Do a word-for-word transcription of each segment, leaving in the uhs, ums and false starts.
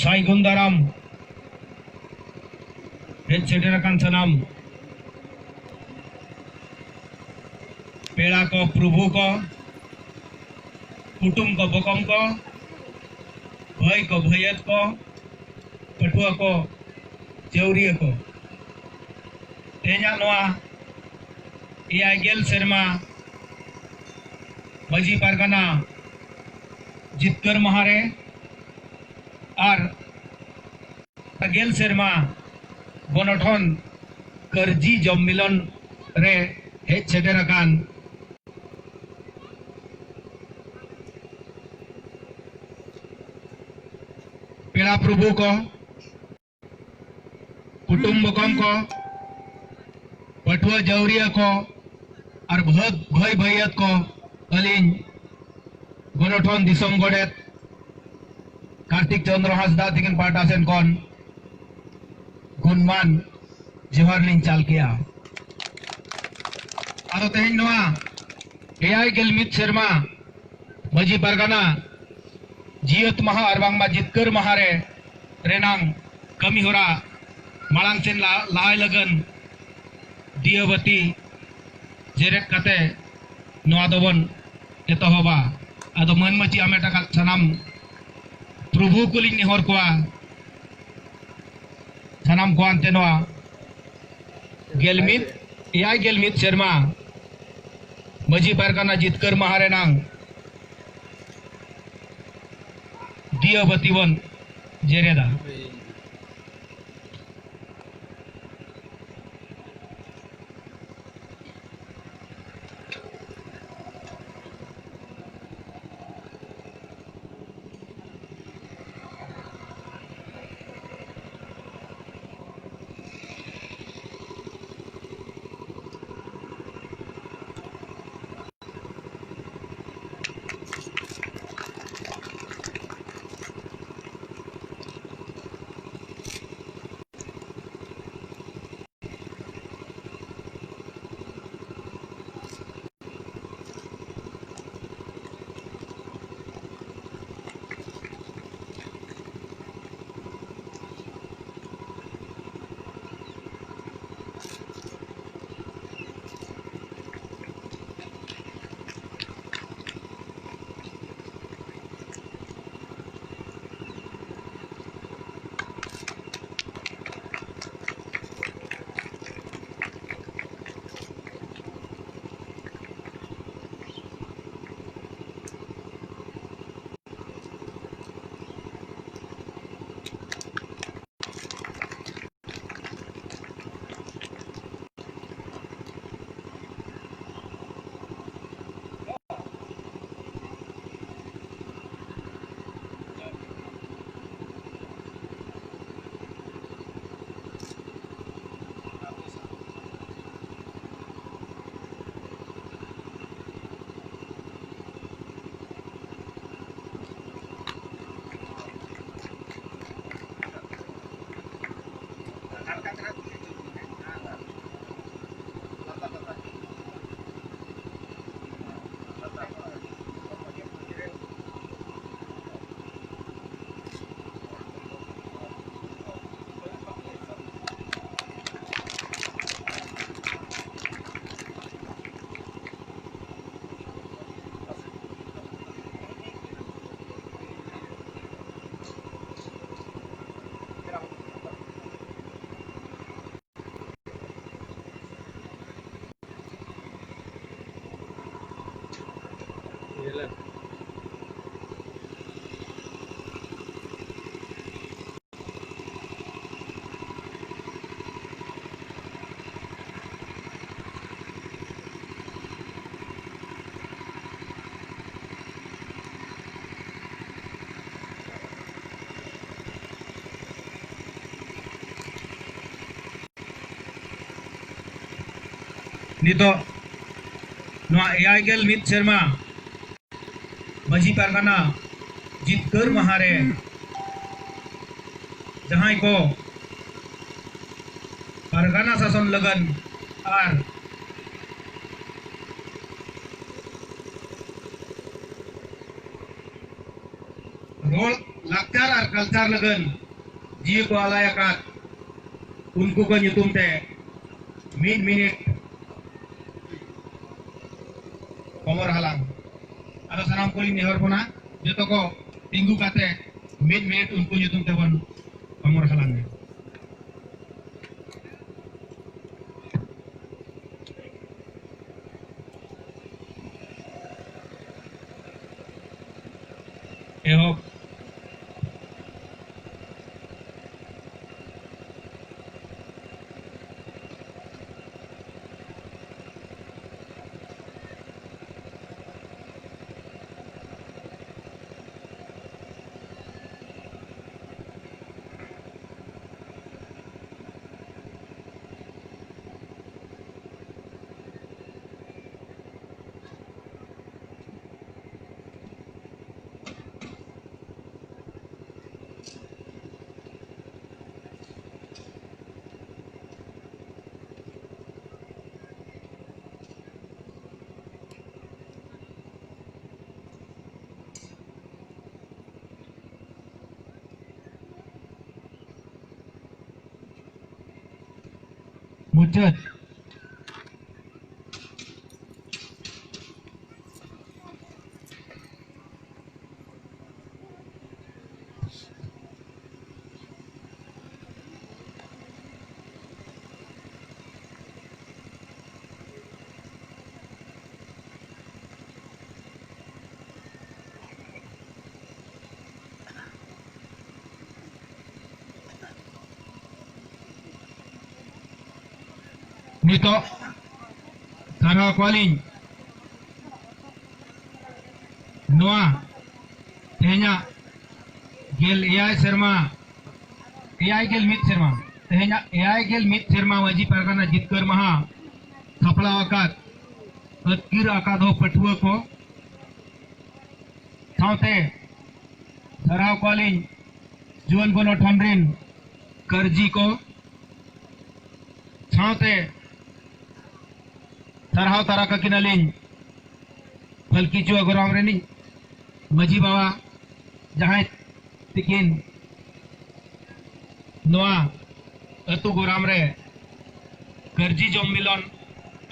ᱥᱟᱹᱜᱩᱱ ᱫᱟᱨᱟᱢ ᱦᱮᱡ ᱥᱮᱴᱮᱨ ᱟᱠᱟᱱ ᱥᱟᱱᱟᱢ ᱯᱮᱲᱟ ᱠᱚ, ᱯᱨᱚᱵᱷᱩ ᱠᱚ, ᱠᱩᱴᱩᱢ ᱠᱚ, ᱵᱚᱠᱚᱢ ᱠᱚ, ᱵᱷᱟᱹᱭ ᱠᱚ, ᱵᱷᱟᱹᱭᱟᱹᱛ ᱠᱚ, ᱯᱟᱹᱴᱷᱩᱣᱟᱹ ᱠᱚ, ᱪᱟᱹᱣᱨᱤᱭᱟᱹ ᱠᱚ, ᱛᱮᱦᱮᱧᱟᱜ ᱱᱚᱣᱟ ᱮᱭᱟᱭ ᱜᱮᱞ ᱥᱮᱨᱢᱟ ᱢᱟᱹᱡᱷᱤ ᱯᱟᱨᱜᱟᱱᱟ ᱡᱤᱛᱠᱟᱹᱨ ᱢᱟᱦᱟ ᱨᱮ ᱟᱨ ᱜᱮᱞ ᱥᱮᱨᱢᱟ ᱜᱚᱱᱚᱴᱷᱚᱱ ᱠᱟᱹᱨᱡᱤ ᱡᱚᱢᱢᱤᱞᱚᱱ ᱨᱮ ᱦᱮᱡ ᱥᱮᱴᱮᱨ ᱟᱠᱟᱱ ᱯᱮᱲᱟ ᱯᱨᱚᱵᱷᱩ ᱠᱚ, ᱠᱩᱴᱩᱢ ᱵᱚᱠᱚᱢ ᱠᱚ, ᱯᱟᱹᱴᱷᱩᱣᱟᱹ ᱡᱟᱹᱣᱨᱤᱭᱟᱹ ᱠᱚ ᱟᱨ ᱵᱷᱟᱹᱜ-, ᱵᱷᱟᱹᱭ ᱵᱷᱟᱹᱭᱟᱹᱛ ᱠᱚ, ᱟᱹᱞᱤᱧ ᱜᱚᱱᱚᱴᱷᱚᱱ ᱫᱤᱥᱚᱢ ᱜᱚᱰᱮᱛ ᱠᱟᱨᱛᱤᱠ ᱪᱚᱸᱫᱽᱨᱚ ᱦᱟᱸᱥᱫᱟ ᱛᱤᱠᱤᱱ ᱯᱟᱦᱴᱟ ᱥᱮᱱ ᱠᱷᱚᱱ ᱜᱩᱱᱢᱟᱱ ᱡᱚᱦᱟᱨ ᱞᱤᱧ ᱪᱟᱞ ᱠᱮᱜᱼᱟ᱾ ᱟᱫᱚ ᱛᱮᱦᱮᱧ ᱱᱚᱣᱟ ᱮᱭᱟᱭ ᱜᱮᱞ ᱢᱤᱫ ᱥᱮᱨᱢᱟ ᱢᱟᱹᱡᱷᱤ ᱯᱟᱨᱜᱟᱱᱟ ᱡᱤᱭᱟᱹᱛ ᱢᱟᱦᱟ ᱟᱨ ᱵᱟᱝᱢᱟ ᱡᱤᱛᱠᱟᱹᱨ ᱢᱟᱦᱟ ᱨᱮ ᱨᱮᱱᱟᱝ ᱠᱟᱹᱢᱤ ᱦᱚᱨᱟ ᱢᱟᱲᱟᱝ ᱥᱮᱱ ᱞᱟ-, ᱞᱟᱦᱟᱭ ᱞᱟᱹᱜᱤᱫ ᱫᱤᱭᱟᱹ ᱵᱟᱹᱛᱤ ᱡᱮᱨᱮᱫ ᱠᱟᱛᱮ ᱱᱚᱣᱟ ᱫᱚᱵᱚᱱ ᱮᱛᱚᱦᱚᱵᱟ᱾ ᱟᱫᱚ ᱢᱟᱹᱱ ᱢᱟᱹᱪᱤ ᱟᱢᱮᱴ ᱟᱠᱟᱫ ᱥᱟᱱᱟᱢ ᱯᱨᱚᱵᱷᱩ ᱠᱚᱞᱤᱧ ᱱᱮᱦᱚᱨ ᱠᱚᱣᱟ, ᱥᱟᱱᱟᱢ ᱠᱚ ᱟᱱᱛᱮ ᱱᱚᱣᱟ ᱜᱮᱞ ᱢᱤᱫ, ᱮᱭᱟᱭ ᱜᱮᱞ ᱢᱤᱫ ᱥᱮᱨᱢᱟ ᱢᱟᱹᱡᱷᱤ ᱯᱟᱨᱜᱟᱱᱟ ᱡᱤᱛᱠᱟᱹᱨ ᱢᱟᱦᱟ ᱨᱮᱱᱟᱝ ᱫᱤᱭᱟᱹ ᱵᱟᱹᱛᱤ ᱵᱚᱱ ᱡᱮᱨᱮᱫᱟ᱾ ᱱᱤᱛᱚᱜ ᱱᱚᱣᱟ ᱮᱭᱟᱭ ᱜᱮᱞ ᱢᱤᱫ ᱥᱮᱨᱢᱟ ᱢᱟᱹᱡᱷᱤ ᱯᱟᱨᱜᱟᱱᱟ ᱡᱤᱛᱠᱟᱹᱨ ᱢᱟᱦᱟ ᱨᱮ ᱡᱟᱦᱟᱸᱭ ᱠᱚ ᱯᱟᱨᱜᱟᱱᱟ ᱥᱟᱥᱚᱱ ᱞᱟᱹᱜᱤᱫ ᱟᱨ ᱨᱚᱲ, ᱞᱟᱠᱪᱟᱨ ᱟᱨ ᱠᱟᱞᱪᱟᱨ ᱞᱟᱹᱜᱤᱫ ᱡᱤᱣᱤ ᱠᱚ ᱟᱞᱟᱭ ᱟᱠᱟᱫ ᱩᱱᱠᱩ ᱠᱚ ᱧᱩᱛᱩᱢ ᱛᱮ ᱢᱤᱫ ᱢᱤᱱᱤᱴ ᱠᱚᱢᱚᱨ ᱦᱟᱞᱟᱝ᱾ ᱟᱫᱚ ᱥᱟᱱᱟᱢ ᱠᱚᱞᱤᱧ ᱱᱮᱦᱚᱨ ᱵᱚᱱᱟ, ᱡᱚᱛᱚ ᱠᱚ ᱛᱤᱸᱜᱩ ᱠᱟᱛᱮ ᱢᱤᱫ ᱢᱤᱱᱤᱴ ᱩᱱᱠᱩ ᱧᱩᱛᱩᱢ ᱛᱮᱵᱚᱱ ᱠᱚᱢᱚᱨ ᱦᱟᱞᱟᱝ ᱢᱮ᱾ ᱮᱦᱚᱵ᱾ ᱢᱩᱪᱟᱹᱫ᱾ ᱱᱤᱛᱚᱜ ᱥᱟᱨᱦᱟᱣ ᱠᱚᱣᱟᱞᱤᱧ ᱱᱚᱣᱟ ᱛᱮᱦᱮᱧᱟᱜ ᱜᱮᱞ ᱮᱭᱟᱭ ᱥᱮᱨᱢᱟ, ᱮᱭᱟᱭ ᱜᱮᱞ ᱢᱤᱫ ᱥᱮᱨᱢᱟ, ᱛᱮᱦᱮᱧᱟᱜ ᱮᱭᱟᱭ ᱜᱮᱞ ᱢᱤᱫ ᱥᱮᱨᱢᱟ ᱢᱟᱹᱡᱷᱤ ᱯᱟᱨᱜᱟᱱᱟ ᱡᱤᱛᱠᱟᱹᱨ ᱢᱟᱦᱟ ᱥᱟᱯᱲᱟᱣ ᱟᱠᱟᱫ ᱟᱹᱛᱠᱤᱨ ᱟᱠᱟᱫ ᱦᱚᱸ ᱯᱟᱹᱴᱷᱩᱣᱟᱹ ᱠᱚ ᱥᱟᱶᱛᱮ ᱥᱟᱨᱦᱟᱣ ᱠᱚᱣᱟᱞᱤᱧ ᱡᱩᱣᱟᱹᱱ ᱜᱚᱱᱚᱴᱷᱚᱱ ᱨᱤᱱ ᱠᱟᱹᱨᱡᱤ ᱠᱚ, ᱥᱟᱶᱛᱮ ᱥᱟᱨᱦᱟᱣ ᱛᱟᱨᱟ ᱠᱟᱠᱤᱱᱟᱞᱤᱧ ᱯᱷᱟᱞᱠᱤ ᱪᱩᱣᱟᱹ ᱜᱚᱨᱟᱢ ᱨᱤᱱᱤᱡ ᱢᱟᱹᱡᱷᱤ ᱵᱟᱵᱟ, ᱡᱟᱦᱟᱸᱭ ᱛᱤᱠᱤᱱ ᱱᱚᱣᱟ ᱟᱹᱛᱩ ᱜᱚᱨᱟᱢ ᱨᱮ ᱠᱟᱹᱨᱡᱤ ᱡᱚᱢ ᱢᱤᱞᱚᱱ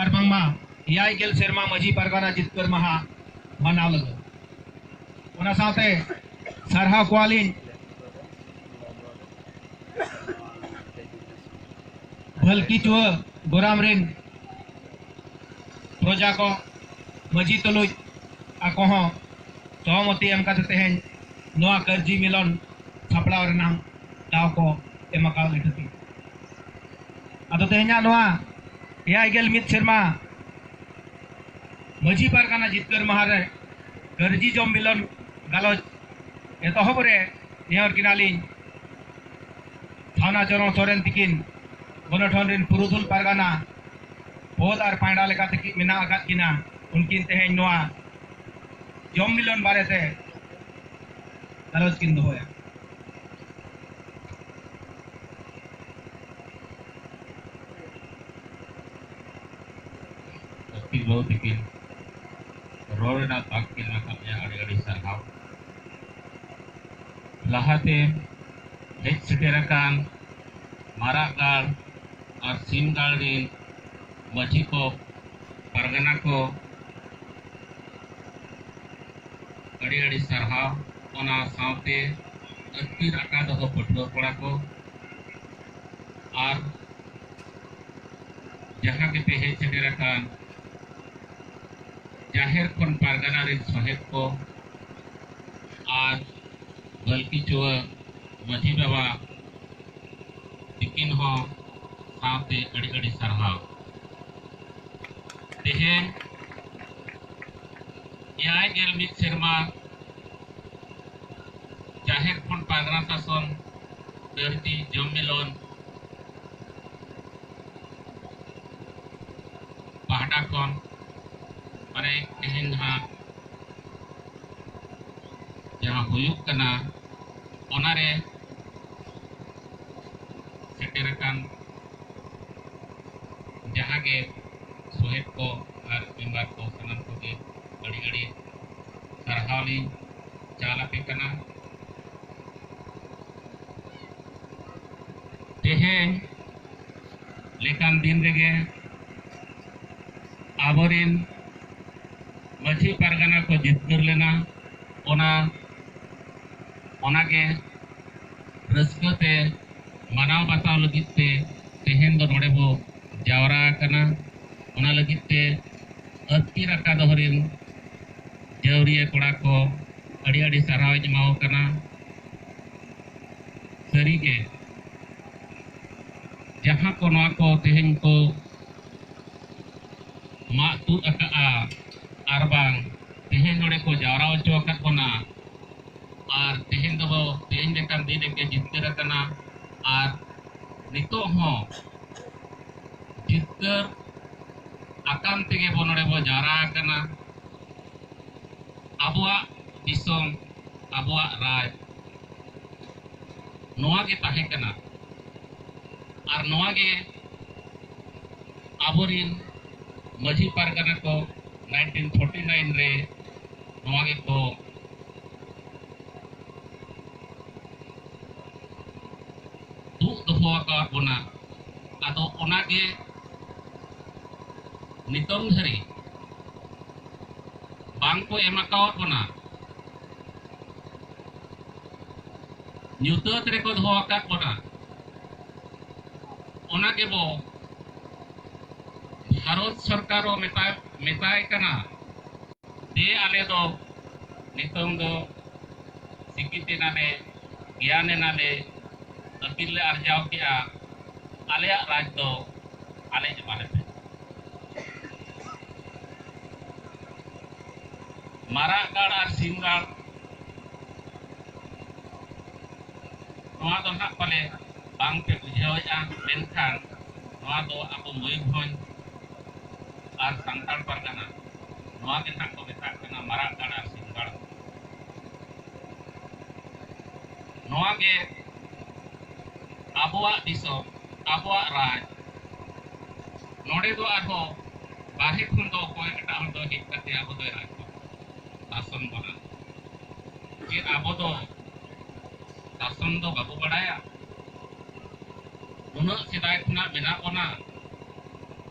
ᱟᱨ ᱵᱟᱝᱢᱟ ᱮᱭᱟᱭ ᱜᱮᱞ ᱥᱮᱨᱢᱟ ᱢᱟᱹᱡᱷᱤ ᱯᱟᱨᱜᱟᱱᱟ ᱡᱤᱛᱠᱟᱹᱨ ᱢᱟᱦᱟ ᱢᱟᱱᱟᱣ ᱞᱟᱹᱜᱤᱫ᱾ ᱚᱱᱟ ᱥᱟᱶᱛᱮ ᱥᱟᱨᱦᱟᱣ ᱠᱚᱣᱟᱞᱤᱧ ᱵᱷᱟᱞᱠᱤ ᱪᱩᱣᱟᱹ ᱜᱚᱨᱟᱢ ᱨᱤᱱ ᱯᱨᱚᱡᱟ ᱠᱚ, ᱢᱟᱹᱡᱷᱤ ᱛᱩᱞᱩᱡ ᱟᱠᱚ ᱦᱚᱸ ᱥᱚᱦᱚᱢᱚᱛᱤ ᱮᱢ ᱠᱟᱛᱮ ᱛᱮᱦᱮᱧ ᱱᱚᱣᱟ ᱠᱟᱹᱨᱡᱤ ᱢᱤᱞᱚᱱ ᱥᱟᱯᱲᱟᱣ ᱨᱮᱱᱟᱜ ᱫᱟᱣ ᱠᱚ ᱮᱢ ᱟᱠᱟᱫ ᱞᱮ ᱠᱷᱟᱹᱛᱤᱨ᱾ ᱟᱫᱚ ᱛᱮᱦᱮᱧᱟᱜ ᱱᱚᱣᱟ ᱮᱭᱟᱭ ᱜᱮᱞ ᱢᱤᱫ ᱥᱮᱨᱢᱟ ᱢᱟᱹᱡᱷᱤ ᱯᱟᱨᱜᱟᱱᱟ ᱡᱤᱛᱠᱟᱹᱨ ᱢᱟᱦᱟ ᱨᱮ ᱠᱟᱹᱨᱡᱤ ᱡᱚᱢ ᱢᱤᱞᱚᱱ ᱜᱟᱞᱚᱪ ᱮᱛᱚᱦᱚᱵ ᱨᱮ ᱱᱮᱦᱚᱨ ᱠᱤᱱᱟᱞᱤᱧ ᱥᱟᱣᱱᱟ ᱪᱚᱨᱚᱬ ᱥᱚᱨᱮᱱ ᱛᱤᱠᱤᱱ, ᱜᱚᱱᱚᱴᱷᱚᱱ ᱨᱤᱱ ᱯᱩᱨᱩᱫᱷᱩᱞ ᱯᱟᱨᱜᱟᱱᱟ ᱯᱚᱫ ᱟᱨ ᱯᱟᱭᱲᱟ ᱞᱮᱠᱟᱛᱮ ᱠᱤ-, ᱢᱮᱱᱟᱜ ᱟᱠᱟᱫ ᱠᱤᱱᱟ, ᱩᱱᱠᱤᱱ ᱛᱮᱦᱮᱧ ᱱᱚᱣᱟ ᱡᱚᱢ ᱢᱤᱞᱚᱱ ᱵᱟᱨᱮᱛᱮ ᱜᱟᱞᱚᱪ ᱠᱤᱱ ᱫᱚᱦᱚᱭᱟ᱾ ᱟᱹᱠᱤᱞ ᱵᱟᱹᱦᱩ ᱛᱤᱠᱤᱱ ᱨᱚᱲ ᱨᱮᱱᱟᱜ ᱛᱟᱠ ᱠᱤᱱ ᱮᱢ ᱟᱠᱟᱫ ᱞᱮᱭᱟ, ᱟᱹᱰᱤ ᱟᱹᱰᱤ ᱥᱟᱨᱦᱟᱣ᱾ ᱞᱟᱦᱟᱛᱮ ᱦᱮᱡ ᱥᱮᱴᱮᱨ ᱟᱠᱟᱱ ᱢᱟᱨᱟᱜ ᱜᱟᱲ ᱟᱨ ᱥᱤᱢ ᱜᱟᱲ ᱨᱤᱱ ᱢᱟᱹᱡᱷᱤ ᱠᱚ, ᱯᱟᱨᱜᱟᱱᱟ ᱠᱚ, ᱟᱹᱰᱤ ᱟᱹᱰᱤ ᱥᱟᱨᱦᱟᱣ᱾ ᱚᱱᱟ ᱥᱟᱶᱛᱮ ᱟᱹᱛᱠᱤᱨ ᱟᱠᱟᱫ ᱦᱚᱸ ᱯᱟᱹᱴᱷᱩᱣᱟᱹ ᱠᱚᱲᱟ ᱠᱚ ᱟᱨ ᱡᱟᱦᱟᱸ ᱜᱮᱯᱮ ᱦᱮᱡ ᱥᱮᱴᱮᱨ ᱟᱠᱟᱱ ᱡᱟᱦᱮᱨ ᱠᱷᱚᱱ ᱯᱟᱨᱜᱟᱱᱟ ᱨᱤᱱ ᱥᱚᱦᱮᱫ ᱠᱚ ᱟᱨ ᱵᱷᱟᱹᱞᱠᱤ ᱪᱩᱣᱟᱹ ᱢᱟᱹᱡᱷᱤ ᱵᱟᱵᱟ ᱛᱤᱠᱤᱱ ᱦᱚᱸ ᱥᱟᱶᱛᱮ ᱟᱹᱰᱤ ᱟᱹᱰᱤ ᱥᱟᱨᱦᱟᱣ᱾ ᱛᱮᱦᱮᱧ ᱮᱭᱟᱭ ᱜᱮᱞ ᱢᱤᱫ ᱥᱮᱨᱢᱟ ᱡᱟᱦᱮᱨ ᱠᱷᱚᱱ ᱯᱟᱨᱜᱟᱱᱟ ᱥᱟᱥᱚᱱ ᱫᱷᱟᱹᱨᱛᱤ ᱡᱚᱢ ᱢᱤᱞᱚᱱ ᱯᱟᱦᱴᱟ ᱠᱷᱚᱱ, ᱢᱟᱱᱮ, ᱛᱮᱦᱮᱧ ᱱᱟᱦᱟᱜ ᱡᱟᱦᱟᱸ ᱦᱩᱭᱩᱜ ᱠᱟᱱᱟ, ᱚᱱᱟᱨᱮ ᱥᱮᱴᱮᱨ ᱟᱠᱟᱱ ᱡᱟᱦᱟᱸ ᱜᱮ ᱥᱚᱦᱮᱫ ᱠᱚ ᱟᱨ ᱢᱮᱢᱵᱟᱨ ᱠᱚ, ᱥᱟᱱᱟᱢ ᱠᱚᱜᱮ ᱟᱹᱰᱤ ᱟᱹᱰᱤ ᱥᱟᱨᱦᱟᱣ ᱞᱤᱧ ᱪᱟᱞ ᱟᱯᱮ ᱠᱟᱱᱟ᱾ ᱛᱮᱦᱮᱧ ᱞᱮᱠᱟᱱ ᱫᱤᱱ ᱨᱮᱜᱮ ᱟᱵᱚᱨᱮᱱ ᱢᱟᱹᱡᱷᱤ ᱯᱟᱨᱜᱟᱱᱟ ᱠᱚ ᱡᱤᱛᱠᱟᱹᱨ ᱞᱮᱱᱟ᱾ ᱚᱱᱟ, ᱚᱱᱟᱜᱮ ᱨᱟᱹᱥᱠᱟᱹ ᱛᱮ ᱢᱟᱱᱟᱣ ᱵᱟᱛᱟᱣ ᱞᱟᱹᱜᱤᱫ ᱛᱮ ᱛᱮᱦᱮᱧ ᱫᱚ ᱱᱚᱰᱮ ᱵᱚ ᱡᱟᱣᱨᱟ ᱟᱠᱟᱱᱟ᱾ ᱚᱱᱟ ᱞᱟᱹᱜᱤᱫ ᱛᱮ ᱟᱹᱛᱠᱤᱨ ᱟᱠᱟ ᱫᱚᱦᱚ ᱨᱮᱱ ᱡᱟᱹᱣᱨᱤᱭᱟᱹ ᱠᱚᱲᱟ ᱠᱚ ᱟᱹᱰᱤ ᱟᱹᱰᱤ ᱥᱟᱨᱦᱟᱣ ᱤᱧ ᱮᱢᱟᱣ ᱠᱟᱱᱟ᱾ ᱥᱟᱹᱨᱤᱜᱮ, ᱡᱟᱦᱟᱸ ᱠᱚ ᱱᱚᱣᱟ ᱠᱚ ᱛᱮᱦᱮᱧ ᱠᱚ ᱢᱟᱜ ᱛᱩᱫ ᱟᱠᱟᱫᱼᱟ, ᱟᱨ ᱵᱟᱝ ᱛᱮᱦᱮᱧ ᱱᱚᱰᱮ ᱠᱚ ᱡᱟᱣᱨᱟ ᱦᱚᱪᱚ ᱟᱠᱟᱫ ᱵᱚᱱᱟ, ᱟᱨ ᱛᱮᱦᱮᱧ ᱫᱚᱵᱚ, ᱛᱮᱦᱮᱧ ᱞᱮᱠᱟᱱ ᱫᱤᱱ ᱨᱮᱜᱮ ᱡᱤᱛᱠᱟᱹᱨ ᱟᱠᱟᱱᱟ, ᱟᱨ ᱱᱤᱛᱚᱜ ᱦᱚᱸ ᱡᱤᱛᱠᱟᱹᱨ ᱟᱠᱟᱱ ᱛᱮᱜᱮ ᱵᱚ ᱱᱚᱰᱮ ᱵᱚ ᱡᱟᱣᱨᱟ ᱟᱠᱟᱱᱟ᱾ ᱟᱵᱚᱣᱟᱜ ᱫᱤᱥᱚᱢ, ᱟᱵᱚᱣᱟᱜ ᱨᱟᱡᱽ ᱱᱚᱣᱟ ᱜᱮ ᱛᱟᱦᱮᱸ ᱠᱟᱱᱟ᱾ ᱟᱨ ᱱᱚᱣᱟ ᱜᱮ ᱟᱵᱚᱨᱤᱱ ᱢᱟᱹᱡᱷᱤ ᱯᱟᱨᱜᱟᱱᱟ ᱠᱚ ᱱᱟᱭᱤᱱᱴᱤᱱ ᱯᱷᱳᱨᱴᱤ ᱱᱟᱭᱤᱱ ᱨᱮ ᱱᱚᱣᱟ ᱜᱮᱠᱚ ᱫᱩᱜ ᱫᱚᱦᱚ ᱟᱠᱟᱫ ᱵᱚᱱᱟ᱾ ᱟᱫᱚ ᱚᱱᱟᱜᱮ ᱱᱤᱛᱚᱝ ᱫᱷᱟᱹᱨᱤᱡ ᱵᱟᱝ ᱠᱚ ᱮᱢ ᱟᱠᱟᱣᱟᱫ ᱵᱚᱱᱟ, ᱧᱩᱛᱟᱹᱛ ᱨᱮᱠᱚ ᱫᱚᱦᱚ ᱟᱠᱟᱫ ᱵᱚᱱᱟ᱾ ᱚᱱᱟ ᱜᱮᱵᱚ ᱵᱷᱟᱨᱚᱛ ᱥᱚᱨᱠᱟᱨ ᱦᱚᱸ ᱢᱮᱛᱟᱭ, ᱢᱮᱛᱟᱭ ᱠᱟᱱᱟ, ᱡᱮ ᱟᱞᱮ ᱫᱚ ᱱᱤᱛᱚᱝ ᱫᱚ ᱥᱤᱠᱠᱷᱤᱛ ᱮᱱᱟᱞᱮ, ᱜᱮᱭᱟᱱ ᱮᱱᱟᱞᱮ, ᱟᱹᱠᱤᱞ ᱞᱮ ᱟᱨᱡᱟᱣ ᱠᱮᱜᱼᱟ, ᱟᱞᱮᱭᱟᱜ ᱨᱟᱡᱽ ᱫᱚ ᱟᱞᱮ ᱮᱢᱟ ᱞᱮᱯᱮ᱾ ᱢᱟᱨᱟᱜ ᱜᱟᱲ ᱟᱨ ᱥᱤᱢ ᱜᱟᱲ, ᱱᱚᱣᱟ ᱫᱚ ᱱᱟᱦᱟᱜ ᱯᱟᱞᱮ ᱵᱟᱝ ᱯᱮ ᱵᱩᱡᱷᱟᱹᱣᱮᱫᱼᱟ, ᱢᱮᱱᱠᱷᱟᱱ ᱱᱚᱣᱟ ᱫᱚ ᱟᱵᱚ ᱢᱚᱭᱩᱨᱵᱷᱚᱸᱡᱽ ᱟᱨ ᱥᱟᱱᱛᱟᱲ ᱯᱟᱨᱜᱟᱱᱟ, ᱱᱚᱣᱟ ᱜᱮ ᱱᱟᱦᱟᱜ ᱠᱚ ᱢᱮᱛᱟᱜ ᱠᱟᱱᱟ ᱢᱟᱨᱟᱜ ᱜᱟᱲ ᱟᱨ ᱥᱤᱢ ᱜᱟᱲ᱾ ᱱᱚᱣᱟ ᱜᱮ ᱟᱵᱚᱣᱟᱜ ᱫᱤᱥᱚᱢ, ᱟᱵᱚᱣᱟᱜ ᱨᱟᱡᱽ᱾ ᱱᱚᱰᱮ ᱫᱚ ᱟᱨᱦᱚᱸ ᱵᱟᱦᱨᱮ ᱠᱷᱚᱱ ᱫᱚ ᱚᱠᱚᱭ ᱮᱴᱟᱜ ᱦᱚᱲ ᱫᱚ ᱦᱮᱡ ᱠᱟᱛᱮ ᱟᱵᱚ ᱫᱚᱭ ᱨᱟᱡᱽ ᱵᱚᱱᱟ, ᱥᱟᱥᱚᱱ ᱵᱚᱱᱟ᱾ ᱪᱮᱫ ᱟᱵᱚ ᱫᱚ ᱥᱟᱥᱚᱱ ᱫᱚ ᱵᱟᱵᱚ ᱵᱟᱲᱟᱭᱟ? ᱩᱱᱟᱹᱜ ᱥᱮᱫᱟᱭ ᱠᱷᱚᱱᱟᱜ ᱢᱮᱱᱟᱜ ᱵᱚᱱᱟ,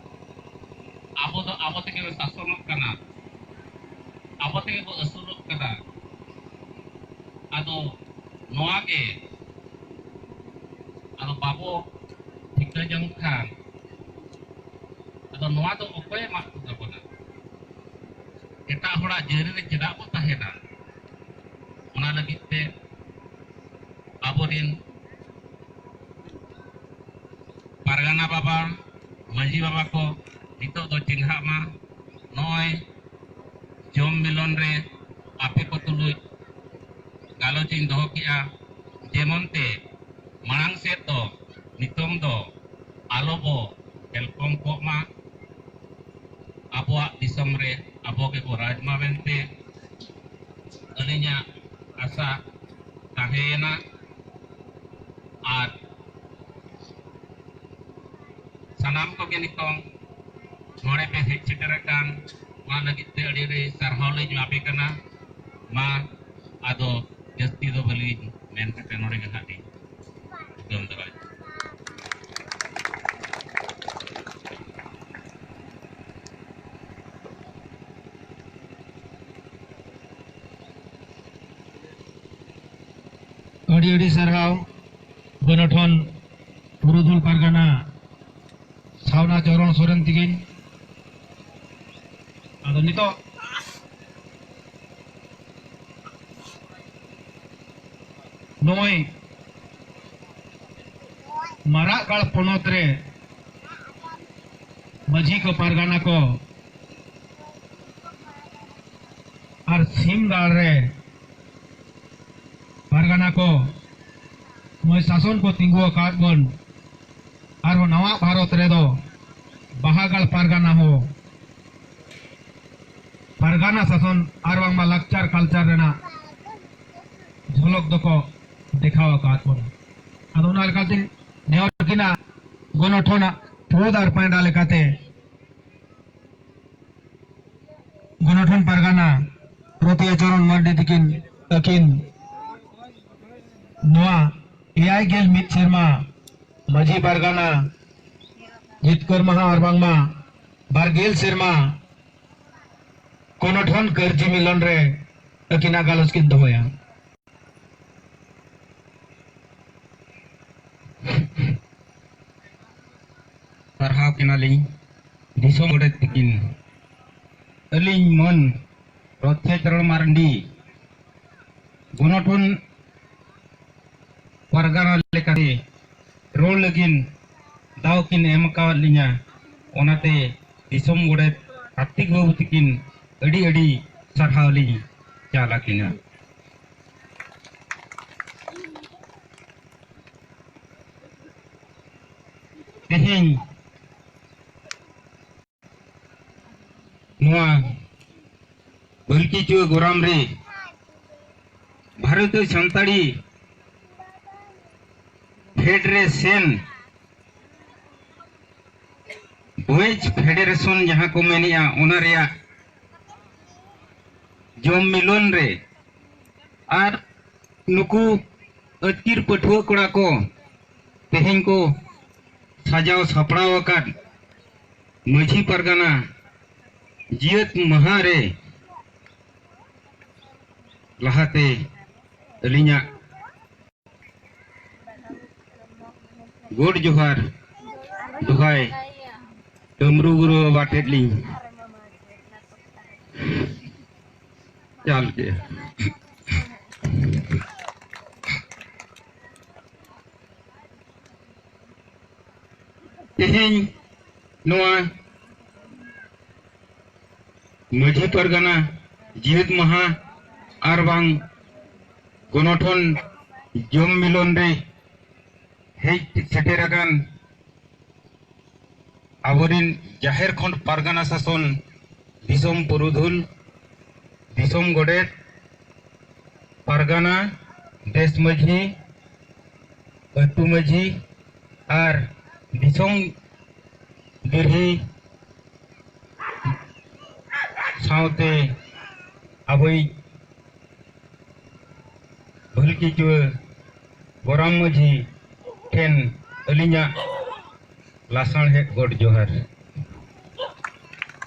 ᱟᱵᱚ ᱫᱚ ᱟᱵᱚ ᱛᱮᱜᱮ ᱵᱚ ᱥᱟᱥᱚᱱᱚᱜ ᱠᱟᱱᱟ, ᱟᱵᱚ ᱛᱮᱜᱮ ᱵᱚ ᱟᱹᱥᱩᱞᱚᱜ ᱠᱟᱱᱟ᱾ ᱟᱫᱚ ᱱᱚᱣᱟ ᱜᱮ, ᱟᱫᱚ ᱵᱟᱵᱚ ᱴᱷᱤᱠᱟᱹ ᱡᱚᱝ ᱠᱷᱟᱱ, ᱟᱫᱚ ᱱᱚᱣᱟ ᱫᱚ ᱚᱠᱚᱭᱮ ᱢᱟᱜ ᱦᱚᱴᱚ ᱠᱟᱵᱚᱱᱟ? ᱮᱴᱟᱜ ᱦᱚᱲᱟᱜ ᱡᱟᱹᱨᱤ ᱨᱮ ᱪᱮᱫᱟᱜ ᱵᱚ ᱛᱟᱦᱮᱱᱟ? ᱚᱱᱟ ᱞᱟᱹᱜᱤᱫ ᱛᱮ ᱟᱵᱚᱨᱤᱱ ᱯᱟᱨᱜᱟᱱᱟ ᱵᱟᱵᱟ, ᱢᱟᱹᱡᱷᱤ ᱵᱟᱵᱟ ᱠᱚ ᱱᱤᱛᱚᱜ ᱫᱚ ᱪᱮᱸᱜᱷᱟᱜ ᱢᱟ᱾ ᱱᱚᱜᱼᱚᱭ ᱡᱚᱢ ᱢᱤᱞᱚᱱ ᱨᱮ ᱟᱯᱮ ᱠᱚ ᱛᱩᱞᱩᱡ ᱜᱟᱞᱚᱪ ᱤᱧ ᱫᱚᱦᱚ ᱠᱮᱜᱼᱟ, ᱡᱮᱢᱚᱱ ᱛᱮ ᱢᱟᱲᱟᱝ ᱥᱮᱫ ᱫᱚ ᱱᱤᱛᱚᱝ ᱫᱚ ᱟᱞᱚ ᱵᱚ ᱦᱮᱞᱠᱚᱢ ᱠᱚᱜ ᱢᱟ, ᱟᱵᱚᱣᱟᱜ ᱫᱤᱥᱚᱢ ᱨᱮ ᱟᱵᱚ ᱜᱮᱵᱚ ᱨᱟᱡᱽ ᱢᱟ ᱢᱮᱱᱛᱮ ᱟᱹᱞᱤᱧᱟᱜ ᱟᱥᱟ ᱛᱟᱦᱮᱸᱭᱮᱱᱟ᱾ ᱟᱨ ᱥᱟᱱᱟᱢ ᱠᱚᱜᱮ ᱱᱤᱛᱚᱝ ᱱᱚᱰᱮ ᱯᱮ ᱦᱮᱡ ᱥᱮᱴᱮᱨ ᱟᱠᱟᱱ, ᱚᱱᱟ ᱞᱟᱹᱜᱤᱫ ᱛᱮ ᱟᱹᱰᱤ ᱟᱹᱰᱤ ᱥᱟᱨᱦᱟᱣ ᱞᱤᱧ ᱮᱢᱟ ᱯᱮ ᱠᱟᱱᱟ᱾ ᱢᱟ ᱟᱫᱚ ᱡᱟᱹᱥᱛᱤ ᱫᱚ ᱵᱟᱹᱞᱤᱧ ᱢᱮᱱ ᱠᱟᱛᱮ ᱱᱚᱰᱮ ᱜᱮ ᱱᱟᱦᱟᱜ ᱞᱤᱧ ᱛᱷᱩᱠᱟᱹᱢ ᱫᱟᱨᱟᱭ᱾ ᱟᱹᱰᱤ ᱟᱹᱰᱤ ᱥᱟᱨᱦᱟᱣ ᱵᱟᱹᱱᱟᱹᱴᱷᱚᱱ ᱯᱩᱨᱩᱫᱷᱩᱞ ᱯᱟᱨᱜᱟᱱᱟ ᱥᱟᱣᱱᱟ ᱪᱚᱨᱚᱱ ᱥᱚᱨᱮᱱ ᱛᱤᱠᱤᱱ᱾ ᱟᱫᱚ ᱱᱤᱛᱚᱜ ᱱᱚᱜᱼᱚᱭ ᱢᱟᱨᱟᱜ ᱜᱟᱲ ᱯᱚᱱᱚᱛ ᱨᱮ ᱢᱟᱹᱡᱷᱤ ᱠᱚ, ᱯᱟᱨᱜᱟᱱᱟ ᱠᱚ, ᱟᱨ ᱥᱤᱢ ᱜᱟᱲ ᱨᱮ ᱯᱟᱨᱜᱟᱱᱟ ᱠᱚ ᱱᱚᱜᱼᱚᱭ ᱥᱟᱥᱚᱱ ᱠᱚ ᱛᱤᱸᱜᱩ ᱟᱠᱟᱫ ᱵᱚᱱ, ᱟᱨᱦᱚᱸ ᱱᱟᱣᱟ ᱵᱷᱟᱨᱚᱛ ᱨᱮᱫᱚ ᱵᱟᱦᱟᱜᱟᱲ ᱯᱟᱨᱜᱟᱱᱟ ᱦᱚᱸ ᱯᱟᱨᱜᱟᱱᱟ ᱥᱟᱥᱚᱱ ᱟᱨ ᱵᱟᱝᱢᱟ ᱞᱟᱠᱪᱟᱨ ᱠᱟᱞᱪᱟᱨ ᱨᱮᱱᱟᱜ ᱡᱷᱚᱞᱚᱠ ᱫᱚᱠᱚ ᱫᱮᱠᱷᱟᱣ ᱟᱠᱟᱫ ᱵᱚᱱᱟ᱾ ᱟᱫᱚ ᱚᱱᱟ ᱞᱮᱠᱟᱛᱮ ᱱᱮᱦᱚᱨ ᱠᱤᱱᱟ ᱜᱚᱱᱚᱴᱷᱚᱱᱟᱜ ᱯᱷᱟᱹᱫ ᱟᱨ ᱯᱟᱸᱭᱰᱟ ᱞᱮᱠᱟᱛᱮ ᱜᱚᱱᱚᱴᱷᱚᱱ ᱯᱟᱨᱜᱟᱱᱟ ᱯᱨᱚᱛᱤᱭᱟ ᱪᱚᱨᱚᱱ ᱢᱟᱨᱰᱤ ᱛᱤᱠᱤᱱ ᱟᱹᱠᱤᱱ ᱱᱚᱣᱟ ᱮᱭᱟᱭ ᱜᱮᱞ ᱢᱤᱫ ᱥᱮᱨᱢᱟ ᱢᱟᱹᱡᱷᱤ ᱯᱟᱨᱜᱟᱱᱟ ᱡᱤᱛᱠᱟᱹᱨ ᱢᱟᱦᱟ ᱟᱨ ᱵᱟᱝᱢᱟ ᱵᱟᱨ ᱜᱮᱞ ᱥᱮᱨᱢᱟ ᱜᱚᱱᱚᱴᱷᱚᱱ ᱠᱟᱹᱨᱡᱤ ᱢᱤᱞᱚᱱ ᱨᱮ ᱟᱹᱠᱤᱱᱟᱜ ᱜᱟᱞᱚᱪ ᱠᱤᱱ ᱫᱚᱦᱚᱭᱟ᱾ ᱥᱟᱨᱦᱟᱣ ᱠᱤᱱᱟᱞᱤᱧ ᱫᱤᱥᱚᱢ ᱜᱚᱰᱮᱛ ᱛᱤᱠᱤᱱ᱾ ᱟᱹᱞᱤᱧ ᱢᱟᱹᱱ ᱨᱚᱛᱷᱭᱟ ᱪᱚᱨᱚᱬ ᱢᱟᱨᱰᱤ ᱜᱚᱱᱚᱴᱷᱚᱱ ᱯᱟᱨᱜᱟᱱᱟ ᱞᱮᱠᱟᱛᱮ ᱨᱚᱲ ᱞᱟᱹᱜᱤᱫ ᱫᱟᱣ ᱠᱤᱱ ᱮᱢ ᱟᱠᱟᱣᱟᱫ ᱞᱤᱧᱟ, ᱚᱱᱟᱛᱮ ᱫᱤᱥᱚᱢ ᱜᱚᱰᱮᱛ ᱠᱟᱨᱛᱤᱠ ᱵᱟᱹᱵᱩ ᱛᱤᱠᱤᱱ ᱟᱹᱰᱤ ᱟᱹᱰᱤ ᱥᱟᱨᱦᱟᱣ ᱞᱤᱧ ᱪᱟᱞ ᱟᱹᱠᱤᱱᱟ᱾ ᱛᱮᱦᱮᱧ ᱱᱚᱣᱟ ᱵᱟᱹᱞᱠᱤᱪᱩᱣᱟᱹ ᱜᱚᱨᱟᱢ ᱨᱮ ᱵᱷᱟᱨᱚᱛᱤᱭᱚ ᱥᱟᱱᱛᱟᱲᱤ ᱯᱷᱮᱰᱟᱨᱮᱥᱚᱱ, ᱵᱚᱭᱮᱡᱽ ᱯᱷᱮᱰᱟᱨᱮᱥᱚᱱ ᱡᱟᱦᱟᱸ ᱠᱚ ᱢᱮᱱᱮᱜᱼᱟ, ᱚᱱᱟ ᱨᱮᱭᱟᱜ ᱡᱚᱢ ᱢᱤᱞᱚᱱ ᱨᱮ ᱟᱨ ᱱᱩᱠᱩ ᱟᱹᱛᱠᱤᱨ ᱯᱟᱹᱴᱷᱩᱣᱟᱹ ᱠᱚᱲᱟ ᱠᱚ ᱛᱮᱦᱮᱧ ᱠᱚ ᱥᱟᱡᱟᱣ ᱥᱟᱯᱲᱟᱣ ᱟᱠᱟᱫ ᱢᱟᱹᱡᱷᱤ ᱯᱟᱨᱜᱟᱱᱟ ᱡᱤᱭᱟᱹᱛ ᱢᱟᱦᱟ ᱨᱮ ᱞᱟᱦᱟᱛᱮ ᱟᱹᱞᱤᱧᱟᱜ ᱜᱚᱰ ᱡᱚᱦᱟᱨ ᱫᱚᱦᱟᱭ ᱰᱟᱹᱢᱨᱩ ᱜᱩᱨᱩ ᱵᱟᱵᱟ ᱴᱷᱮᱱ ᱞᱤᱧ ᱪᱟᱞ ᱠᱮᱜᱼᱟ᱾ ᱛᱮᱦᱮᱧ ᱱᱚᱣᱟ ᱢᱟᱹᱡᱷᱤ ᱯᱟᱨᱜᱟᱱᱟ ᱡᱤᱭᱟᱹᱛ ᱢᱟᱦᱟ ᱟᱨ ᱵᱟᱝ ᱜᱚᱱᱚᱴᱷᱚᱱ ᱡᱚᱢ ᱢᱤᱞᱚᱱ ᱨᱮ ᱦᱮᱡ ᱥᱮᱴᱮᱨ ᱟᱠᱟᱱ ᱟᱵᱚᱨᱤᱱ ᱡᱟᱦᱮᱨ ᱠᱷᱚᱸᱰ ᱯᱟᱨᱜᱟᱱᱟ ᱥᱟᱥᱚᱱ, ᱫᱤᱥᱚᱢ ᱯᱩᱨᱩᱫᱷᱩᱞ, ᱫᱤᱥᱚᱢ ᱜᱚᱰᱮᱛ, ᱯᱟᱨᱜᱟᱱᱟ, ᱫᱮᱥ ᱢᱟᱹᱡᱷᱤ, ᱟᱹᱛᱩ ᱢᱟᱹᱡᱷᱤ ᱟᱨ ᱫᱤᱥᱚᱢ ᱫᱤᱨᱦᱤ ᱥᱟᱶᱛᱮ ᱟᱵᱚᱭᱤᱡ ᱵᱷᱟᱹᱞᱠᱤᱪᱩᱣᱟᱹ ᱜᱚᱨᱟᱢ ᱢᱟᱹᱡᱷᱤ ᱴᱷᱮᱱ ᱟᱹᱞᱤᱧᱟᱜ ᱞᱟᱥᱟᱬᱦᱮᱫ ᱜᱚᱰ ᱡᱚᱦᱟᱨ᱾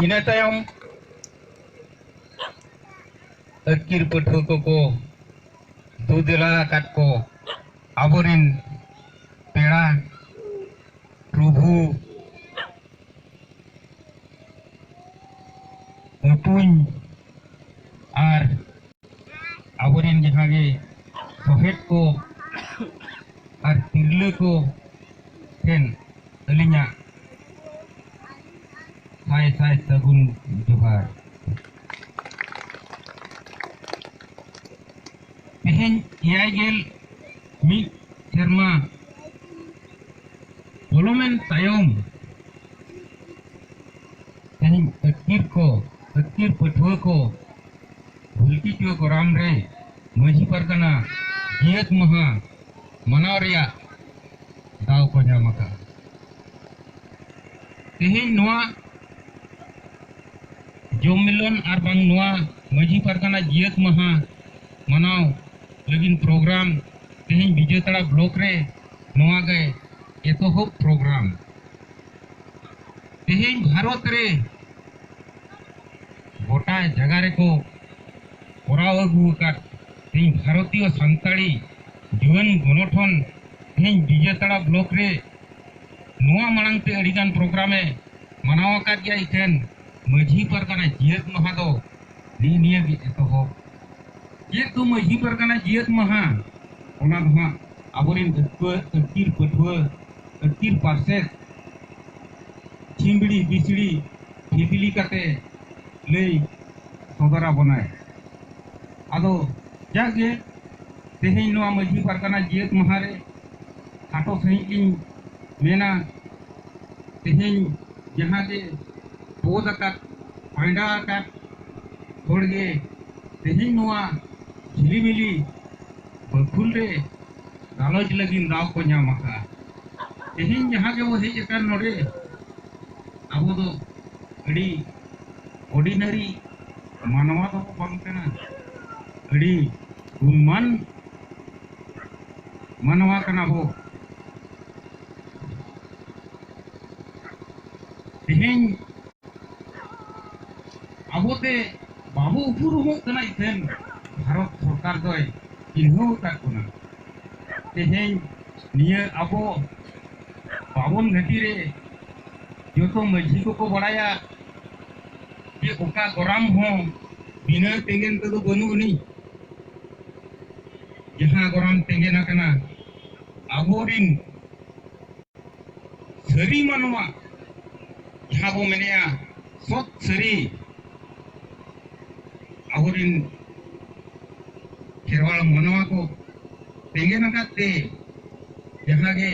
ᱤᱱᱟᱹ ᱛᱟᱭᱚᱢ ᱟᱹᱛᱠᱤᱨ ᱯᱟᱹᱴᱷᱩᱣᱟᱹ ᱠᱚᱠᱚ ᱫᱩ ᱫᱮᱞᱟ ᱟᱠᱟᱫ ᱠᱚ ᱟᱵᱚᱨᱤᱱ ᱯᱮᱲᱟ ᱯᱨᱚᱵᱷᱩ ᱩᱯᱩᱧ ᱟᱨ ᱟᱵᱚᱨᱮᱱ ᱡᱟᱦᱟᱸ ᱜᱮ ᱥᱚᱦᱮᱫ ᱠᱚ ᱟᱨ ᱛᱤᱨᱞᱟᱹ ᱠᱚ ᱴᱷᱮᱱ ᱟᱹᱞᱤᱧᱟᱜ ᱥᱟᱭ ᱥᱟᱭ ᱥᱟᱹᱜᱩᱱ ᱡᱚᱦᱟᱨ᱾ ᱛᱮᱦᱮᱧ ᱮᱭᱟᱭ ᱜᱮᱞ ᱢᱤᱫ ᱥᱮᱨᱢᱟ ᱯᱚᱞᱚᱢᱮᱱ ᱛᱟᱭᱚᱢ ᱛᱮᱦᱮᱧ ᱟᱹᱛᱠᱤᱨ ᱠᱚ, ᱟᱹᱛᱠᱤᱨ ᱯᱟᱹᱴᱷᱩᱣᱟᱹ ᱠᱚ ᱵᱷᱩᱞᱠᱤ ᱪᱩᱣᱟᱹ ᱠᱚᱨᱟᱢ ᱨᱮ ᱢᱟᱹᱡᱷᱤ ᱯᱟᱨᱜᱟᱱᱟ ᱡᱤᱭᱟᱹᱛ ᱢᱟᱦᱟ ᱢᱟᱱᱟᱣ ᱨᱮᱭᱟᱜ ᱫᱟᱣ ᱠᱚ ᱧᱟᱢ ᱟᱠᱟᱫᱼᱟ᱾ ᱛᱮᱦᱮᱧ ᱱᱚᱣᱟ ᱡᱚᱢ ᱢᱤᱞᱚᱱ ᱟᱨ ᱵᱟᱝ ᱱᱚᱣᱟ ᱢᱟᱹᱡᱷᱤ ᱯᱟᱨᱜᱟᱱᱟ ᱡᱤᱭᱟᱹᱛ ᱢᱟᱦᱟ ᱢᱟᱱᱟᱣ ᱞᱟᱹᱜᱤᱫ ᱯᱨᱳᱜᱨᱟᱢ ᱛᱮᱦᱮᱧ ᱵᱤᱡᱮᱛᱟᱲᱟ ᱵᱞᱚᱠ ᱨᱮ ᱱᱚᱣᱟ ᱜᱮ ᱮᱛᱚᱦᱚᱵ ᱯᱨᱳᱜᱨᱟᱢ᱾ ᱛᱮᱦᱮᱧ ᱵᱷᱟᱨᱚᱛ ᱨᱮ ᱜᱚᱴᱟ ᱡᱟᱭᱜᱟ ᱨᱮᱠᱚ ᱠᱚᱨᱟᱣ ᱟᱹᱜᱩ ᱟᱠᱟᱫ ᱛᱮᱦᱮᱧ ᱵᱷᱟᱨᱚᱛᱤᱭᱚ ᱥᱟᱱᱛᱟᱲᱤ ᱡᱩᱣᱟᱹᱱ ᱜᱚᱱᱚᱴᱷᱚᱱ ᱛᱮᱦᱮᱧ ᱵᱤᱡᱮᱛᱟᱲᱟ ᱵᱞᱚᱠ ᱨᱮ ᱱᱚᱣᱟ ᱢᱟᱲᱟᱝ ᱛᱮ ᱟᱹᱰᱤᱜᱟᱱ ᱯᱨᱳᱜᱨᱟᱢ ᱮ ᱢᱟᱱᱟᱣ ᱟᱠᱟᱫ ᱜᱮᱭᱟ᱾ ᱤᱠᱷᱟᱹᱱ ᱢᱟᱹᱡᱷᱤ ᱯᱟᱨᱜᱟᱱᱟ ᱡᱤᱭᱟᱹᱛ ᱢᱟᱦᱟ ᱫᱚ ᱱᱤᱭᱟᱹ ᱱᱤᱭᱟᱹ ᱜᱮ ᱮᱛᱚᱦᱚᱵ᱾ ᱪᱮᱫ ᱫᱚ ᱢᱟᱹᱡᱷᱤ ᱯᱟᱨᱜᱟᱱᱟ ᱡᱤᱭᱟᱹᱛ ᱢᱟᱦᱟ? ᱚᱱᱟ ᱫᱚ ᱦᱟᱸᱜ ᱟᱵᱚᱨᱮᱱ ᱟᱹᱛᱯᱟᱹ-, ᱟᱹᱛᱠᱤᱨ ᱯᱟᱹᱴᱷᱩᱣᱟᱹ, ᱟᱹᱛᱠᱤᱨ ᱯᱟᱨᱥᱮᱛ, ᱪᱷᱤᱢᱵᱤᱲᱤ ᱵᱤᱥᱲᱤ ᱯᱷᱤᱯᱤᱞᱤ ᱠᱟᱛᱮ ᱞᱟᱹᱭ ᱥᱚᱫᱚᱨ ᱟᱵᱚᱱᱟᱭ᱾ ᱟᱫᱚ ᱡᱟᱠ ᱜᱮ, ᱛᱮᱦᱮᱧ ᱱᱚᱣᱟ ᱢᱟᱹᱡᱷᱤ ᱯᱟᱨᱜᱟᱱᱟ ᱡᱤᱭᱟᱹᱛ ᱢᱟᱦᱟ ᱨᱮ ᱠᱷᱟᱴᱚ ᱥᱟᱺᱦᱤᱡ ᱤᱧ ᱢᱮᱱᱟ, ᱛᱮᱦᱮᱧ ᱡᱟᱦᱟᱸ ᱜᱮ ᱯᱚᱫ ᱟᱠᱟᱫ, ᱯᱟᱸᱰᱟ ᱟᱠᱟᱫ ᱦᱚᱲ ᱜᱮ ᱛᱮᱦᱮᱧ ᱱᱚᱣᱟ ᱡᱷᱤᱞᱤᱢᱤᱞᱤ ᱵᱟᱹᱠᱷᱩᱞ ᱨᱮ ᱜᱟᱞᱚᱪ ᱞᱟᱹᱜᱤᱫ ᱫᱟᱣ ᱠᱚ ᱧᱟᱢ ᱟᱠᱟᱫᱼᱟ᱾ ᱛᱮᱦᱮᱧ ᱡᱟᱦᱟᱸ ᱜᱮᱵᱚ ᱦᱮᱡ ᱟᱠᱟᱱ ᱱᱚᱰᱮ, ᱟᱵᱚ ᱫᱚ ᱟᱹᱰᱤ ordinary ᱢᱟᱱᱣᱟ ᱫᱚᱵᱚ ᱵᱟᱝ ᱠᱟᱱᱟ, ᱟᱹᱰᱤ ᱜᱩᱱᱢᱟᱱ ᱢᱟᱱᱣᱟ ᱠᱟᱱᱟ ᱵᱚ᱾ ᱛᱮᱦᱮᱧ ᱟᱵᱚᱛᱮ ᱵᱟᱵᱚ ᱩᱯᱨᱩᱢᱚᱜ ᱠᱟᱱᱟ, ᱤᱠᱷᱟᱹᱱ ᱵᱷᱟᱨᱚᱛ ᱥᱚᱨᱠᱟᱨ ᱫᱚᱭ ᱪᱤᱱᱦᱟᱹᱣ ᱟᱠᱟᱫ ᱵᱚᱱᱟ᱾ ᱛᱮᱦᱮᱧ ᱱᱤᱭᱟᱹ ᱟᱵᱚ ᱵᱟᱵᱚᱱ ᱜᱷᱟᱹᱴᱤ ᱨᱮ ᱡᱚᱛᱚ ᱢᱟᱹᱡᱷᱤ ᱠᱚᱠᱚ ᱵᱟᱲᱟᱭᱟ ᱡᱮ ᱚᱠᱟ ᱜᱚᱨᱟᱢ ᱦᱚᱸ ᱵᱤᱱᱟᱹ ᱛᱮᱸᱜᱮᱱ ᱛᱮᱫᱚ ᱵᱟᱹᱱᱩᱜ ᱟᱹᱱᱤᱡ᱾ ᱡᱟᱦᱟᱸ ᱜᱚᱨᱟᱢ ᱛᱮᱸᱜᱮᱱ ᱟᱠᱟᱱᱟ, ᱟᱵᱚᱨᱤᱱ ᱥᱟᱹᱨᱤ ᱢᱟᱱᱣᱟ, ᱡᱟᱦᱟᱸ ᱵᱚ ᱢᱮᱱᱮᱜᱼᱟ ᱥᱚᱛ ᱥᱟᱹᱨᱤ, ᱟᱵᱚᱨᱤᱱ ᱠᱷᱮᱨᱣᱟᱲ ᱢᱟᱱᱣᱟ ᱠᱚ ᱛᱮᱸᱜᱮᱱ ᱟᱠᱟᱫ ᱛᱮ, ᱡᱟᱦᱟᱸ ᱜᱮ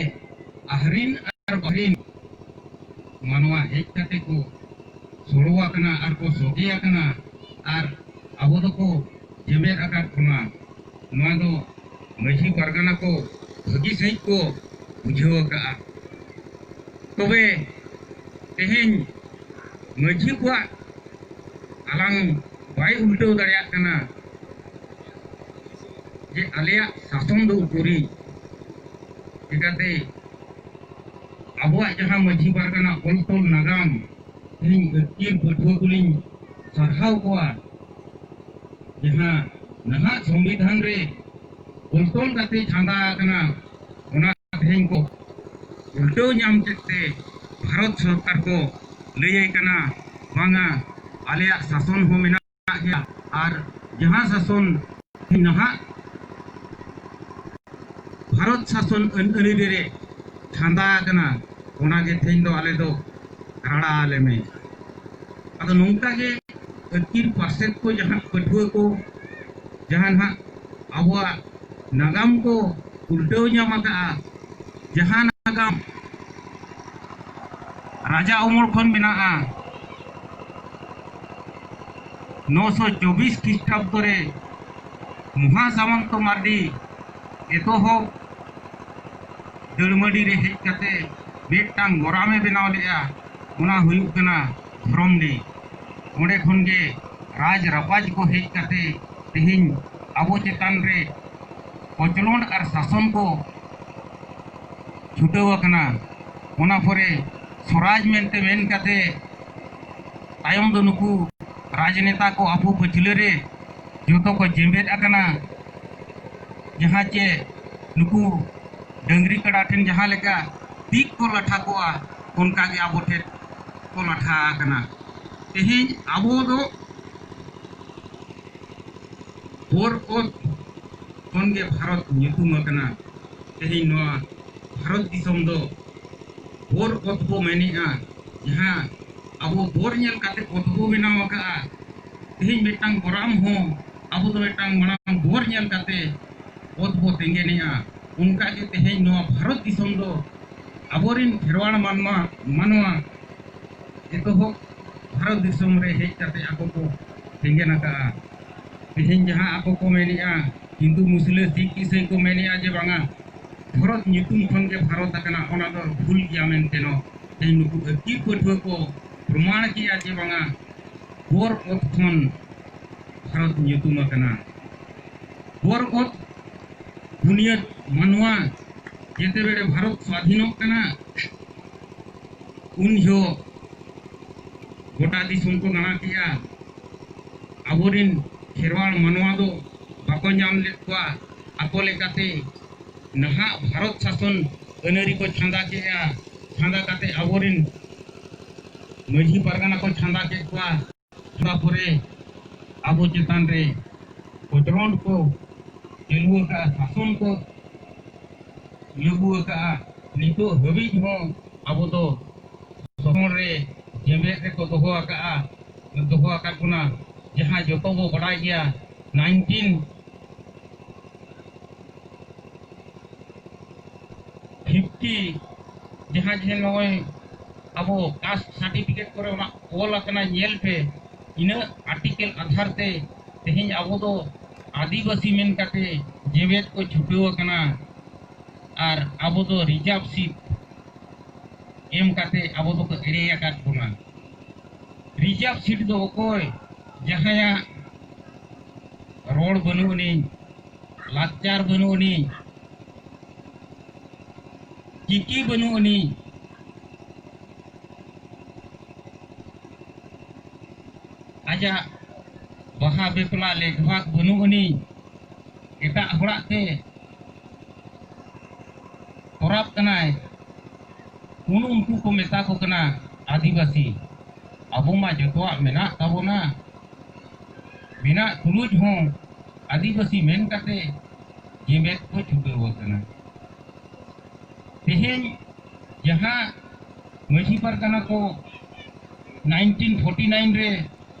ᱟᱦᱨᱤᱱ ᱟᱨ ᱵᱟᱦᱨᱤᱱ ᱢᱟᱱᱣᱟ ᱦᱮᱡ ᱠᱟᱛᱮ ᱠᱚ ᱥᱚᱲᱚ ᱟᱠᱟᱱᱟ ᱟᱨ ᱠᱚ ᱥᱚᱜᱮ ᱟᱠᱟᱱᱟ, ᱟᱨ ᱟᱵᱚ ᱫᱚᱠᱚ ᱡᱮᱢᱮᱫ ᱟᱠᱟᱫ ᱵᱚᱱᱟ᱾ ᱱᱚᱣᱟ ᱫᱚ ᱢᱟᱹᱡᱷᱤ ᱯᱟᱨᱜᱟᱱᱟ ᱠᱚ ᱵᱷᱟᱹᱜᱤ ᱥᱟᱺᱦᱤᱡ ᱠᱚ ᱵᱩᱡᱷᱟᱹᱣ ᱟᱠᱟᱫᱼᱟ᱾ ᱛᱚᱵᱮ ᱛᱮᱦᱮᱧ ᱢᱟᱹᱡᱷᱤ ᱠᱚᱣᱟᱜ ᱟᱞᱟᱝ ᱵᱟᱭ ᱩᱞᱴᱟᱹᱣ ᱫᱟᱲᱮᱭᱟᱜ ᱠᱟᱱᱟ ᱡᱮ ᱟᱞᱮᱭᱟᱜ ᱥᱟᱥᱚᱱ ᱫᱚ ᱩᱠᱩᱨᱤᱡ? ᱪᱤᱠᱟᱹᱛᱮ ᱟᱵᱚᱣᱟᱜ ᱡᱟᱦᱟᱸ ᱢᱟᱹᱡᱷᱤ ᱯᱟᱨᱜᱟᱱᱟ ᱚᱞ ᱛᱚᱞ ᱱᱟᱜᱟᱢ, ᱛᱮᱦᱮᱧ ᱟᱹᱛᱠᱤᱨ ᱯᱟᱹᱴᱷᱩᱣᱟᱹ ᱠᱚᱞᱤᱧ ᱥᱟᱨᱦᱟᱣ ᱠᱚᱣᱟ, ᱡᱟᱦᱟᱸ ᱱᱟᱦᱟᱜ ᱥᱚᱝᱵᱤᱫᱷᱟᱱ ᱨᱮ ᱚᱞ ᱛᱚᱞ ᱠᱟᱛᱮ ᱪᱷᱟᱸᱫᱟ ᱟᱠᱟᱱᱟ, ᱚᱱᱟ ᱛᱮᱦᱮᱧ ᱠᱚ ᱩᱞᱴᱟᱹᱣ ᱧᱟᱢ ᱠᱮᱫ ᱛᱮ ᱵᱷᱟᱨᱚᱛ ᱥᱚᱨᱠᱟᱨ ᱠᱚ ᱞᱟᱹᱭᱟᱭ ᱠᱟᱱᱟ, ᱵᱟᱝᱟ, ᱟᱞᱮᱭᱟᱜ ᱥᱟᱥᱚᱱ ᱦᱚᱸ ᱢᱮᱱᱟᱜ ᱜᱮᱭᱟ, ᱟᱨ ᱡᱟᱦᱟᱸ ᱥᱟᱥᱚᱱ ᱱᱟᱦᱟᱜ ᱵᱷᱟᱨᱚᱛ ᱥᱟᱥᱚᱱ ᱟᱹᱱ ᱟᱹᱨᱤ ᱨᱮ ᱪᱷᱟᱸᱫᱟ ᱟᱠᱟᱱᱟ, ᱚᱱᱟᱜᱮ ᱛᱮᱦᱮᱧ ᱫᱚ ᱟᱞᱮ ᱫᱚ ᱨᱟᱲᱟ ᱟᱞᱮ ᱢᱮ᱾ ᱟᱫᱚ ᱱᱚᱝᱠᱟ ᱜᱮ ᱟᱹᱠᱤᱞ ᱯᱟᱨᱥᱮᱛ ᱠᱚ, ᱡᱟᱦᱟᱸ ᱯᱟᱹᱴᱷᱩᱣᱟᱹ ᱠᱚ, ᱡᱟᱦᱟᱸ ᱱᱟᱦᱟᱜ ᱟᱵᱚᱣᱟᱜ ᱱᱟᱜᱟᱢ ᱠᱚ ᱩᱞᱴᱟᱹᱣ ᱧᱟᱢ ᱟᱠᱟᱫᱼᱟ, ᱡᱟᱦᱟᱸ ᱱᱟᱜᱟᱢ ᱨᱟᱡᱟ ᱩᱢᱚᱞ ᱠᱷᱚᱱ ᱢᱮᱱᱟᱜᱼᱟ, ᱱᱚᱥᱚ ᱪᱚᱵᱵᱤᱥ ᱠᱷᱨᱤᱥᱴᱟᱵᱫᱚ ᱨᱮ ᱢᱚᱦᱟ ᱥᱟᱢᱚᱱᱛᱚ ᱢᱟᱨᱰᱤ ᱮᱛᱚᱦᱚᱵ ᱫᱟᱹᱲᱢᱟᱹᱰᱤ ᱨᱮ ᱦᱮᱡ ᱠᱟᱛᱮ ᱢᱤᱫᱴᱟᱝ ᱜᱚᱨᱟᱢᱮ ᱵᱮᱱᱟᱣ ᱞᱮᱫᱼᱟ, ᱚᱱᱟ ᱦᱩᱭᱩᱜ ᱠᱟᱱᱟ ᱫᱷᱚᱨᱚᱢᱰᱤ᱾ ᱚᱸᱰᱮ ᱠᱷᱚᱱ ᱜᱮ ᱨᱟᱡᱽ ᱨᱟᱯᱟᱡᱽ ᱠᱚ ᱦᱮᱡ ᱠᱟᱛᱮ ᱛᱮᱦᱮᱧ ᱟᱵᱚ ᱪᱮᱛᱟᱱ ᱨᱮ ᱠᱚᱪᱞᱚᱱ ᱟᱨ ᱥᱟᱥᱚᱱ ᱠᱚ ᱪᱷᱩᱴᱟᱹᱣ ᱟᱠᱟᱱᱟ᱾ ᱚᱱᱟ ᱯᱚᱨᱮ ᱥᱚᱨᱟᱡᱽ ᱢᱮᱱᱛᱮ ᱢᱮᱱ ᱠᱟᱛᱮ ᱛᱟᱭᱚᱢ ᱫᱚ ᱱᱩᱠᱩ ᱨᱟᱡᱽᱱᱮᱛᱟ ᱠᱚ ᱟᱵᱚ ᱯᱟᱹᱪᱷᱞᱟᱹ ᱨᱮ ᱡᱚᱛᱚ ᱠᱚ ᱡᱮᱢᱵᱮᱫ ᱟᱠᱟᱱᱟ᱾ ᱡᱟᱦᱟᱸ ᱪᱮ ᱱᱩᱠᱩ ᱰᱟᱹᱝᱨᱤ ᱠᱟᱰᱟ ᱴᱷᱮᱱ ᱡᱟᱦᱟᱸ ᱞᱮᱠᱟ ᱛᱤᱠ ᱠᱚ ᱞᱟᱴᱷᱟ ᱠᱚᱜᱼᱟ, ᱚᱱᱠᱟ ᱜᱮ ᱟᱵᱚ ᱴᱷᱮᱱ ᱠᱚ ᱞᱟᱴᱷᱟ ᱟᱠᱟᱱᱟ᱾ ᱛᱮᱦᱮᱧ ᱟᱵᱚ ᱫᱚ ᱵᱳᱨ ᱚᱛ ᱠᱷᱚᱱ ᱜᱮ ᱵᱷᱟᱨᱚᱛ ᱧᱩᱛᱩᱢ ᱟᱠᱟᱱᱟ᱾ ᱛᱮᱦᱮᱧ ᱱᱚᱣᱟ ᱵᱷᱟᱨᱚᱛ ᱫᱤᱥᱚᱢ ᱫᱚ ᱵᱳᱨ ᱚᱛ ᱵᱚ ᱢᱮᱱᱮᱜᱼᱟ, ᱡᱟᱦᱟᱸ ᱟᱵᱚ ᱵᱳᱨ ᱧᱮᱞ ᱠᱟᱛᱮ ᱚᱛ ᱵᱚ ᱵᱮᱱᱟᱣ ᱟᱠᱟᱜᱼᱟ᱾ ᱛᱮᱦᱮᱧ ᱢᱤᱫᱴᱟᱝ ᱜᱚᱨᱟᱢ ᱦᱚᱸ ᱟᱵᱚ ᱫᱚ ᱢᱤᱫᱴᱟᱝ ᱢᱟᱲᱟᱝ ᱵᱳᱨ ᱧᱮᱞ ᱠᱟᱛᱮ ᱚᱛ ᱵᱚ ᱛᱮᱸᱜᱮᱱᱮᱜᱼᱟ᱾ ᱚᱱᱠᱟ ᱜᱮ ᱛᱮᱦᱮᱧ ᱱᱚᱣᱟ ᱵᱷᱟᱨᱚᱛ ᱫᱤᱥᱚᱢ ᱫᱚ ᱟᱵᱚᱨᱮᱱ ᱠᱷᱮᱨᱣᱟᱲ ᱢᱟᱱᱣᱟ, ᱢᱟᱱᱣᱟ ᱮᱛᱚᱦᱚᱵ ᱵᱷᱟᱨᱚᱛ ᱫᱤᱥᱚᱢ ᱨᱮ ᱦᱮᱡ ᱠᱟᱛᱮ ᱟᱠᱚ ᱠᱚ ᱛᱮᱸᱜᱮᱱ ᱟᱠᱟᱜᱼᱟ᱾ ᱛᱮᱦᱮᱧ ᱡᱟᱦᱟᱸ ᱟᱠᱚ ᱠᱚ ᱢᱮᱱᱮᱜᱼᱟ, ᱦᱤᱱᱫᱩ, ᱢᱩᱥᱞᱟᱹ, ᱥᱤᱠᱷ, ᱤᱥᱟᱹᱭ ᱠᱚ ᱢᱮᱱᱮᱜᱼᱟ ᱡᱮ ᱵᱟᱝᱟ, ᱵᱷᱟᱨᱚᱛ ᱧᱩᱛᱩᱢ ᱠᱷᱚᱱ ᱜᱮ ᱵᱷᱟᱨᱚᱛ ᱟᱠᱟᱱᱟ, ᱚᱱᱟ ᱫᱚ ᱵᱷᱩᱞ ᱜᱮᱭᱟ ᱢᱮᱱᱛᱮ ᱱᱚ ᱛᱮᱦᱮᱧ ᱱᱩᱠᱩ ᱟᱹᱠᱤᱞ ᱯᱟᱹᱴᱷᱩᱣᱟᱹ ᱠᱚ ᱯᱨᱚᱢᱟᱬ ᱠᱮᱜᱼᱟ ᱡᱮ ᱵᱟᱝᱟ, ᱵᱳᱨ ᱚᱛ ᱠᱷᱚᱱ ᱵᱷᱟᱨᱚᱛ ᱧᱩᱛᱩᱢ ᱟᱠᱟᱱᱟ᱾ ᱵᱳᱨ ᱚᱛ ᱵᱩᱱᱤᱭᱟᱹᱫ ᱢᱟᱱᱣᱟ ᱡᱮᱛᱮ ᱵᱮᱲᱮ ᱵᱷᱟᱨᱚᱛ ᱥᱟᱫᱷᱤᱱᱚᱜ ᱠᱟᱱᱟ, ᱩᱱ ᱡᱚᱦᱚᱜ ᱜᱚᱴᱟ ᱫᱤᱥᱚᱢ ᱠᱚ ᱫᱟᱬᱟ ᱠᱮᱜᱼᱟ᱾ ᱟᱵᱚᱨᱮᱱ ᱠᱷᱮᱨᱣᱟᱲ ᱢᱟᱱᱣᱟ ᱫᱚ ᱵᱟᱠᱚ ᱧᱟᱢ ᱞᱮᱫ ᱠᱚᱣᱟ᱾ ᱟᱠᱚ ᱞᱮᱠᱟᱛᱮ ᱱᱟᱦᱟᱜ ᱵᱷᱟᱨᱚᱛ ᱥᱟᱥᱚᱱ ᱟᱹᱱᱟᱹᱨᱤ ᱠᱚ ᱪᱷᱟᱸᱫᱟ ᱠᱮᱜᱼᱟ᱾ ᱪᱷᱟᱸᱫᱟ ᱠᱟᱛᱮ ᱟᱵᱚᱨᱮᱱ ᱢᱟᱹᱡᱷᱤ ᱯᱟᱨᱜᱟᱱᱟ ᱠᱚ ᱪᱷᱟᱸᱫᱟ ᱠᱮᱫ ᱠᱚᱣᱟ᱾ ᱚᱱᱟ ᱯᱚᱨᱮ ᱟᱵᱚ ᱪᱮᱛᱟᱱ ᱨᱮ ᱠᱚᱪᱞᱚᱱ ᱠᱚ ᱪᱟᱹᱞᱩ ᱟᱠᱟᱫᱼᱟ, ᱥᱟᱥᱚᱱ ᱠᱚ ᱞᱟᱹᱜᱩ ᱟᱠᱟᱫᱼᱟ᱾ ᱱᱤᱛᱚᱜ ᱦᱟᱹᱵᱤᱡ ᱦᱚᱸ ᱟᱵᱚ ᱫᱚ ᱥᱚᱦᱚᱨ ᱨᱮ ᱡᱮᱢᱮᱫ ᱨᱮᱠᱚ ᱫᱚᱦᱚ ᱟᱠᱟᱫᱼᱟ᱾ ᱫᱚᱦᱚ ᱟᱠᱟᱫ ᱵᱚᱱᱟ, ᱡᱟᱦᱟᱸ ᱡᱚᱛᱚ ᱵᱚ ᱵᱟᱲᱟᱭ ᱜᱮᱭᱟ, ᱱᱟᱭᱤᱱᱴᱤᱱ ᱯᱷᱤᱯᱴᱤ ᱡᱟᱦᱟᱸ ᱡᱮ ᱱᱚᱜᱼᱚᱭ ᱟᱵᱚ ᱠᱟᱥᱴ ᱥᱟᱨᱴᱤᱯᱷᱤᱠᱮᱴ ᱠᱚᱨᱮ ᱚᱱᱟ ᱚᱞ ᱟᱠᱟᱱᱟ, ᱧᱮᱞ ᱯᱮ, ᱤᱱᱟᱹ ᱟᱨᱴᱤᱠᱮᱞ ᱟᱫᱷᱟᱨ ᱛᱮ ᱛᱮᱦᱮᱧ ᱟᱵᱚ ᱫᱚ ᱟᱹᱫᱤᱵᱟᱹᱥᱤ ᱢᱮᱱ ᱠᱟᱛᱮ ᱡᱮᱢᱮᱫ ᱠᱚ ᱪᱷᱩᱴᱟᱹᱣ ᱟᱠᱟᱱᱟ᱾ ᱟᱨ ᱟᱵᱚ ᱫᱚ ᱨᱤᱡᱟᱨᱵᱷ ᱥᱤᱴ ᱮᱢ ᱠᱟᱛᱮ ᱟᱵᱚ ᱫᱚᱠᱚ ᱮᱲᱮ ᱟᱠᱟᱫ ᱵᱚᱱᱟ᱾ ᱨᱤᱡᱟᱨᱵᱷ ᱥᱤᱴ ᱫᱚ ᱚᱠᱚᱭ? ᱡᱟᱦᱟᱸᱭᱟᱜ ᱨᱚᱲ ᱵᱟᱹᱱᱩᱜ ᱟᱹᱱᱤᱡ, ᱞᱟᱠᱪᱟᱨ ᱵᱟᱹᱱᱩᱜ ᱟᱹᱱᱤᱡ, ᱪᱤᱠᱤ ᱵᱟᱹᱱᱩᱜ ᱟᱹᱱᱤᱡ, ᱟᱡᱟᱜ ᱵᱟᱦᱟ ᱵᱮᱯᱞᱟ ᱞᱮᱠᱵᱷᱟᱜᱽ ᱵᱟᱹᱱᱩᱜ ᱟᱹᱱᱤᱡ, ᱮᱴᱟᱜ ᱦᱚᱲᱟᱜ ᱛᱮ ᱯᱚᱨᱟᱵᱽ ᱠᱟᱱᱟᱭ, ᱩᱱ ᱩᱱᱠᱩ ᱠᱚ ᱢᱮᱛᱟ ᱠᱚ ᱠᱟᱱᱟ ᱟᱹᱫᱤᱵᱟᱹᱥᱤ᱾ ᱟᱵᱚ ᱢᱟ ᱡᱚᱛᱚᱣᱟᱜ ᱢᱮᱱᱟᱜ ᱛᱟᱵᱚᱱᱟ, ᱢᱮᱱᱟᱜ ᱛᱩᱞᱩᱡ ᱦᱚᱸ ᱟᱹᱫᱤᱵᱟᱹᱥᱤ ᱢᱮᱱ ᱠᱟᱛᱮ ᱡᱮᱢᱮᱫ ᱠᱚ ᱪᱷᱩᱴᱟᱹᱣ ᱟᱠᱟᱱᱟ᱾ ᱛᱮᱦᱮᱧ ᱡᱟᱦᱟᱸ ᱢᱟᱹᱡᱷᱤ ᱯᱟᱨᱜᱟᱱᱟ ᱠᱚ ᱱᱟᱭᱤᱱᱴᱤᱱ ᱯᱷᱳᱨᱴᱤ ᱱᱟᱭᱤᱱ ᱨᱮ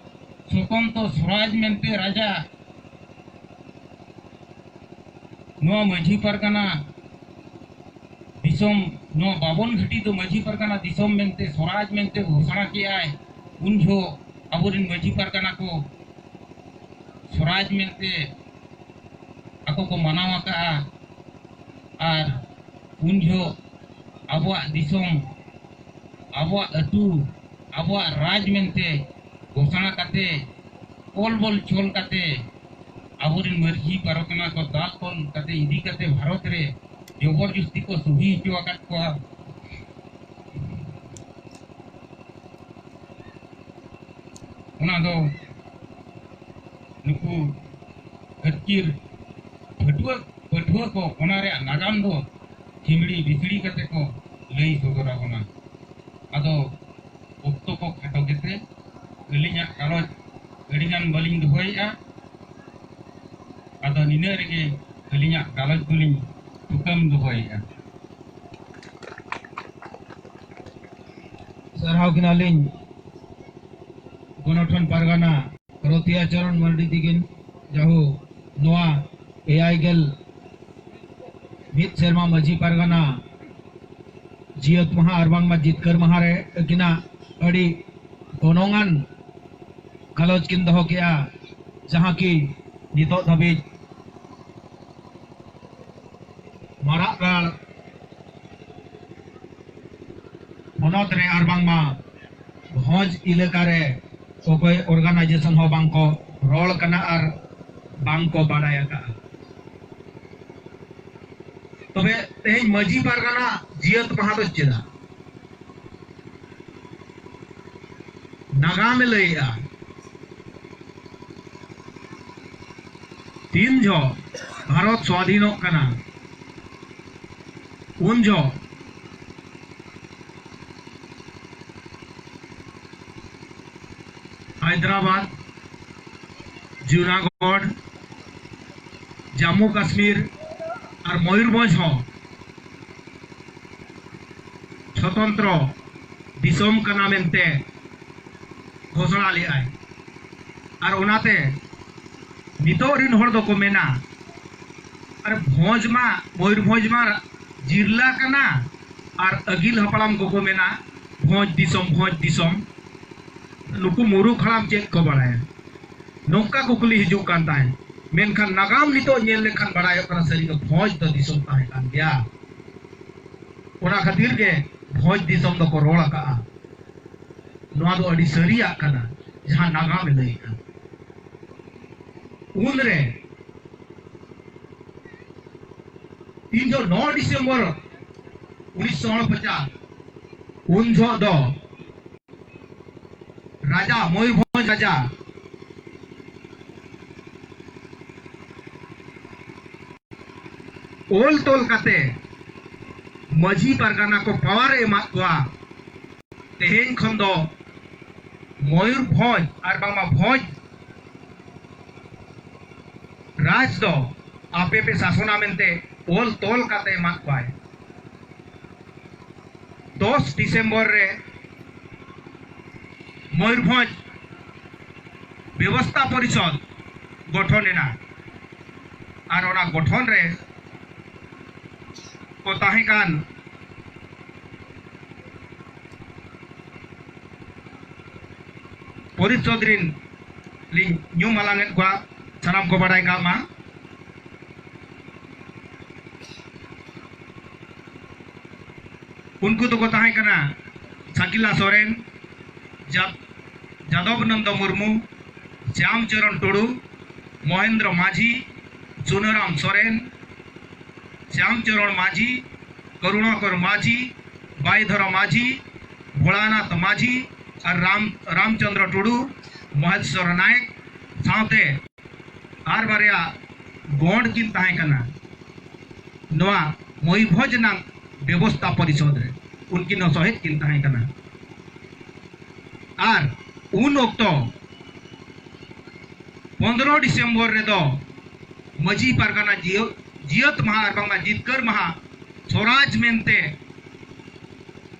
ᱥᱚᱛᱚᱱᱛᱚ ᱥᱚᱨᱟᱡᱽ ᱢᱮᱱᱛᱮ ᱨᱟᱡᱟ ᱱᱚᱣᱟ ᱢᱟᱹᱡᱷᱤ ᱯᱟᱨᱜᱟᱱᱟ ᱫᱤᱥᱚᱢ, ᱱᱚᱣᱟ ᱵᱟᱵᱚᱱ ᱜᱷᱟᱹᱴᱤ ᱫᱚ ᱢᱟᱹᱡᱷᱤ ᱯᱟᱨᱜᱟᱱᱟ ᱫᱤᱥᱚᱢ ᱢᱮᱱᱛᱮ, ᱥᱚᱨᱟᱡᱽ ᱢᱮᱱᱛᱮ ᱜᱷᱳᱥᱚᱱᱟ ᱠᱮᱜᱼᱟᱭ, ᱩᱱ ᱡᱚᱦᱚᱜ ᱟᱵᱚᱨᱮᱱ ᱢᱟᱹᱡᱷᱤ ᱯᱟᱨᱜᱟᱱᱟ ᱠᱚ ᱥᱚᱨᱟᱡᱽ ᱢᱮᱱᱛᱮ ᱟᱠᱚ ᱠᱚ ᱢᱟᱱᱟᱣ ᱟᱠᱟᱫᱼᱟ᱾ ᱟᱨ ᱩᱱ ᱡᱚᱦᱚᱜ ᱟᱵᱚᱣᱟᱜ ᱫᱤᱥᱚᱢ, ᱟᱵᱚᱣᱟᱜ ᱟᱹᱛᱩ, ᱟᱵᱚᱣᱟᱜ ᱨᱟᱡᱽ ᱢᱮᱱᱛᱮ ᱜᱷᱳᱥᱚᱱᱟ ᱠᱟᱛᱮ, ᱚᱞ ᱵᱚᱞ ᱪᱷᱚᱞ ᱠᱟᱛᱮ, ᱟᱵᱚᱨᱮᱱ ᱢᱟᱹᱡᱷᱤ ᱯᱟᱨᱜᱟᱱᱟ ᱠᱚ ᱫᱟᱞ ᱛᱚᱞ ᱠᱟᱛᱮ ᱤᱫᱤ ᱠᱟᱛᱮ ᱵᱷᱟᱨᱚᱛ ᱨᱮ ᱡᱚᱵᱚᱨ ᱡᱚᱥᱛᱤ ᱠᱚ ᱥᱩᱦᱤ ᱦᱚᱪᱚ ᱟᱠᱟᱫ ᱠᱚᱣᱟ᱾ ᱚᱱᱟ ᱫᱚ ᱱᱩᱠᱩ ᱟᱹᱛᱠᱤᱨ ᱯᱟᱹᱴᱷᱩᱣᱟᱹ, ᱯᱟᱹᱴᱷᱩᱣᱟᱹ ᱠᱚ ᱚᱱᱟ ᱨᱮᱭᱟᱜ ᱱᱟᱜᱟᱢ ᱫᱚ ᱪᱷᱤᱢᱲᱤ ᱵᱤᱥᱲᱤ ᱠᱟᱛᱮ ᱠᱚ ᱞᱟᱹᱭ ᱥᱚᱫᱚᱨ ᱟᱵᱚᱱᱟ᱾ ᱟᱫᱚ ᱚᱠᱛᱚ ᱠᱚ ᱠᱷᱟᱴᱚ ᱜᱮᱛᱮ ᱟᱹᱞᱤᱧᱟᱜ ᱜᱟᱞᱚᱪ ᱟᱹᱰᱤᱜᱟᱱ ᱵᱟᱹᱞᱤᱧ ᱫᱚᱦᱚᱭᱮᱫᱼᱟ᱾ ᱟᱫᱚ ᱱᱤᱱᱟᱹᱜ ᱨᱮᱜᱮ ᱟᱹᱞᱤᱧᱟᱜ ᱜᱟᱞᱚᱪ ᱫᱚᱞᱤᱧ ᱛᱷᱩᱠᱟᱹᱢ ᱫᱚᱦᱚᱭᱮᱫᱼᱟ᱾ ᱥᱟᱨᱦᱟᱣ ᱠᱤᱱᱟᱞᱤᱧ ᱜᱚᱱᱚᱴᱷᱚᱱ ᱯᱟᱨᱜᱟᱱᱟ ᱨᱚᱛᱤᱭᱟ ᱪᱚᱨᱚᱱ ᱢᱟᱨᱰᱤ ᱛᱤᱠᱤᱱ ᱡᱟᱦᱳ ᱱᱚᱣᱟ ᱮᱭᱟᱭ ᱜᱮᱞ ᱢᱤᱫ ᱥᱮᱨᱢᱟ ᱢᱟᱹᱡᱷᱤ ᱯᱟᱨᱜᱟᱱᱟ ᱡᱤᱭᱟᱹᱛ ᱢᱟᱦᱟ ᱟᱨ ᱵᱟᱝᱢᱟ ᱡᱤᱛᱠᱟᱹᱨ ᱢᱟᱦᱟ ᱨᱮ ᱟᱹᱠᱤᱱᱟᱜ ᱟᱹᱰᱤ ᱜᱚᱱᱚᱝᱟᱱ ᱜᱟᱞᱚᱪ ᱠᱤᱱ ᱫᱚᱦᱚ ᱠᱮᱜᱼᱟ, ᱡᱟᱦᱟᱸ ᱠᱤ ᱱᱤᱛᱚᱜ ᱫᱷᱟᱹᱵᱤᱡ ᱢᱟᱨᱟᱜ ᱜᱟᱲ ᱦᱚᱱᱚᱛ ᱨᱮ ᱟᱨ ᱵᱟᱝᱢᱟ ᱵᱷᱚᱸᱡᱽ ᱮᱞᱟᱠᱟ ᱨᱮ ᱚᱠᱚᱭ organization ᱦᱚᱸ ᱵᱟᱝ ᱠᱚ ᱨᱚᱲ ᱠᱟᱱᱟ ᱟᱨ ᱵᱟᱝ ᱠᱚ ᱵᱟᱲᱟᱭ ᱟᱠᱟᱫᱼᱟ᱾ ᱛᱚᱵᱮ ᱛᱮᱦᱮᱧ ᱢᱟᱹᱡᱷᱤ ᱯᱟᱨᱜᱟᱱᱟ ᱡᱤᱭᱟᱹᱛ ᱢᱟᱦᱟ ᱫᱚ ᱪᱮᱫᱟᱜ? ᱱᱟᱜᱟᱢᱮ ᱞᱟᱹᱭᱮᱜᱼᱟ, ᱛᱤᱱ ᱡᱚᱦᱚᱜ ᱵᱷᱟᱨᱚᱛ ᱥᱣᱟᱫᱷᱤᱱᱚᱜ ᱠᱟᱱᱟ, ᱩᱱ ᱡᱚᱦᱚᱜ ᱦᱟᱭᱫᱨᱟᱵᱟᱫᱽ, ᱡᱩᱱᱟᱜᱚᱲ, ᱡᱟᱢᱢᱩ ᱠᱟᱥᱢᱤᱨ ᱟᱨ ᱢᱚᱭᱩᱨᱵᱷᱚᱸᱡᱽ ᱦᱚᱸ ᱥᱚᱛᱚᱱᱛᱨᱚ ᱫᱤᱥᱚᱢ ᱠᱟᱱᱟ ᱢᱮᱱᱛᱮ ᱜᱷᱳᱥᱚᱱᱟ ᱞᱮᱫᱼᱟᱭ᱾ ᱟᱨ ᱚᱱᱟᱛᱮ ᱱᱤᱛᱚᱜ ᱨᱤᱱ ᱦᱚᱲ ᱫᱚᱠᱚ ᱢᱮᱱᱟ, ᱟᱨ ᱵᱷᱚᱸᱡᱽ ᱢᱟ, ᱢᱚᱭᱩᱨᱵᱷᱚᱸᱡᱽ ᱢᱟ ᱡᱤᱨᱞᱟ ᱠᱟᱱᱟ, ᱟᱨ ᱟᱹᱜᱤᱞ ᱦᱟᱯᱲᱟᱢ ᱠᱚᱠᱚ ᱢᱮᱱᱟ, ᱵᱷᱚᱸᱡᱽ ᱫᱤᱥᱚᱢ, ᱵᱷᱚᱸᱡᱽ ᱫᱤᱥᱚᱢ᱾ ᱱᱩᱠᱩ ᱢᱩᱨᱩᱠ ᱦᱟᱲᱟᱢ ᱪᱮᱫ ᱠᱚ ᱵᱟᱲᱟᱭᱟ? ᱱᱚᱝᱠᱟ ᱠᱩᱠᱞᱤ ᱦᱤᱡᱩᱜ ᱠᱟᱱ ᱛᱟᱦᱮᱸᱫ᱾ ᱢᱮᱱᱠᱷᱟᱱ ᱱᱟᱜᱟᱢ ᱱᱤᱛᱚᱜ ᱧᱮᱞ ᱞᱮᱠᱷᱟᱱ ᱵᱟᱲᱟᱭᱚᱜ ᱠᱟᱱᱟ, ᱥᱟᱹᱨᱤᱜᱮ ᱵᱷᱚᱸᱡᱽ ᱫᱚ ᱫᱤᱥᱚᱢ ᱛᱟᱦᱮᱸ ᱠᱟᱱ ᱜᱮᱭᱟ᱾ ᱚᱱᱟ ᱠᱷᱟᱹᱛᱤᱨ ᱜᱮ ᱵᱷᱚᱸᱡᱽ ᱫᱤᱥᱚᱢ ᱫᱚᱠᱚ ᱨᱚᱲ ᱟᱠᱟᱜᱼᱟ᱾ ᱱᱚᱣᱟ ᱫᱚ ᱟᱹᱰᱤ ᱥᱟᱹᱨᱤᱭᱟᱜ ᱠᱟᱱᱟ, ᱡᱟᱦᱟᱸ ᱱᱟᱜᱟᱢᱮ ᱞᱟᱹᱭᱮᱫᱼᱟ᱾ ᱩᱱᱨᱮ ᱛᱤᱱ ᱡᱚᱦᱚᱜ ᱱᱚ ᱰᱤᱥᱮᱢᱵᱚᱨ ᱩᱱᱤᱥᱥᱚ ᱩᱱᱯᱚᱪᱟᱥ, ᱩᱱ ᱡᱚᱦᱚᱜ ᱫᱚ ᱨᱟᱡᱟ, ᱢᱚᱭᱩᱨᱵᱷᱚᱸᱡᱽ ᱨᱟᱡᱟ ᱚᱞ ᱛᱚᱞ ᱠᱟᱛᱮ ᱢᱟᱹᱡᱷᱤ ᱯᱟᱨᱜᱟᱱᱟ ᱠᱚ power ᱮ ᱮᱢᱟᱫ ᱠᱚᱣᱟ᱾ ᱛᱮᱦᱮᱧ ᱠᱷᱚᱱ ᱫᱚ ᱢᱚᱭᱩᱨᱵᱷᱚᱸᱡᱽ ᱟᱨ ᱵᱟᱝᱢᱟ ᱵᱷᱚᱸᱡᱽ ᱨᱟᱡᱽ ᱫᱚ ᱟᱯᱮ ᱯᱮ ᱥᱟᱥᱚᱱᱟ ᱢᱮᱱᱛᱮ ᱚᱞ ᱛᱚᱞ ᱠᱟᱛᱮ ᱮᱢᱟᱫ ᱠᱚᱣᱟᱭ᱾ ᱫᱚᱥ ᱰᱤᱥᱮᱢᱵᱚᱨ ᱨᱮ ᱢᱚᱭᱩᱨᱵᱷᱚᱸᱡᱽ ᱵᱮᱵᱚᱥᱛᱷᱟ ᱯᱚᱨᱤᱥᱚᱫ ᱜᱚᱴᱷᱚᱱ ᱮᱱᱟ᱾ ᱟᱨ ᱚᱱᱟ ᱜᱚᱴᱷᱚᱱ ᱨᱮ ᱠᱚ ᱛᱟᱦᱮᱸ ᱠᱟᱱ ᱯᱚᱨᱤᱥᱚᱫ ᱨᱤᱱ ᱞᱤᱧ ᱧᱩᱢ ᱦᱟᱞᱟᱝ ᱮᱫ ᱠᱚᱣᱟ, ᱥᱟᱱᱟᱢ ᱠᱚ ᱵᱟᱰᱟᱭ ᱠᱟᱜ ᱢᱟ᱾ ᱩᱱᱠᱩ ᱫᱚᱠᱚ ᱛᱟᱦᱮᱸ ᱠᱟᱱᱟ ᱥᱟᱠᱤᱞᱟ ᱥᱚᱨᱮᱱ, ᱡᱟ-, ᱡᱟᱫᱚᱵ ᱱᱚᱱᱫᱚ ᱢᱩᱨᱢᱩ, ᱥᱭᱟᱢ ᱪᱚᱨᱚᱱ ᱴᱩᱰᱩ, ᱢᱚᱦᱮᱱᱫᱨᱚ ᱢᱟᱹᱡᱷᱤ, ᱥᱩᱱᱟᱨᱟᱢ ᱥᱚᱨᱮᱱ, ᱥᱭᱟᱢ ᱪᱚᱨᱚᱱ ᱢᱟᱹᱡᱷᱤ, ᱠᱚᱨᱩᱬᱟᱠᱚᱨ ᱢᱟᱹᱡᱷᱤ, ᱵᱟᱭᱫᱷᱚᱨᱟ ᱢᱟᱹᱡᱷᱤ, ᱵᱷᱳᱞᱟᱱᱟᱛᱷ ᱢᱟᱹᱡᱷᱤ ᱟᱨ ᱨᱟᱢ, ᱨᱟᱢᱪᱚᱸᱫᱽᱨᱚ ᱴᱩᱰᱩ, ᱢᱚᱦᱮᱥᱣᱚᱨ ᱱᱟᱭᱮᱠ ᱥᱟᱶᱛᱮ ᱟᱨ ᱵᱟᱨᱭᱟ ᱜᱚᱸᱰ ᱠᱤᱱ ᱛᱟᱦᱮᱸ ᱠᱟᱱᱟ᱾ ᱱᱚᱣᱟ ᱢᱚᱭᱩᱨᱵᱷᱚᱸᱡᱽ ᱨᱮᱱᱟᱜ ᱵᱮᱵᱚᱥᱛᱷᱟ ᱯᱚᱨᱤᱥᱚᱫᱽ ᱨᱮ ᱩᱱᱠᱤᱱ ᱦᱚᱸ ᱥᱚᱦᱮᱫ ᱠᱤᱱ ᱛᱟᱦᱮᱸ ᱠᱟᱱᱟ᱾ ᱟᱨ ᱩᱱ ᱚᱠᱛᱚ ᱯᱚᱱᱫᱽᱨᱚ ᱰᱤᱥᱮᱢᱵᱚᱨ ᱨᱮᱫᱚ ᱢᱟᱹᱡᱷᱤ ᱯᱟᱨᱜᱟᱱᱟ ᱡᱤᱭᱟᱹ-, ᱡᱤᱭᱟᱹᱛ ᱢᱟᱦᱟ ᱟᱨ ᱵᱟᱝᱢᱟ ᱡᱤᱛᱠᱟᱹᱨ ᱢᱟᱦᱟ ᱥᱚᱨᱟᱡᱽ ᱢᱮᱱᱛᱮ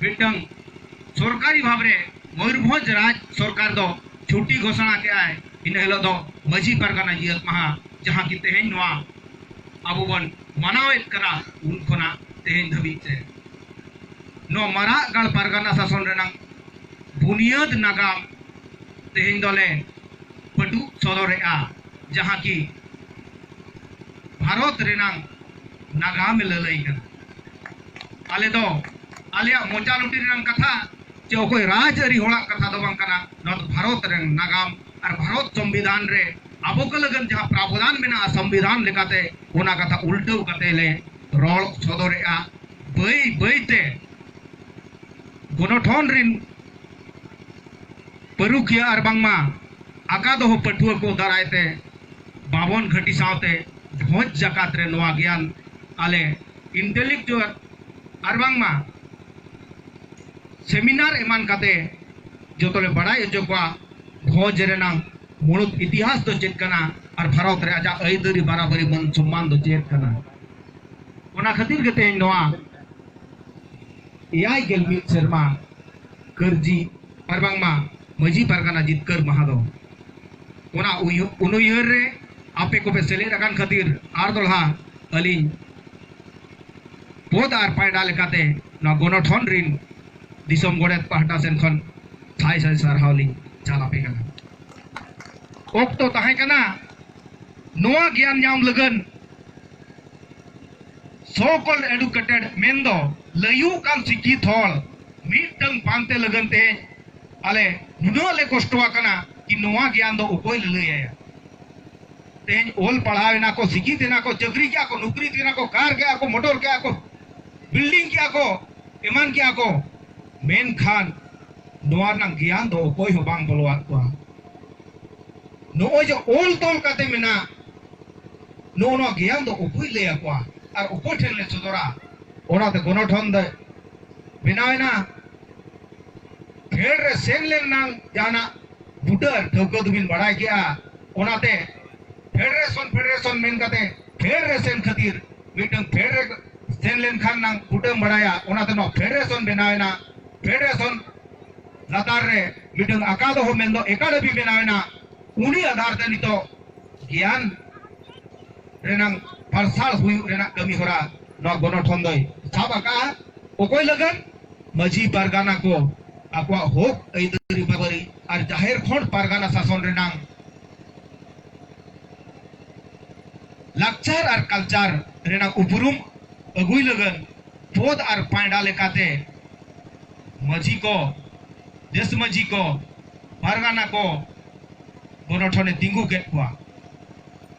ᱢᱤᱫᱴᱟᱝ ᱥᱚᱨᱠᱟᱨᱤ ᱵᱷᱟᱵᱽ ᱨᱮ ᱢᱚᱭᱩᱨᱵᱷᱚᱸᱡᱽ ᱨᱟᱡᱽ ᱥᱚᱨᱠᱟᱨ ᱫᱚ ᱪᱷᱩᱴᱤ ᱜᱷᱳᱥᱚᱱᱟ ᱠᱮᱜᱼᱟᱭ᱾ ᱤᱱᱟᱹ ᱦᱤᱞᱳᱜ ᱫᱚ ᱢᱟᱹᱡᱷᱤ ᱯᱟᱨᱜᱟᱱᱟ ᱡᱤᱭᱟᱹᱛ ᱢᱟᱦᱟ, ᱡᱟᱦᱟᱸ ᱠᱤ ᱛᱮᱦᱮᱧ ᱱᱚᱣᱟ ᱟᱵᱚ ᱵᱚᱱ ᱢᱟᱱᱟᱣᱮᱫ ᱠᱟᱱᱟ, ᱩᱱ ᱠᱷᱚᱱᱟᱜ ᱛᱮᱦᱮᱧ ᱫᱷᱟᱹᱵᱤᱡ ᱛᱮ ᱱᱚᱣᱟ ᱢᱟᱨᱟᱜ ᱜᱟᱲ ᱯᱟᱨᱜᱟᱱᱟ ᱥᱟᱥᱚᱱ ᱨᱮᱱᱟᱜ ᱵᱩᱱᱤᱭᱟᱹᱫ ᱱᱟᱜᱟᱢ ᱛᱮᱦᱮᱧ ᱫᱚᱞᱮ ᱯᱟᱹᱴᱩᱵ ᱥᱚᱫᱚᱨᱮᱜᱼᱟ, ᱡᱟᱦᱟᱸ ᱠᱤ ᱵᱷᱟᱨᱚᱛ ᱨᱮᱱᱟᱝ ᱱᱟᱜᱟᱢᱮ ᱞᱟᱹᱞᱟᱹᱭ ᱠᱟᱱᱟ᱾ ᱟᱞᱮ ᱫᱚ ᱟᱞᱮᱭᱟᱜ ᱢᱚᱪᱟ ᱞᱩᱴᱤ ᱨᱮᱱᱟᱝ ᱠᱟᱛᱷᱟ ᱪᱮ ᱚᱠᱚᱭ ᱨᱟᱡᱽ ᱟᱹᱨᱤ ᱦᱚᱲᱟᱜ ᱠᱟᱛᱷᱟ ᱫᱚ ᱵᱟᱝ ᱠᱟᱱᱟ᱾ ᱱᱚᱣᱟ ᱫᱚ ᱵᱷᱟᱨᱚᱛ ᱨᱮᱱ ᱱᱟᱜᱟᱢ ᱟᱨ ᱵᱷᱟᱨᱚᱛ ᱥᱚᱝᱵᱤᱫᱷᱟᱱ ᱨᱮ ᱟᱵᱚ ᱠᱚ ᱞᱟᱹᱜᱤᱫ ᱡᱟᱦᱟᱸ ᱯᱨᱟᱵᱚᱫᱷᱟᱱ ᱢᱮᱱᱟᱜᱼᱟ ᱥᱚᱝᱵᱤᱫᱷᱟᱱ ᱞᱮᱠᱟᱛᱮ, ᱚᱱᱟ ᱠᱟᱛᱷᱟ ᱩᱞᱴᱟᱹᱣ ᱠᱟᱛᱮ ᱞᱮ ᱨᱚᱲ ᱥᱚᱫᱚᱨᱮᱜᱼᱟ᱾ ᱵᱟᱹᱭ ᱵᱟᱹᱭ ᱛᱮ ᱜᱚᱱᱚᱴᱷᱚᱱ ᱨᱤᱱ ᱯᱟᱹᱨᱩᱠᱷᱤᱭᱟᱹ ᱟᱨ ᱵᱟᱝᱢᱟ ᱟᱠᱟ ᱫᱚᱦᱚ ᱯᱟᱹᱴᱷᱩᱣᱟᱹ ᱠᱚ ᱫᱟᱨᱟᱭ ᱛᱮ ᱵᱟᱵᱚᱱ ᱜᱷᱟᱹᱴᱤ ᱥᱟᱶᱛᱮ ᱵᱷᱚᱸᱡᱽ ᱡᱟᱠᱟᱛ ᱨᱮ ᱱᱚᱣᱟ ᱜᱮᱭᱟᱱ ᱟᱞᱮ intellectual ᱟᱨ ᱵᱟᱝᱢᱟ seminar ᱮᱢᱟᱱ ᱠᱟᱛᱮ ᱡᱚᱛᱚ ᱞᱮ ᱵᱟᱲᱟᱭ ᱦᱚᱪᱚ ᱠᱚᱣᱟ ᱵᱷᱚᱸᱡᱽ ᱨᱮᱱᱟᱝ ᱢᱩᱲᱩᱫ ᱤᱛᱤᱦᱟᱥ ᱫᱚ ᱪᱮᱫ ᱠᱟᱱᱟ ᱟᱨ ᱵᱷᱟᱨᱚᱛ ᱨᱮ ᱟᱡᱟᱜ ᱟᱹᱭᱫᱟᱹᱨᱤ ᱵᱟᱨᱟᱵᱟᱹᱨᱤ ᱢᱟᱹᱱ ᱥᱚᱢᱢᱟᱱ ᱫᱚ ᱪᱮᱫ ᱠᱟᱱᱟ᱾ ᱚᱱᱟ ᱠᱷᱟᱹᱛᱤᱨ ᱜᱮ ᱛᱮᱦᱮᱧ ᱱᱚᱣᱟ ᱮᱭᱟᱭ ᱜᱮᱞ ᱢᱤᱫ ᱥᱮᱨᱢᱟ ᱠᱟᱹᱨᱡᱤ ᱟᱨ ᱵᱟᱝᱢᱟ ᱢᱟᱹᱡᱷᱤ ᱯᱟᱨᱜᱟᱱᱟ ᱡᱤᱛᱠᱟᱹᱨ ᱢᱟᱦᱟ ᱫᱚ ᱚᱱᱟ ᱩᱭᱦᱟᱹ-, ᱩᱱᱩᱭᱦᱟᱹᱨ ᱨᱮ ᱟᱯᱮ ᱠᱚᱯᱮ ᱥᱮᱞᱮᱫ ᱟᱠᱟᱱ ᱠᱷᱟᱹᱛᱤᱨ ᱟᱨ ᱫᱚᱦᱲᱟ ᱟᱹᱞᱤᱧ ᱯᱚᱫ ᱟᱨ ᱯᱟᱭᱰᱟ ᱞᱮᱠᱟᱛᱮ ᱱᱚᱣᱟ ᱜᱚᱱᱚᱴᱷᱚᱱ ᱨᱤᱱ ᱫᱤᱥᱚᱢ ᱜᱚᱰᱮᱛ ᱯᱟᱦᱴᱟ ᱥᱮᱱ ᱠᱷᱚᱱ ᱥᱟᱭ ᱥᱟᱭ ᱥᱟᱨᱦᱟᱣ ᱞᱤᱧ ᱪᱟᱞ ᱟᱯᱮ ᱠᱟᱱᱟ᱾ ᱚᱠᱛᱚ ᱛᱟᱦᱮᱸ ᱠᱟᱱᱟ ᱱᱚᱣᱟ ᱜᱮᱭᱟᱱ ᱧᱟᱢ ᱞᱟᱹᱜᱤᱫ᱾ So called educated ᱢᱮᱱᱫᱚ ᱞᱟᱹᱭᱩᱜ ᱠᱟᱱ ᱥᱤᱠᱠᱷᱤᱛ ᱦᱚᱲ ᱢᱤᱫᱴᱟᱝ ᱯᱟᱱᱛᱮ ᱞᱟᱹᱜᱤᱫ ᱛᱮ ᱟᱞᱮ ᱱᱩᱱᱟᱹᱜ ᱞᱮ ᱠᱚᱥᱴᱚ ᱟᱠᱟᱱᱟ ᱠᱤ ᱱᱚᱣᱟ ᱜᱮᱭᱟᱱ ᱫᱚ ᱚᱠᱚᱭ ᱞᱟᱹᱞᱟᱹᱭ ᱟᱭᱟ? ᱛᱮᱦᱮᱧ ᱚᱞ ᱯᱟᱲᱦᱟᱣ ᱮᱱᱟ ᱠᱚ, ᱥᱤᱠᱠᱷᱤᱛ ᱮᱱᱟ ᱠᱚ, ᱪᱟᱹᱠᱨᱤ ᱠᱮᱜᱼᱟ ᱠᱚ, ᱱᱚᱠᱨᱤ ᱠᱮᱜᱼᱟ ᱠᱚ, ᱠᱟᱨ ᱠᱮᱜᱼᱟ ᱠᱚ, ᱢᱚᱴᱚᱨ ᱠᱮᱜᱼᱟ ᱠᱚ, ᱵᱤᱞᱰᱤᱝ ᱠᱮᱜᱼᱟ ᱠᱚ, ᱮᱢᱟᱱ ᱠᱮᱜᱼᱟ ᱠᱚ, ᱢᱮᱱᱠᱷᱟᱱ ᱱᱚᱣᱟ ᱨᱮᱱᱟᱜ ᱜᱮᱭᱟᱱ ᱫᱚ ᱚᱠᱚᱭ ᱦᱚᱸ ᱵᱟᱝ ᱵᱚᱞᱚᱣᱟᱫ ᱠᱚᱣᱟ᱾ ᱱᱚᱜᱼᱚᱭ ᱡᱮ ᱚᱞ ᱛᱚᱞ ᱠᱟᱛᱮ ᱢᱮᱱᱟᱜ, ᱱᱚᱜᱼᱚ ᱱᱚᱣᱟ ᱜᱮᱭᱟᱱ ᱫᱚ ᱚᱠᱚᱭ ᱞᱟᱹᱭ ᱟᱠᱚᱣᱟ ᱟᱨ ᱚᱠᱚᱭ ᱴᱷᱮᱱ ᱞᱮ ᱥᱚᱫᱚᱨᱟ? ᱚᱱᱟᱛᱮ ᱜᱚᱱᱚᱴᱷᱚᱱ ᱫᱚ ᱵᱮᱱᱟᱣ ᱮᱱᱟ᱾ ᱯᱷᱮᱰ ᱨᱮ ᱥᱮᱱ ᱞᱮᱱ ᱱᱟᱝ ᱡᱟᱦᱟᱱᱟᱜ ᱵᱩᱴᱟᱹ ᱴᱷᱟᱹᱣᱠᱟᱹ ᱫᱚᱵᱤᱱ ᱵᱟᱲᱟᱭ ᱜᱮᱭᱟ᱾ ᱚᱱᱟᱛᱮ ᱯᱷᱮᱰᱟᱨᱮᱥᱚᱱ, ᱯᱷᱮᱰᱟᱨᱮᱥᱚᱱ ᱢᱮᱱ ᱠᱟᱛᱮ ᱯᱷᱮᱰ ᱨᱮ ᱥᱮᱱ ᱠᱷᱟᱹᱛᱤᱨ ᱢᱤᱫᱴᱟᱝ ᱯᱷᱮᱰ ᱨᱮ ᱥᱮᱱ ᱞᱮᱱᱠᱷᱟᱱ ᱱᱟᱝ ᱵᱩᱴᱟᱹᱢ ᱵᱟᱲᱟᱭᱟ᱾ ᱚᱱᱟᱛᱮ ᱱᱚᱣᱟ ᱯᱷᱮᱰᱟᱨᱮᱥᱚᱱ ᱵᱮᱱᱟᱣ ᱮᱱᱟ᱾ ᱯᱷᱮᱰᱟᱨᱮᱥᱚᱱ ᱞᱟᱛᱟᱨ ᱨᱮ ᱢᱤᱫᱴᱟᱝ ᱟᱠᱟ ᱫᱚᱦᱚ ᱢᱮᱱᱫᱚ ᱮᱠᱟᱰᱮᱢᱤ ᱵᱮᱱᱟᱣ ᱮᱱᱟ᱾ ᱩᱱᱤ ᱟᱫᱷᱟᱨ ᱛᱮ ᱱᱤᱛᱚᱜ ᱜᱮᱭᱟᱱ ᱨᱮᱱᱟᱝ ᱯᱟᱨᱥᱟᱞ ᱦᱩᱭᱩᱜ ᱨᱮᱱᱟᱜ ᱠᱟᱹᱢᱤ ᱦᱚᱨᱟ ᱱᱚᱣᱟ ᱜᱚᱱᱚᱴᱷᱚᱱ ᱫᱚᱭ ᱥᱟᱵ ᱟᱠᱟᱫᱼᱟ᱾ ᱚᱠᱚᱭ ᱞᱟᱹᱜᱤᱫ? ᱢᱟᱹᱡᱷᱤ ᱯᱟᱨᱜᱟᱱᱟ ᱠᱚ ᱟᱠᱚᱣᱟᱜ ᱦᱚᱠ ᱟᱹᱭᱫᱟᱹᱨᱤ ᱵᱟᱵᱟᱨᱤ ᱟᱨ ᱡᱟᱦᱮᱨ ᱠᱷᱚᱸᱰ ᱯᱟᱨᱜᱟᱱᱟ ᱥᱟᱥᱚᱱ ᱨᱮᱱᱟᱝ ᱞᱟᱠᱪᱟᱨ ᱟᱨ ᱠᱟᱞᱪᱟᱨ ᱨᱮᱱᱟᱜ ᱩᱯᱨᱩᱢ ᱟᱹᱜᱩᱭ ᱞᱟᱹᱜᱤᱫ ᱯᱚᱫ ᱟᱨ ᱯᱟᱭᱰᱟ ᱞᱮᱠᱟᱛᱮ ᱢᱟᱹᱡᱷᱤ ᱠᱚ, ᱫᱮᱥ ᱢᱟᱹᱡᱷᱤ ᱠᱚ, ᱯᱟᱨᱜᱟᱱᱟ ᱠᱚ ᱜᱚᱱᱚᱴᱷᱚᱱᱮ ᱛᱤᱸᱜᱩ ᱠᱮᱫ ᱠᱚᱣᱟ᱾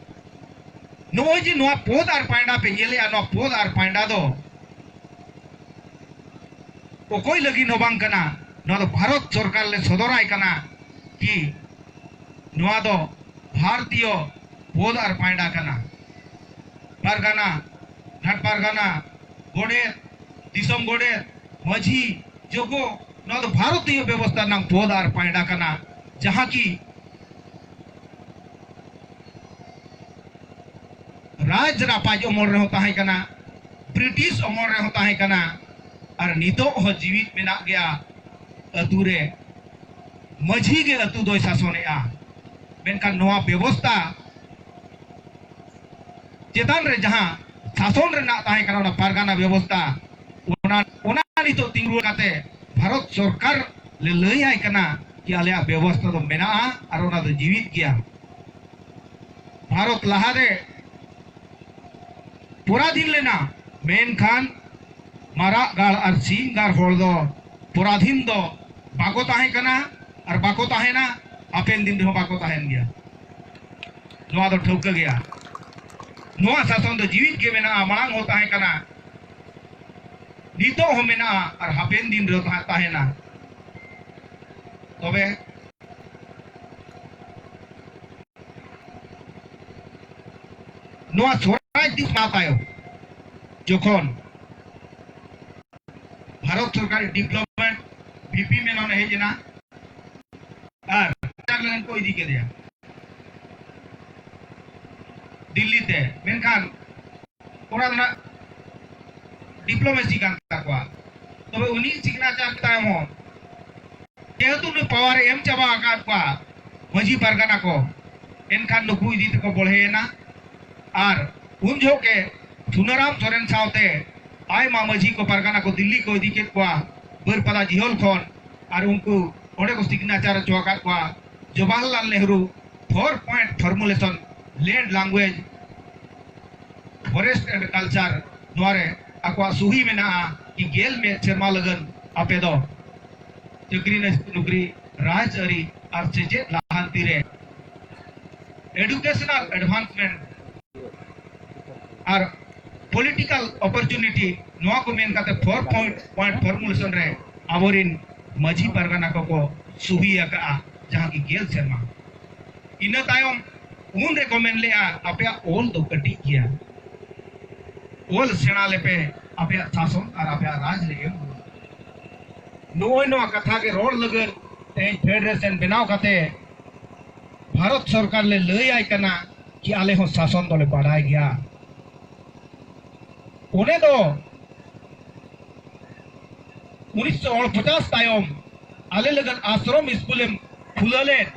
ᱱᱚᱜᱼᱚᱭ ᱡᱮ ᱱᱚᱣᱟ ᱯᱚᱫ ᱟᱨ ᱯᱟᱭᱰᱟ ᱯᱮ ᱧᱮᱞᱮᱜᱼᱟ, ᱱᱚᱣᱟ ᱯᱚᱫ ᱟᱨ ᱯᱟᱭᱰᱟ ᱫᱚ ᱚᱠᱚᱭ ᱞᱟᱹᱜᱤᱫ ᱦᱚᱸ ᱵᱟᱝ ᱠᱟᱱᱟ᱾ ᱱᱚᱣᱟ ᱫᱚ ᱵᱷᱟᱨᱚᱛ ᱥᱚᱨᱠᱟᱨ ᱞᱮ ᱥᱚᱫᱚᱨᱟᱭ ᱠᱟᱱᱟ ᱠᱤ ᱱᱚᱣᱟ ᱫᱚ ᱵᱷᱟᱨᱚᱛᱤᱭᱚ ᱯᱚᱫ ᱟᱨ ᱯᱟᱭᱰᱟ ᱠᱟᱱᱟ᱾ ᱯᱟᱨᱜᱟᱱᱟ, ᱜᱷᱟᱴ ᱯᱟᱨᱜᱟᱱᱟ, ᱜᱚᱰᱮᱛ, ᱫᱤᱥᱚᱢ ᱜᱚᱰᱮᱛ, ᱢᱟᱹᱡᱷᱤ, ᱡᱚᱜᱚ, ᱱᱚᱣᱟ ᱫᱚ ᱵᱷᱟᱨᱚᱛᱤᱭᱚ ᱵᱮᱵᱚᱥᱛᱷᱟ ᱨᱮᱱᱟᱜ ᱯᱚᱫ ᱟᱨ ᱯᱟᱭᱰᱟ ᱠᱟᱱᱟ, ᱡᱟᱦᱟᱸ ᱠᱤ ᱨᱟᱡᱽ ᱨᱟᱯᱟᱡᱽ ᱚᱢᱚᱞ ᱨᱮᱦᱚᱸ ᱛᱟᱦᱮᱸ ᱠᱟᱱᱟ, ᱵᱨᱤᱴᱤᱥ ᱚᱢᱚᱞ ᱨᱮᱦᱚᱸ ᱛᱟᱦᱮᱸ ᱠᱟᱱᱟ, ᱟᱨ ᱱᱤᱛᱚᱜ ᱦᱚᱸ ᱡᱤᱣᱤᱫ ᱢᱮᱱᱟᱜ ᱜᱮᱭᱟ᱾ ᱟᱹᱛᱩ ᱨᱮ ᱢᱟᱹᱡᱷᱤ ᱜᱮ ᱟᱹᱛᱩ ᱫᱚᱭ ᱥᱟᱥᱚᱱᱮᱜᱼᱟ᱾ ᱢᱮᱱᱠᱷᱟᱱ ᱱᱚᱣᱟ ᱵᱮᱵᱚᱥᱛᱟ ᱪᱮᱛᱟᱱ ᱨᱮ ᱡᱟᱦᱟᱸ ᱥᱟᱥᱚᱱ ᱨᱮᱱᱟᱜ ᱛᱟᱦᱮᱸ ᱠᱟᱱᱟ, ᱚᱱᱟ ᱯᱟᱨᱜᱟᱱᱟ ᱵᱮᱵᱚᱥᱛᱟ, ᱚᱱᱟ, ᱚᱱᱟ ᱱᱤᱛᱚᱜ ᱛᱤᱸᱜᱩ ᱨᱩᱣᱟᱹᱲ ᱠᱟᱛᱮ ᱵᱷᱟᱨᱚᱛ ᱥᱚᱨᱠᱟᱨ ᱞᱮ ᱞᱟᱹᱭ ᱟᱭ ᱠᱟᱱᱟ ᱡᱮ ᱟᱞᱮᱭᱟᱜ ᱵᱮᱵᱚᱥᱛᱟ ᱫᱚ ᱢᱮᱱᱟᱜᱼᱟ ᱟᱨ ᱚᱱᱟ ᱫᱚ ᱡᱤᱣᱤᱫ ᱜᱮᱭᱟ᱾ ᱵᱷᱟᱨᱚᱛ ᱞᱟᱦᱟᱨᱮ ᱯᱚᱨᱟᱫᱷᱤᱱ ᱞᱮᱱᱟ, ᱢᱮᱱᱠᱷᱟᱱ ᱢᱟᱨᱟᱜ ᱜᱟᱲ ᱟᱨ ᱥᱤᱧ ᱜᱟᱲ ᱦᱚᱲ ᱫᱚ ᱯᱚᱨᱟᱫᱷᱤᱱ ᱫᱚ ᱵᱟᱠᱚ ᱛᱟᱦᱮᱸ ᱠᱟᱱᱟ ᱟᱨ ᱵᱟᱠᱚ ᱛᱟᱦᱮᱱᱟ, ᱦᱟᱯᱮᱱ ᱫᱤᱱ ᱨᱮᱦᱚᱸ ᱵᱟᱠᱚ ᱛᱟᱦᱮᱱ ᱜᱮᱭᱟ᱾ ᱱᱚᱣᱟ ᱫᱚ ᱴᱷᱟᱹᱣᱠᱟᱹ ᱜᱮᱭᱟ᱾ ᱱᱚᱣᱟ ᱥᱟᱥᱚᱱ ᱫᱚ ᱡᱤᱣᱤᱫ ᱜᱮ ᱢᱮᱱᱟᱜᱼᱟ, ᱢᱟᱲᱟᱝ ᱦᱚᱸ ᱛᱟᱦᱮᱸ ᱠᱟᱱᱟ, ᱱᱤᱛᱚᱜ ᱦᱚᱸ ᱢᱮᱱᱟᱜᱼᱟ ᱟᱨ ᱦᱟᱯᱮᱱ ᱫᱤᱱ ᱨᱮᱦᱚᱸ ᱛᱟᱦᱮᱸ, ᱛᱟᱦᱮᱱᱟ᱾ ᱛᱚᱵᱮ ᱱᱚᱣᱟ ᱥᱚᱨᱟᱡᱽ ᱫᱤᱥᱚᱢ ᱛᱟᱭᱚᱢ ᱡᱚᱠᱷᱚᱱ ᱵᱷᱟᱨᱚᱛ ᱥᱚᱨᱠᱟᱨ ᱰᱤᱯᱞᱚᱢᱮᱴ ᱵᱷᱤᱯᱤ ᱢᱮᱱᱚᱱ ᱮ ᱦᱮᱡ ᱮᱱᱟ ᱟᱨ ᱪᱟᱨ ᱞᱟᱹᱜᱤᱫ ᱠᱚ ᱤᱫᱤ ᱠᱮᱫᱮᱭᱟ ᱫᱤᱞᱞᱤ ᱛᱮ, ᱢᱮᱱᱠᱷᱟᱱ ᱚᱱᱟ ᱫᱚ ᱱᱟᱜ ᱰᱤᱯᱞᱚᱢᱮᱥᱤ ᱠᱟᱱ ᱛᱟᱠᱚᱣᱟ᱾ ᱛᱚᱵᱮ ᱩᱱᱤ ᱥᱤᱜᱽᱱᱮᱪᱟᱨ ᱛᱟᱭᱚᱢ ᱦᱚᱸ ᱡᱮᱦᱮᱛᱩ ᱩᱱᱤ ᱯᱟᱣᱟᱨ ᱮ ᱮᱢ ᱪᱟᱵᱟ ᱟᱠᱟᱫ ᱠᱚᱣᱟ ᱢᱟᱹᱡᱷᱤ ᱯᱟᱨᱜᱟᱱᱟ ᱠᱚ, ᱮᱱᱠᱷᱟᱱ ᱱᱩᱠᱩ ᱤᱫᱤ ᱛᱮᱠᱚ ᱵᱚᱲᱦᱮᱭᱮᱱᱟ᱾ ᱟᱨ ᱩᱱ ᱡᱚᱦᱚᱜ ᱜᱮ ᱥᱩᱱᱟᱨᱟᱢ ᱥᱚᱨᱮᱱ ᱥᱟᱶᱛᱮ ᱟᱭᱢᱟ ᱢᱟᱹᱡᱷᱤ ᱠᱚ ᱯᱟᱨᱜᱟᱱᱟ ᱠᱚ ᱫᱤᱞᱞᱤ ᱠᱚ ᱤᱫᱤ ᱠᱮᱫ ᱠᱚᱣᱟ ᱵᱟᱹᱨᱯᱟᱫᱟ ᱡᱤᱦᱚᱞ ᱠᱷᱚᱱ, ᱟᱨ ᱩᱱᱠᱩ ᱚᱸᱰᱮ ᱠᱚ ᱥᱤᱜᱽᱱᱮᱪᱟᱨ ᱦᱚᱪᱚ ᱟᱠᱟᱫ ᱠᱚᱣᱟ᱾ Jawaharlal Nehru four point formulation, land, language, forest and culture, ᱱᱚᱣᱟ ᱨᱮ ᱟᱠᱚᱣᱟᱜ ᱥᱩᱦᱤ ᱢᱮᱱᱟᱜᱼᱟ ᱠᱤ ᱜᱮᱞ ᱢᱤᱫ ᱥᱮᱨᱢᱟ ᱞᱟᱹᱜᱤᱫ ᱟᱯᱮ ᱫᱚ ᱪᱟᱹᱠᱨᱤ ᱱᱚᱠᱨᱤ, ᱨᱟᱡᱽᱟᱹᱨᱤ ᱟᱨ ᱥᱮᱪᱮᱫ ᱞᱟᱦᱟᱱᱛᱤ ᱨᱮ educational advancement ᱟᱨ political opportunity, ᱱᱚᱣᱟ ᱠᱚ ᱢᱮᱱ ᱠᱟᱛᱮ four point formulation ᱨᱮ ᱟᱵᱚᱨᱤᱱ ᱢᱟᱹᱡᱷᱤ ᱯᱟᱨᱜᱟᱱᱟ ᱠᱚᱠᱚ ᱥᱩᱦᱤ ᱟᱠᱟᱫᱼᱟ, ᱡᱟᱦᱟᱸ ᱠᱤ ᱜᱮᱞ ᱥᱮᱨᱢᱟ᱾ ᱤᱱᱟᱹ ᱛᱟᱭᱚᱢ ᱩᱱ ᱨᱮᱠᱚ ᱢᱮᱱ ᱞᱮᱜᱼᱟ, ᱟᱯᱮᱭᱟᱜ ᱚᱞ ᱫᱚ ᱠᱟᱹᱴᱤᱡ ᱜᱮᱭᱟ, ᱚᱞ ᱥᱮᱬᱟ ᱞᱮᱯᱮ, ᱟᱯᱮᱭᱟᱜ ᱥᱟᱥᱚᱱ ᱟᱨ ᱟᱯᱮᱭᱟᱜ ᱨᱟᱡᱽ ᱨᱮ ᱮᱢ ᱦᱩᱭᱩᱜᱼᱟ᱾ ᱱᱚᱜᱼᱚᱭ ᱱᱚᱣᱟ ᱠᱟᱛᱷᱟ ᱜᱮ ᱨᱚᱲ ᱞᱟᱹᱜᱤᱫ ᱛᱮᱦᱮᱧ ᱯᱷᱮᱰᱟᱨᱮᱥᱚᱱ ᱵᱮᱱᱟᱣ ᱠᱟᱛᱮ ᱵᱷᱟᱨᱚᱛ ᱥᱚᱨᱠᱟᱨ ᱞᱮ ᱞᱟᱹᱭ ᱟᱭ ᱠᱟᱱᱟ ᱠᱤ ᱟᱞᱮ ᱦᱚᱸ ᱥᱟᱥᱚᱱ ᱫᱚᱞᱮ ᱵᱟᱰᱟᱭ ᱜᱮᱭᱟ᱾ ᱚᱱᱮ ᱫᱚ ᱩᱱᱤᱥᱥᱚ ᱯᱚᱧᱪᱟᱥ ᱛᱟᱭᱚᱢ ᱟᱞᱮ ᱞᱟᱹᱜᱤᱫ ᱟᱥᱨᱚᱢ ᱥᱠᱩᱞᱮᱢ ᱠᱷᱩᱞᱟᱹ ᱞᱮᱫ,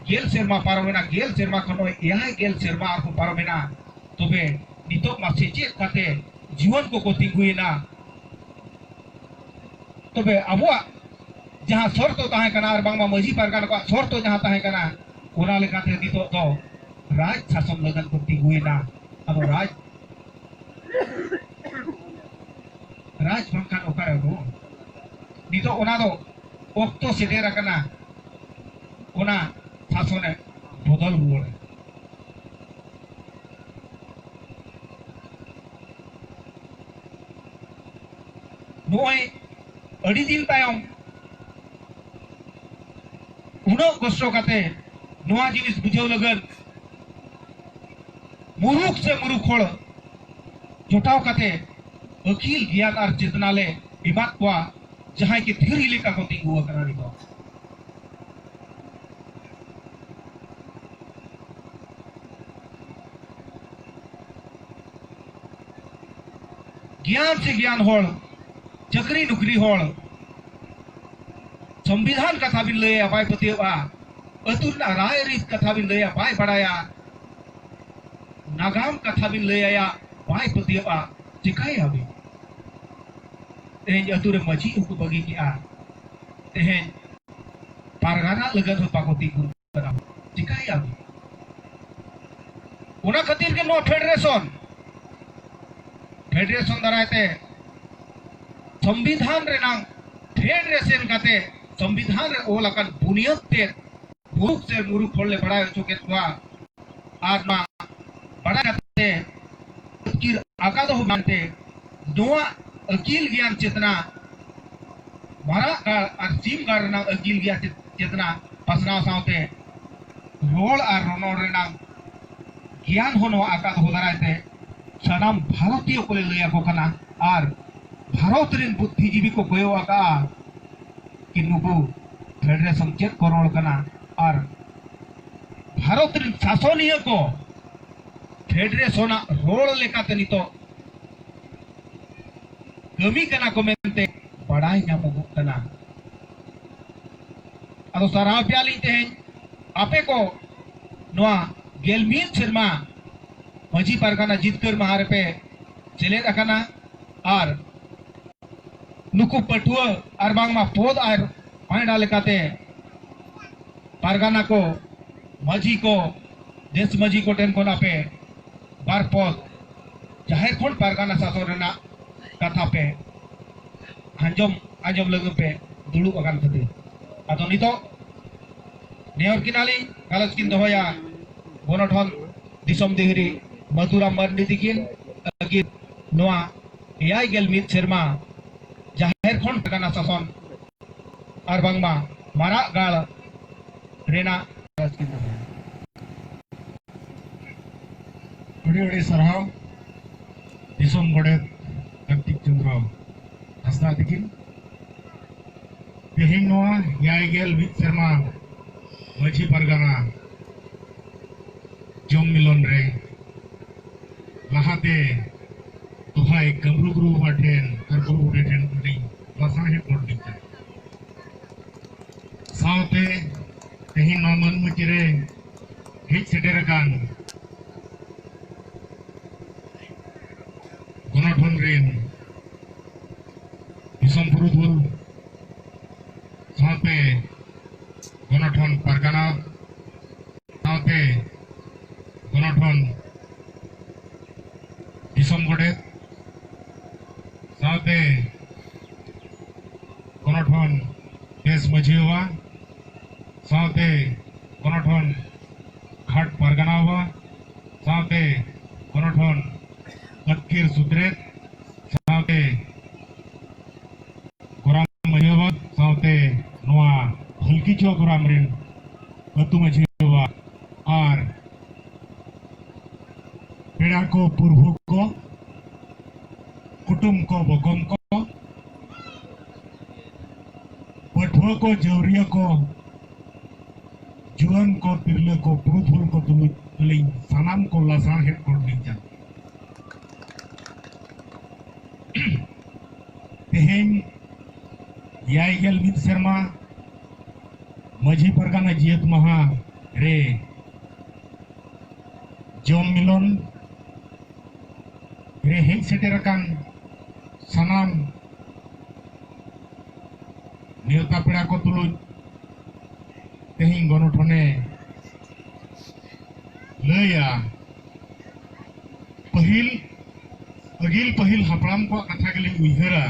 ᱜᱮᱞ ᱥᱮᱨᱢᱟ ᱯᱟᱨᱚᱢᱮᱱᱟ, ᱜᱮᱞ ᱥᱮᱨᱢᱟ ᱠᱷᱚᱱ ᱱᱚᱜᱼᱚᱭ ᱮᱭᱟᱭ ᱜᱮᱞ ᱥᱮᱨᱢᱟ ᱟᱨᱦᱚᱸ ᱯᱟᱨᱚᱢᱮᱱᱟ᱾ ᱛᱚᱵᱮ ᱱᱤᱛᱚᱜ ᱢᱟ ᱥᱮᱪᱮᱫ ᱠᱟᱛᱮ ᱡᱩᱣᱟᱹᱱ ᱠᱚᱠᱚ ᱛᱤᱸᱜᱩᱭᱮᱱᱟ᱾ ᱛᱚᱵᱮ ᱟᱵᱚᱣᱟᱜ ᱡᱟᱦᱟᱸ ᱥᱚᱨᱛᱚ ᱛᱟᱦᱮᱸ ᱠᱟᱱᱟ, ᱟᱨ ᱵᱟᱝᱢᱟ ᱢᱟᱹᱡᱷᱤ ᱯᱟᱨᱜᱟᱱᱟ ᱠᱚᱣᱟᱜ ᱥᱚᱨᱛᱚ ᱡᱟᱦᱟᱸ ᱛᱟᱦᱮᱸ ᱠᱟᱱᱟ, ᱚᱱᱟ ᱞᱮᱠᱟᱛᱮ ᱱᱤᱛᱚᱜ ᱫᱚ ᱨᱟᱡᱽ ᱥᱟᱥᱚᱱ ᱞᱟᱹᱜᱤᱫ ᱠᱚ ᱛᱤᱸᱜᱩᱭᱮᱱᱟ᱾ ᱟᱫᱚ ᱨᱟᱡᱽ, ᱨᱟᱡᱽ ᱵᱟᱝᱠᱷᱟᱱ ᱚᱠᱟᱨᱮ ᱩᱰᱩᱠᱚᱜᱼᱟ? ᱱᱤᱛᱚᱜ ᱚᱱᱟ ᱫᱚ ᱚᱠᱛᱚ ᱥᱮᱴᱮᱨ ᱟᱠᱟᱱᱟ, ᱚᱱᱟ ᱥᱟᱥᱚᱱᱮ ᱵᱚᱫᱚᱞ ᱨᱩᱣᱟᱹᱲᱟ᱾ ᱱᱚᱜᱼᱚᱭ ᱟᱹᱰᱤ ᱫᱤᱱ ᱛᱟᱭᱚᱢ ᱩᱱᱟᱹᱜ ᱠᱚᱥᱴᱚ ᱠᱟᱛᱮ ᱱᱚᱣᱟ ᱡᱤᱱᱤᱥ ᱵᱩᱡᱷᱟᱹᱣ ᱞᱟᱹᱜᱤᱫ ᱢᱩᱨᱩᱠᱷ ᱥᱮ ᱢᱩᱨᱩᱠᱷ ᱦᱚᱲ ᱡᱚᱴᱟᱣ ᱠᱟᱛᱮ ᱟᱹᱠᱤᱞ ᱜᱮᱭᱟᱱ ᱟᱨ ᱪᱮᱛᱱᱟ ᱞᱮ ᱮᱢᱟᱫ ᱠᱚᱣᱟ, ᱡᱟᱦᱟᱸᱭ ᱠᱤ ᱫᱷᱤᱨᱤ ᱞᱮᱠᱟ ᱠᱚ ᱛᱤᱸᱜᱩ ᱟᱠᱟᱱᱟ ᱱᱤᱛᱚᱜ᱾ ᱜᱮᱭᱟᱱ ᱥᱮ ᱜᱮᱭᱟᱱ ᱦᱚᱲ, ᱪᱟᱹᱠᱨᱤ ᱱᱩᱠᱨᱤ ᱦᱚᱲ, ᱥᱚᱝᱵᱤᱫᱷᱟᱱ ᱠᱟᱛᱷᱟ ᱵᱤᱱ ᱞᱟᱹᱭᱟ, ᱵᱟᱭ ᱯᱟᱹᱛᱭᱟᱹᱣᱟ᱾ ᱟᱹᱛᱩ ᱨᱮᱱᱟᱜ ᱨᱟᱭ ᱨᱤᱛ ᱠᱟᱛᱷᱟ ᱵᱤᱱ ᱞᱟᱹᱭᱟ, ᱵᱟᱭ ᱵᱟᱲᱟᱭᱟ᱾ ᱱᱟᱜᱟᱢ ᱠᱟᱛᱷᱟ ᱵᱤᱱ ᱞᱟᱹᱭᱟᱭᱟ, ᱵᱟᱭ ᱯᱟᱹᱛᱭᱟᱹᱣᱟ᱾ ᱪᱤᱠᱟᱹᱭᱟᱵᱤᱱ? ᱛᱮᱦᱮᱧ ᱟᱹᱛᱩ ᱨᱮ ᱢᱟᱹᱡᱷᱤ ᱦᱚᱸᱠᱚ ᱵᱟᱹᱜᱤ ᱠᱮᱜᱼᱟ᱾ ᱛᱮᱦᱮᱧ ᱯᱟᱨᱜᱟᱱᱟ ᱞᱟᱹᱜᱤᱫ ᱦᱚᱸ ᱵᱟᱠᱚ ᱛᱤᱸᱜᱩᱱ ᱠᱟᱱᱟ᱾ ᱪᱤᱠᱟᱹᱭᱟᱵᱤᱱ? ᱚᱱᱟ ᱠᱷᱟᱹᱛᱤᱨ ᱜᱮ ᱱᱚᱣᱟ ᱯᱷᱮᱰᱟᱨᱮᱥᱚᱱ, ᱯᱷᱮᱰᱟᱨᱮᱥᱚᱱ ᱫᱟᱨᱟᱭ ᱛᱮ ᱥᱚᱝᱵᱤᱫᱷᱟᱱ ᱨᱮᱱᱟᱝ ᱯᱷᱮᱰ ᱨᱮ ᱥᱮᱱ ᱠᱟᱛᱮ ᱥᱚᱝᱵᱤᱫᱷᱟᱱ ᱨᱮ ᱚᱞ ᱟᱠᱟᱱ ᱵᱩᱱᱤᱭᱟᱹᱫ ᱛᱮ ᱢᱩᱨᱩᱠᱷ ᱥᱮ ᱢᱩᱨᱩᱠᱷ ᱦᱚᱲ ᱞᱮ ᱵᱟᱲᱟᱭ ᱦᱚᱪᱚ ᱠᱮᱫ ᱠᱚᱣᱟ᱾ ᱟᱨ ᱱᱚᱣᱟ ᱵᱟᱲᱟᱭ ᱠᱟᱛᱮ ᱟᱹᱛᱠᱤᱨ ᱟᱠᱟᱫ ᱦᱚᱸ ᱵᱟᱝᱛᱮ ᱱᱚᱣᱟ ᱟᱹᱠᱤᱞ ᱜᱮᱭᱟᱱ ᱪᱮᱛᱱᱟ, ᱢᱟᱨᱟᱜ ᱜᱟᱲ ᱟᱨ ᱥᱤᱢ ᱜᱟᱲ ᱨᱮᱱᱟᱜ ᱟᱹᱠᱤᱞ ᱜᱮᱭᱟᱱ ᱪᱮᱛ-, ᱪᱮᱛᱱᱟ ᱯᱟᱥᱱᱟᱣ ᱥᱟᱶᱛᱮ ᱨᱚᱲ ᱟᱨ ᱨᱚᱱᱚᱲ ᱨᱮᱱᱟᱜ ᱜᱮᱭᱟᱱ ᱦᱚᱸ ᱱᱚᱣᱟ ᱟᱠᱟ ᱫᱚᱦᱚ ᱫᱟᱨᱟᱭ ᱛᱮ ᱥᱟᱱᱟᱢ ᱵᱷᱟᱨᱚᱛᱤᱭᱚ ᱠᱚᱞᱮ ᱞᱟᱹᱭ ᱟᱠᱚ ᱠᱟᱱᱟ᱾ ᱟᱨ ᱵᱷᱟᱨᱚᱛ ᱨᱮᱱ ᱵᱩᱫᱽᱫᱷᱤᱡᱤᱵᱤ ᱠᱚ ᱠᱚᱭᱚᱜ ᱟᱠᱟᱫᱼᱟ ᱠᱤ ᱱᱩᱠᱩ ᱯᱷᱮᱰᱟᱨᱮᱥᱚᱱ ᱪᱮᱫ ᱠᱚ ᱨᱚᱲ ᱠᱟᱱᱟ, ᱟᱨ ᱵᱷᱟᱨᱚᱛ ᱨᱮᱱ ᱥᱟᱥᱚᱱᱤᱭᱟᱹ ᱠᱚ ᱯᱷᱮᱰᱟᱨᱮᱥᱚᱱᱟᱜ ᱨᱚᱲ ᱞᱮᱠᱟᱛᱮ ᱱᱤᱛᱚᱜ ᱠᱟᱹᱢᱤ ᱠᱟᱱᱟ ᱠᱚ ᱢᱮᱱᱛᱮ ᱵᱟᱲᱟᱭ ᱧᱟᱢᱚᱜᱚᱜ ᱠᱟᱱᱟ᱾ ᱟᱫᱚ ᱥᱟᱨᱦᱟᱣ ᱯᱮᱭᱟᱞᱤᱧ ᱛᱮᱦᱮᱧ ᱟᱯᱮ ᱠᱚ ᱱᱚᱣᱟ ᱜᱮᱞ ᱢᱤᱫ ᱥᱮᱨᱢᱟ ᱢᱟᱹᱡᱷᱤ ᱯᱟᱨᱜᱟᱱᱟ ᱡᱤᱛᱠᱟᱹᱨ ᱢᱟᱦᱟ ᱨᱮᱯᱮ ᱥᱮᱞᱮᱫ ᱟᱠᱟᱱᱟ᱾ ᱟᱨ ᱱᱩᱠᱩ ᱯᱟᱹᱴᱷᱩᱣᱟᱹ ᱟᱨ ᱵᱟᱝᱢᱟ ᱯᱚᱫᱽ ᱟᱨ ᱯᱟᱭᱲᱟ ᱞᱮᱠᱟᱛᱮ ᱯᱟᱨᱜᱟᱱᱟ ᱠᱚ, ᱢᱟᱹᱡᱷᱤ ᱠᱚ, ᱫᱮᱥ ᱢᱟᱹᱡᱷᱤ ᱠᱚ ᱴᱷᱮᱱ ᱠᱷᱚᱱ ᱟᱯᱮ ᱵᱟᱨ ᱯᱚᱫᱽ ᱡᱟᱦᱮᱨ ᱠᱷᱚᱱ ᱯᱟᱨᱜᱟᱱᱟ ᱥᱟᱥᱚᱱ ᱨᱮᱱᱟᱜ ᱠᱟᱛᱷᱟ ᱯᱮ ᱟᱸᱡᱚᱢ, ᱟᱸᱡᱚᱢ ᱞᱟᱹᱜᱤᱫ ᱯᱮ ᱫᱩᱲᱩᱵ ᱟᱠᱟᱱ ᱠᱷᱟᱹᱛᱤᱨ᱾ ᱟᱫᱚ ᱱᱤᱛᱚᱜ ᱱᱮᱦᱚᱨ ᱠᱤᱱᱟᱞᱤᱧ, ᱜᱟᱞᱚᱪ ᱠᱤᱱ ᱫᱚᱦᱚᱭᱟ ᱜᱚᱱᱚᱴᱷᱚᱱ ᱫᱤᱥᱚᱢ ᱫᱤᱦᱨᱤ ᱢᱟᱹᱫᱩᱨᱟᱢ ᱢᱟᱨᱰᱤ ᱛᱤᱠᱤᱱ ᱞᱟᱹᱜᱤᱫ ᱱᱚᱣᱟ ᱮᱭᱟᱭ ᱜᱮᱞ ᱢᱤᱫ ᱥᱮᱨᱢᱟ ᱡᱟᱦᱮᱨ ᱠᱷᱚᱱ ᱯᱟᱨᱜᱟᱱᱟ ᱥᱟᱥᱚᱱ ᱟᱨ ᱵᱟᱝᱢᱟ ᱢᱟᱨᱟᱜ ᱜᱟᱲ ᱨᱮᱱᱟᱜ ᱜᱟᱞᱚᱪ ᱠᱤᱱ ᱫᱚᱦᱚᱭᱟ᱾ ᱟᱹᱰᱤ ᱟᱹᱰᱤ ᱥᱟᱨᱦᱟᱣ ᱫᱤᱥᱚᱢ ᱜᱚᱰᱮᱛ ᱠᱟᱨᱛᱤᱠ ᱪᱚᱸᱫᱽᱨᱚ ᱦᱟᱸᱥᱫᱟ ᱛᱤᱠᱤᱱ᱾ ᱛᱮᱦᱮᱧ ᱱᱚᱣᱟ ᱮᱭᱟᱭ ᱜᱮᱞ ᱢᱤᱫ ᱥᱮᱨᱢᱟ ᱢᱟᱹᱡᱷᱤ ᱯᱟᱨᱜᱟᱱᱟ ᱡᱚᱢ ᱢᱤᱞᱚᱱ ᱨᱮ ᱞᱟᱦᱟᱛᱮ ᱫᱚᱦᱟᱭ ᱠᱟᱢᱨᱩ ᱜᱩᱨᱩ ᱵᱟᱵᱟ ᱴᱷᱮᱱ ᱟᱨ ᱜᱩᱨᱩ ᱵᱩᱰᱷᱤ ᱴᱷᱮᱱ ᱟᱹᱰᱤ ᱞᱟᱥᱟᱲᱦᱮᱫ ᱜᱚᱰ ᱞᱤᱧ ᱪᱟᱞ᱾ ᱥᱟᱶᱛᱮ ᱛᱮᱦᱮᱧ ᱱᱚᱣᱟ ᱢᱟᱹᱱ ᱢᱩᱪᱟᱹᱫ ᱨᱮ ᱦᱮᱡ ᱥᱮᱴᱮᱨ ᱟᱠᱟᱱ ᱜᱚᱱᱚᱴᱷᱚᱱ ᱨᱮᱱ ᱫᱤᱥᱚᱢ ᱯᱩᱨᱩᱫᱷᱩᱞ ᱥᱟᱶᱛᱮ ᱜᱚᱱᱚᱴᱷᱚᱱ ᱯᱟᱨᱜᱟᱱᱟ ᱥᱟᱶᱛᱮ ᱜᱚᱱᱚᱴᱷᱚᱱ ᱫᱤᱥᱚᱢ ᱜᱚᱰᱮᱛ ᱥᱟᱶᱛᱮ ᱜᱚᱱᱚᱴᱷᱚᱱ ᱫᱮᱥ ᱢᱟᱹᱡᱷᱤ ᱵᱟᱵᱟ ᱥᱟᱶᱛᱮ ᱜᱚᱱᱚᱴᱷᱚᱱ ᱜᱷᱟᱴ ᱯᱟᱨᱜᱟᱱᱟ ᱵᱟᱵᱟ ᱥᱟᱶᱛᱮ ᱜᱚᱱᱚᱴᱷᱚᱱ ᱟᱹᱛᱠᱤᱨ ᱥᱩᱛᱨᱮᱛ ᱥᱟᱶᱛᱮ ᱜᱚᱨᱟᱢ ᱢᱟᱹᱡᱷᱤ ᱵᱟᱵᱟ ᱥᱟᱶᱛᱮ ᱱᱚᱣᱟ ᱦᱟᱹᱞᱠᱤᱪᱩᱣᱟᱹ ᱜᱚᱨᱟᱢ ᱨᱮᱱ ᱟᱹᱛᱩ ᱢᱟᱹᱡᱷᱤ ᱵᱟᱵᱟ ᱟᱨ ᱯᱮᱲᱟ ᱠᱚ, ᱯᱩᱨᱵᱷᱩ ᱠᱚ, ᱠᱩᱴᱩᱢ ᱠᱚ, ᱵᱚᱜᱚᱢ ᱠᱚ, ᱯᱟᱹᱴᱷᱩᱣᱟᱹ ᱠᱚ, ᱡᱟᱹᱣᱨᱤᱭᱟᱹ ᱠᱚ, ᱡᱩᱣᱟᱹᱱ ᱠᱚ, ᱛᱤᱨᱞᱟᱹ ᱠᱚ, ᱯᱩᱨᱩᱫᱷᱩᱞ ᱠᱚ ᱛᱩᱞᱩᱡ ᱟᱹᱞᱤᱧ ᱥᱟᱱᱟᱢ ᱠᱚ ᱞᱟᱥᱟᱲᱦᱮᱫ ᱜᱚᱰ ᱞᱤᱧ ᱪᱟᱞ᱾ ᱛᱮᱦᱮᱧ ᱮᱭᱟᱭ ᱜᱮᱞ ᱢᱤᱫ ᱥᱮᱨᱢᱟ ᱢᱟᱹᱡᱷᱤ ᱯᱟᱨᱜᱟᱱᱟ ᱡᱤᱭᱟᱹᱛ ᱢᱟᱦᱟ ᱨᱮ ᱡᱚᱢ ᱢᱤᱞᱚᱱ ᱨᱮ ᱦᱮᱡ ᱥᱮᱴᱮᱨ ᱟᱠᱟᱱ ᱥᱟᱱᱟᱢ ᱱᱮᱣᱛᱟ ᱯᱮᱲᱟ ᱠᱚ ᱛᱩᱞᱩᱡ ᱛᱮᱦᱮᱧ ᱜᱚᱱᱚᱴᱷᱚᱱᱮ ᱞᱟᱹᱭᱟ, ᱯᱟᱹᱦᱤᱞ, ᱟᱹᱜᱤᱞ ᱯᱟᱹᱦᱤᱞ ᱦᱟᱯᱲᱟᱢ ᱠᱚᱣᱟᱜ ᱠᱟᱛᱷᱟ ᱜᱮᱞᱤᱧ ᱩᱭᱦᱟᱹᱨᱟ᱾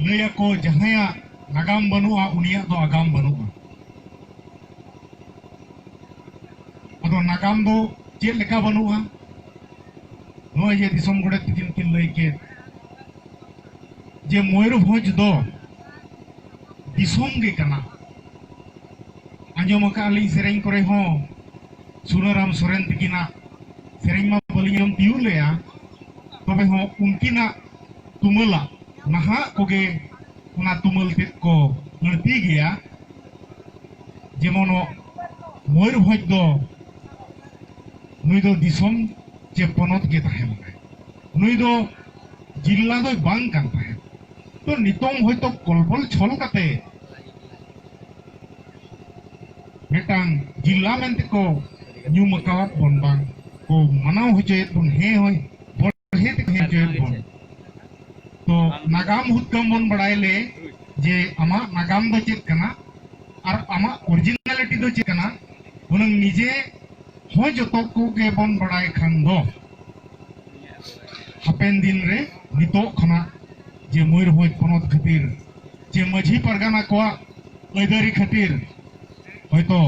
ᱞᱟᱹᱭᱟᱠᱚ, ᱡᱟᱦᱟᱸᱭᱟᱜ ᱱᱟᱜᱟᱢ ᱵᱟᱹᱱᱩᱜᱼᱟ, ᱩᱱᱤᱭᱟᱜ ᱫᱚ ᱟᱜᱟᱢ ᱵᱟᱹᱱᱩᱜᱼᱟ᱾ ᱟᱫᱚ ᱱᱟᱜᱟᱢ ᱫᱚ ᱪᱮᱫ ᱞᱮᱠᱟ ᱵᱟᱹᱱᱩᱜᱼᱟ? ᱱᱚᱜᱼᱚᱭ ᱡᱮ ᱫᱤᱥᱚᱢ ᱜᱚᱰᱮᱛ ᱛᱤᱠᱤᱱ ᱠᱤᱱ ᱞᱟᱹᱭ ᱠᱮᱫ ᱡᱮ ᱢᱚᱭᱩᱨᱵᱷᱚᱸᱡᱽ ᱫᱚ ᱫᱤᱥᱚᱢ ᱜᱮ ᱠᱟᱱᱟ᱾ ᱟᱸᱡᱚᱢ ᱟᱠᱟᱫ ᱞᱤᱧ ᱥᱮᱨᱮᱧ ᱠᱚᱨᱮ ᱦᱚᱸ, ᱥᱩᱱᱟᱹᱨᱟᱢ ᱥᱚᱨᱮᱱ ᱛᱤᱠᱤᱱᱟᱜ ᱥᱮᱨᱮᱧ ᱢᱟ ᱵᱟᱹᱞᱤᱧ ᱟᱸᱡᱚᱢ ᱛᱤᱭᱳᱜ ᱞᱮᱜᱼᱟ, ᱛᱚᱵᱮ ᱦᱚᱸ ᱩᱱᱠᱤᱱᱟᱜ ᱛᱩᱢᱟᱹᱞᱟᱜ ᱱᱟᱦᱟᱜ ᱠᱚᱜᱮ ᱚᱱᱟ ᱛᱩᱢᱟᱹᱞ ᱛᱮᱫ ᱠᱚ ᱟᱹᱲᱛᱤ ᱜᱮᱭᱟ᱾ ᱡᱮᱢᱚᱱ ᱢᱚᱭᱩᱨᱵᱷᱚᱸᱡᱽ ᱫᱚ ᱱᱩᱭ ᱫᱚ ᱫᱤᱥᱚᱢ ᱪᱮ ᱯᱚᱱᱚᱛ ᱜᱮ ᱛᱟᱦᱮᱸ ᱞᱮᱱᱟᱭ, ᱱᱩᱭ ᱫᱚ ᱡᱤᱞᱞᱟ ᱫᱚᱭ ᱵᱟᱝ ᱠᱟᱱ ᱛᱟᱦᱮᱸᱫ᱾ ᱛᱚ ᱱᱤᱛᱚᱝ ᱦᱚᱭᱛᱚ ᱠᱚᱞᱵᱚᱞ ᱪᱷᱚᱞ ᱠᱟᱛᱮ ᱢᱤᱫᱴᱟᱝ ᱡᱤᱞᱞᱟ ᱢᱮᱱᱛᱮ ᱠᱚ ᱧᱩᱢ ᱟᱠᱟᱣᱟᱫ ᱵᱚᱱ, ᱵᱟᱝ ᱠᱚ ᱢᱟᱱᱟᱣ ᱦᱚᱪᱚᱭᱮᱫ ᱵᱚᱱ, ᱦᱮᱸ ᱦᱳᱭ, ᱵᱚᱲᱦᱮ ᱛᱮᱠᱚ ᱦᱮᱸ ᱦᱚᱪᱚᱭᱮᱫ ᱵᱚᱱ᱾ ᱛᱚ ᱱᱟᱜᱟᱢ ᱦᱩᱛᱠᱟᱹᱢ ᱵᱚᱱ ᱵᱟᱲᱟᱭ ᱞᱮ ᱡᱮ ᱟᱢᱟᱜ ᱱᱟᱜᱟᱢ ᱫᱚ ᱪᱮᱫ ᱠᱟᱱᱟ ᱟᱨ ᱟᱢᱟᱜ ᱚᱨᱤᱡᱤᱱᱟᱞᱤᱴᱤ ᱫᱚ ᱪᱮᱫ ᱠᱟᱱᱟ, ᱦᱩᱱᱟᱹᱝ ᱱᱤᱡᱮ ᱦᱚᱸ ᱡᱚᱛᱚ ᱠᱚᱜᱮ ᱵᱚᱱ ᱵᱟᱲᱟᱭ ᱠᱷᱟᱱ ᱫᱚ ᱦᱟᱯᱮᱱ ᱫᱤᱱ ᱨᱮ ᱱᱤᱛᱚᱜ ᱠᱷᱚᱱᱟᱜ ᱡᱮ ᱢᱚᱭᱩᱨᱵᱷᱚᱸᱡᱽ ᱯᱚᱱᱚᱛ ᱠᱷᱟᱹᱛᱤᱨ, ᱡᱮ ᱢᱟᱹᱡᱷᱤ ᱯᱟᱨᱜᱟᱱᱟ ᱠᱚᱣᱟᱜ ᱟᱹᱭᱫᱟᱹᱨᱤ ᱠᱷᱟᱹᱛᱤᱨ ᱦᱚᱭᱛᱚ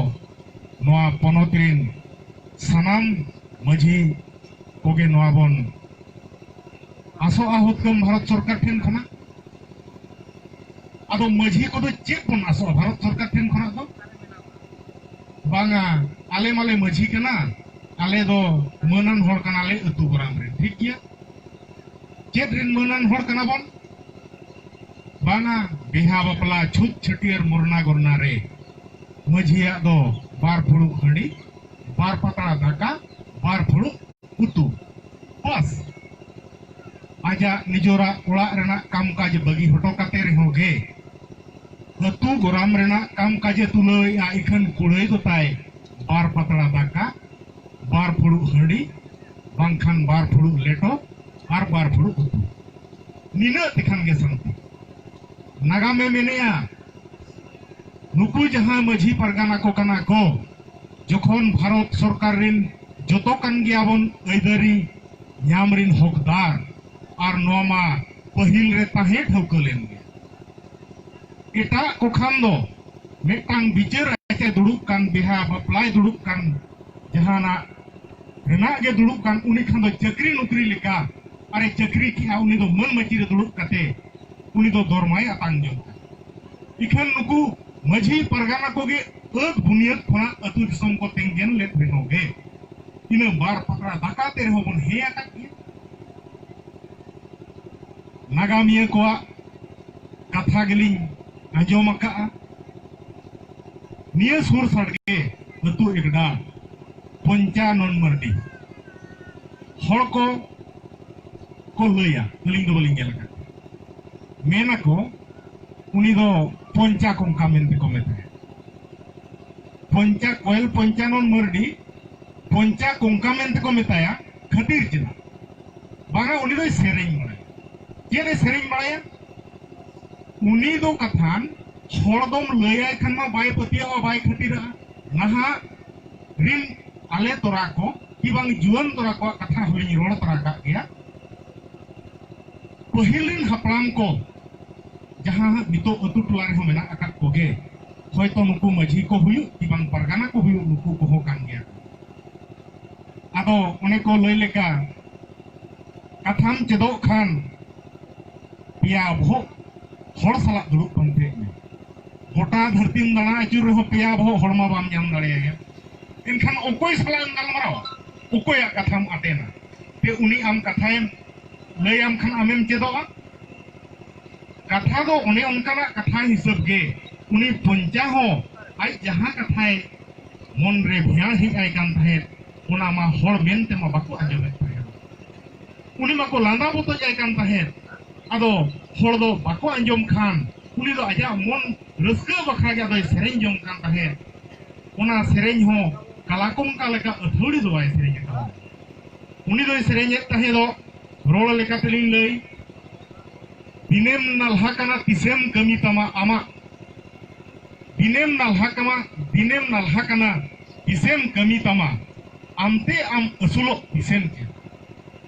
ᱱᱚᱣᱟ ᱯᱚᱱᱚᱛ ᱨᱤᱱ ᱥᱟᱱᱟᱢ ᱢᱟᱹᱡᱷᱤ ᱠᱚᱜᱮ ᱱᱚᱣᱟ ᱵᱚᱱ ᱟᱥᱚᱜᱼᱟ ᱦᱩᱛᱠᱟᱹᱢ ᱵᱷᱟᱨᱚᱛ ᱥᱚᱨᱠᱟᱨ ᱴᱷᱮᱱ ᱠᱷᱚᱱᱟᱜ᱾ ᱟᱫᱚ ᱢᱟᱹᱡᱷᱤ ᱠᱚᱫᱚ ᱪᱮᱫ ᱵᱚᱱ ᱟᱥᱚᱜᱼᱟ ᱵᱷᱟᱨᱚᱛ ᱥᱚᱨᱠᱟᱨ ᱴᱷᱮᱱ ᱠᱷᱚᱱᱟᱜ ᱫᱚ? ᱵᱟᱝᱟ, ᱟᱞᱮ ᱢᱟᱞᱮ ᱢᱟᱹᱡᱷᱤ ᱠᱟᱱᱟ, ᱟᱞᱮ ᱫᱚ ᱢᱟᱹᱱᱟᱱ ᱦᱚᱲ ᱠᱟᱱᱟᱞᱮ ᱟᱹᱛᱩ ᱜᱚᱨᱟᱢ ᱨᱮᱱ, ᱴᱷᱤᱠ ᱜᱮᱭᱟ᱾ ᱪᱮᱫ ᱨᱮᱱ ᱢᱟᱹᱱᱟᱱ ᱦᱚᱲ ᱠᱟᱱᱟ ᱵᱚᱱ? ᱵᱟᱝᱟ, ᱵᱤᱦᱟ ᱵᱟᱯᱞᱟ, ᱪᱷᱩᱛ ᱪᱷᱟᱹᱴᱭᱟᱹᱨ, ᱢᱚᱨᱱᱟ ᱜᱚᱨᱱᱟ ᱨᱮ ᱢᱟᱹᱡᱷᱤᱭᱟᱜ ᱫᱚ ᱵᱟᱨ ᱯᱷᱩᱲᱩᱜ ᱦᱟᱺᱰᱤ, ᱵᱟᱨ ᱯᱟᱛᱲᱟ ᱫᱟᱠᱟ, ᱵᱟᱨ ᱯᱷᱩᱲᱩᱜ ᱩᱛᱩ, ᱵᱟᱥ᱾ ᱟᱡᱟᱜ ᱱᱤᱡᱚᱨᱟᱜ ᱚᱲᱟᱜ ᱨᱮᱱᱟᱜ ᱠᱟᱢᱠᱟᱡᱽ ᱵᱟᱹᱜᱤ ᱦᱚᱴᱚ ᱠᱟᱛᱮ ᱨᱮᱦᱚᱸ ᱜᱮ ᱟᱹᱛᱩ ᱜᱚᱨᱟᱢ ᱨᱮᱱᱟᱜ ᱠᱟᱢ ᱠᱟᱡᱮ ᱛᱩᱞᱟᱹᱣᱮᱫᱼᱟ, ᱤᱠᱷᱟᱹᱱ ᱠᱩᱲᱟᱹᱭ ᱫᱚ ᱛᱟᱭ ᱵᱟᱨ ᱯᱟᱛᱲᱟ ᱫᱟᱠᱟ, ᱵᱟᱨ ᱯᱷᱩᱲᱩᱜ ᱦᱟᱺᱰᱤ, ᱵᱟᱝᱠᱷᱟᱱ ᱵᱟᱨ ᱯᱷᱩᱲᱩᱜ ᱞᱮᱴᱚ ᱟᱨ ᱵᱟᱨ ᱯᱷᱩᱲᱩᱜ ᱩᱛᱩ᱾ ᱱᱤᱱᱟᱹᱜ ᱛᱮᱠᱷᱟᱱ ᱜᱮ ᱥᱟᱱᱛᱤ᱾ ᱱᱟᱜᱟᱢᱮ ᱢᱮᱱᱮᱜᱼᱟ, ᱱᱩᱠᱩ ᱡᱟᱦᱟᱸ ᱢᱟᱹᱡᱷᱤ ᱯᱟᱨᱜᱟᱱᱟ ᱠᱚ ᱠᱟᱱᱟ ᱠᱚ, ᱡᱚᱠᱷᱚᱱ ᱵᱷᱟᱨᱚᱛ ᱥᱚᱨᱠᱟᱨ ᱨᱤᱱ ᱡᱚᱛᱚ ᱠᱟᱱ ᱜᱮᱭᱟᱵᱚᱱ ᱟᱹᱭᱫᱟᱹᱨᱤ ᱧᱟᱢ ᱨᱤᱱ ᱦᱚᱠᱫᱟᱨ, ᱟᱨ ᱱᱚᱣᱟ ᱢᱟ ᱯᱟᱹᱦᱤᱞ ᱨᱮ ᱛᱟᱦᱮᱸ ᱴᱷᱟᱹᱣᱠᱟᱹ ᱞᱮᱱ ᱜᱮ᱾ ᱮᱴᱟᱜ ᱠᱚ ᱠᱷᱟᱱ ᱫᱚ ᱢᱤᱫᱴᱟᱝ ᱵᱤᱪᱟᱹᱨ ᱟᱪᱟᱨ ᱫᱩᱲᱩᱵ ᱠᱟᱱ, ᱵᱤᱦᱟ ᱵᱟᱯᱞᱟᱭ ᱫᱩᱲᱩᱵ ᱠᱟᱱ, ᱡᱟᱦᱟᱱᱟᱜ ᱨᱮᱱᱟᱜ ᱜᱮ ᱫᱩᱲᱩᱵ ᱠᱟᱱ, ᱩᱱᱤ ᱠᱷᱟᱱ ᱫᱚ ᱪᱟᱹᱠᱨᱤ ᱱᱚᱠᱨᱤ ᱞᱮᱠᱟ, ᱟᱨᱮ ᱪᱟᱹᱠᱨᱤ ᱠᱮᱜᱼᱟ, ᱩᱱᱤ ᱫᱚ ᱢᱟᱹᱱ ᱢᱟᱹᱪᱤ ᱨᱮ ᱫᱩᱲᱩᱵ ᱠᱟᱛᱮ ᱩᱱᱤ ᱫᱚ ᱫᱚᱨᱢᱟᱭ ᱟᱛᱟᱝ ᱡᱚᱝ ᱠᱟᱱᱟ᱾ ᱤᱠᱷᱟᱹᱱ ᱱᱩᱠᱩ ᱢᱟᱹᱡᱷᱤ ᱯᱟᱨᱜᱟᱱᱟ ᱠᱚᱜᱮ ᱟᱹᱛ ᱵᱩᱱᱤᱭᱟᱹᱫ ᱠᱷᱚᱱᱟᱜ ᱟᱹᱛᱩ ᱫᱤᱥᱚᱢ ᱠᱚ ᱛᱮᱸᱜᱮᱱ ᱞᱮᱫ ᱨᱮᱦᱚᱸ ᱜᱮ, ᱤᱱᱟᱹ ᱵᱟᱨ ᱯᱟᱛᱲᱟ ᱫᱟᱠᱟ ᱛᱮ ᱨᱮᱦᱚᱸ ᱵᱚᱱ ᱦᱮᱸ ᱟᱠᱟᱫ ᱜᱮᱭᱟ᱾ ᱱᱟᱜᱟᱢᱤᱭᱟᱹ ᱠᱚᱣᱟᱜ ᱠᱟᱛᱷᱟ ᱜᱮᱞᱤᱧ ᱟᱸᱡᱚᱢ ᱟᱠᱟᱫᱼᱟ᱾ ᱱᱤᱭᱟᱹ ᱥᱩᱨ ᱥᱟᱰᱜᱮ ᱟᱹᱛᱩ ᱮᱠᱰᱟ ᱯᱚᱧᱪᱟᱱᱚᱱ ᱢᱟᱨᱰᱤ, ᱦᱚᱲ ᱠᱚ ᱠᱚ ᱞᱟᱹᱭᱟ, ᱟᱹᱞᱤᱧ ᱫᱚ ᱵᱟᱹᱞᱤᱧ ᱧᱮᱞ ᱟᱠᱟᱫ᱾ ᱢᱮᱱᱟᱠᱚ ᱩᱱᱤ ᱫᱚ ᱯᱚᱧᱪᱟ ᱠᱚᱝᱠᱟ ᱢᱮᱱᱛᱮ ᱠᱚ ᱢᱮᱛᱟᱭᱟ᱾ ᱯᱚᱧᱪᱟ, ᱠᱚᱭᱮᱞ ᱯᱚᱧᱪᱟᱱᱚᱱ ᱢᱟᱹᱨᱰᱤ ᱯᱚᱧᱪᱟ ᱠᱚᱝᱠᱟ ᱢᱮᱱᱛᱮ ᱠᱚ ᱢᱮᱛᱟᱭᱟ᱾ ᱠᱷᱟᱹᱛᱤᱨ ᱪᱮᱫᱟᱜ? ᱵᱟᱝᱟ, ᱩᱱᱤ ᱫᱚᱭ ᱥᱮᱨᱮᱧ ᱵᱟᱲᱟᱭᱟ᱾ ᱪᱮᱫ ᱮ ᱥᱮᱨᱮᱧ ᱵᱟᱲᱟᱭᱟ? ᱩᱱᱤ ᱫᱚ ᱠᱟᱛᱷᱟᱱ ᱦᱚᱲ ᱫᱚᱢ ᱞᱟᱹᱭᱟᱭ ᱠᱷᱟᱱ ᱢᱟ ᱵᱟᱭ ᱯᱟᱹᱛᱭᱟᱹᱣᱟ, ᱵᱟᱭ ᱠᱷᱟᱹᱛᱤᱨᱟᱜᱼᱟ᱾ ᱱᱟᱦᱟᱜ ᱨᱤᱱ ᱟᱞᱮ ᱛᱚᱨᱟ ᱠᱚ ᱠᱤ ᱵᱟᱝ ᱡᱩᱣᱟᱹᱱ ᱛᱚᱨᱟ ᱠᱚᱣᱟᱜ ᱠᱟᱛᱷᱟ ᱦᱚᱸᱞᱤᱧ ᱨᱚᱲ ᱛᱚᱨᱟ ᱠᱟᱜ ᱜᱮᱭᱟ᱾ ᱯᱟᱹᱦᱤᱞ ᱨᱤᱱ ᱦᱟᱯᱲᱟᱢ ᱠᱚ ᱡᱟᱦᱟᱸ ᱱᱤᱛᱚᱜ ᱟᱹᱛᱩ ᱴᱚᱞᱟ ᱨᱮᱦᱚᱸ ᱢᱮᱱᱟᱜ ᱟᱠᱟᱫ ᱠᱚᱜᱮ, ᱦᱚᱭᱛᱚ ᱱᱩᱠᱩ ᱢᱟᱹᱡᱷᱤ ᱠᱚ ᱦᱩᱭᱩᱜ ᱠᱤ ᱵᱟᱝ ᱯᱟᱨᱜᱟᱱᱟ ᱠᱚ ᱦᱩᱭᱩᱜ, ᱱᱩᱠᱩ ᱠᱚᱦᱚᱸ ᱠᱟᱱ ᱜᱮᱭᱟ ᱠᱚ᱾ ᱟᱫᱚ ᱚᱱᱮ ᱠᱚ ᱞᱟᱹᱭ ᱞᱮᱠᱟ, ᱠᱟᱛᱷᱟᱢ ᱪᱮᱫᱚᱜ ᱠᱷᱟᱱ ᱯᱮᱭᱟ ᱵᱚᱦᱚᱜ ᱦᱚᱲ ᱥᱟᱞᱟᱜ ᱫᱩᱲᱩᱵ ᱯᱟᱱᱛᱮᱜ ᱢᱮ᱾ ᱜᱚᱴᱟ ᱫᱷᱟᱹᱨᱛᱤᱢ ᱫᱟᱬᱟ ᱟᱹᱪᱩᱨ ᱨᱮᱦᱚᱸ ᱯᱮᱭᱟ ᱵᱚᱦᱚᱜ ᱦᱚᱲ ᱢᱟ ᱵᱟᱢ ᱧᱟᱢ ᱫᱟᱲᱮᱭᱟᱭᱟ᱾ ᱮᱱᱠᱷᱟᱱ ᱚᱠᱚᱭ ᱥᱟᱞᱟᱜ ᱮᱢ ᱜᱟᱞᱢᱟᱨᱟᱣᱟ? ᱚᱠᱚᱭᱟᱜ ᱠᱟᱛᱷᱟᱢ ᱟᱛᱮᱱᱟ? ᱛᱮ ᱩᱱᱤ ᱟᱢ ᱠᱟᱛᱷᱟᱭᱮᱢ ᱞᱟᱹᱭᱟᱢ ᱠᱷᱟᱱ ᱟᱢᱮᱢ ᱪᱮᱫᱚᱜᱼᱟ? ᱠᱟᱛᱷᱟ ᱫᱚ ᱚᱱᱮ ᱚᱱᱠᱟᱱᱟᱜ ᱠᱟᱛᱷᱟ ᱦᱤᱥᱟᱹᱵ ᱜᱮ ᱩᱱᱤ ᱯᱚᱧᱪᱟ ᱦᱚᱸ ᱟᱡ ᱡᱟᱦᱟᱸ ᱠᱟᱛᱷᱟᱭ ᱢᱚᱱ ᱨᱮ ᱵᱷᱮᱭᱟᱲ ᱦᱮᱡ ᱟᱭ ᱠᱟᱱ ᱛᱟᱦᱮᱸᱫ, ᱚᱱᱟ ᱢᱟ ᱦᱚᱲ ᱢᱮᱱ ᱛᱮᱢᱟ ᱵᱟᱠᱚ ᱟᱸᱡᱚᱢᱮᱫ ᱛᱟᱦᱮᱸᱫ᱾ ᱩᱱᱤ ᱢᱟᱠᱚ ᱞᱟᱸᱫᱟ ᱵᱚᱛᱚᱡ ᱟᱭ ᱠᱟᱱ ᱛᱟᱦᱮᱸᱫ᱾ ᱟᱫᱚ ᱦᱚᱲ ᱫᱚ ᱵᱟᱠᱚ ᱟᱸᱡᱚᱢ ᱠᱷᱟᱱ ᱩᱱᱤ ᱫᱚ ᱟᱡᱟᱜ ᱢᱚᱱ ᱨᱟᱹᱥᱠᱟᱹ ᱵᱟᱠᱷᱨᱟ ᱜᱮ ᱟᱫᱚᱭ ᱥᱮᱨᱮᱧ ᱡᱚᱝ ᱠᱟᱱ ᱛᱟᱦᱮᱸᱫ᱾ ᱚᱱᱟ ᱥᱮᱨᱮᱧ ᱦᱚᱸ ᱠᱟᱞᱟᱠᱚᱝᱠᱟ ᱞᱮᱠᱟ ᱟᱹᱛᱷᱟᱹᱲᱤ ᱫᱚ ᱵᱟᱭ ᱥᱮᱨᱮᱧ ᱟᱠᱟᱫᱟ᱾ ᱩᱱᱤ ᱫᱚᱭ ᱥᱮᱨᱮᱧᱮᱫ ᱛᱟᱦᱮᱸᱫᱚᱜ, ᱨᱚᱲ ᱞᱮᱠᱟ ᱛᱮᱞᱤᱧ ᱞᱟᱹᱭ, ᱫᱤᱱᱮᱢ ᱱᱟᱞᱦᱟ ᱠᱟᱱᱟ ᱛᱤᱥᱮᱢ ᱠᱟᱹᱢᱤ ᱛᱟᱢᱟ ᱟᱢᱟᱜ, ᱫᱤᱱᱮᱢ ᱱᱟᱞᱦᱟ ᱠᱟᱱᱟ, ᱫᱤᱱᱮᱢ ᱱᱟᱞᱦᱟ ᱠᱟᱱᱟ ᱛᱤᱥᱮᱢ ᱠᱟᱹᱢᱤ ᱛᱟᱢᱟ, ᱟᱢᱛᱮ ᱟᱢ ᱟᱹᱥᱩᱞᱚᱜ ᱛᱤᱥᱮᱢ ᱪᱮᱫ,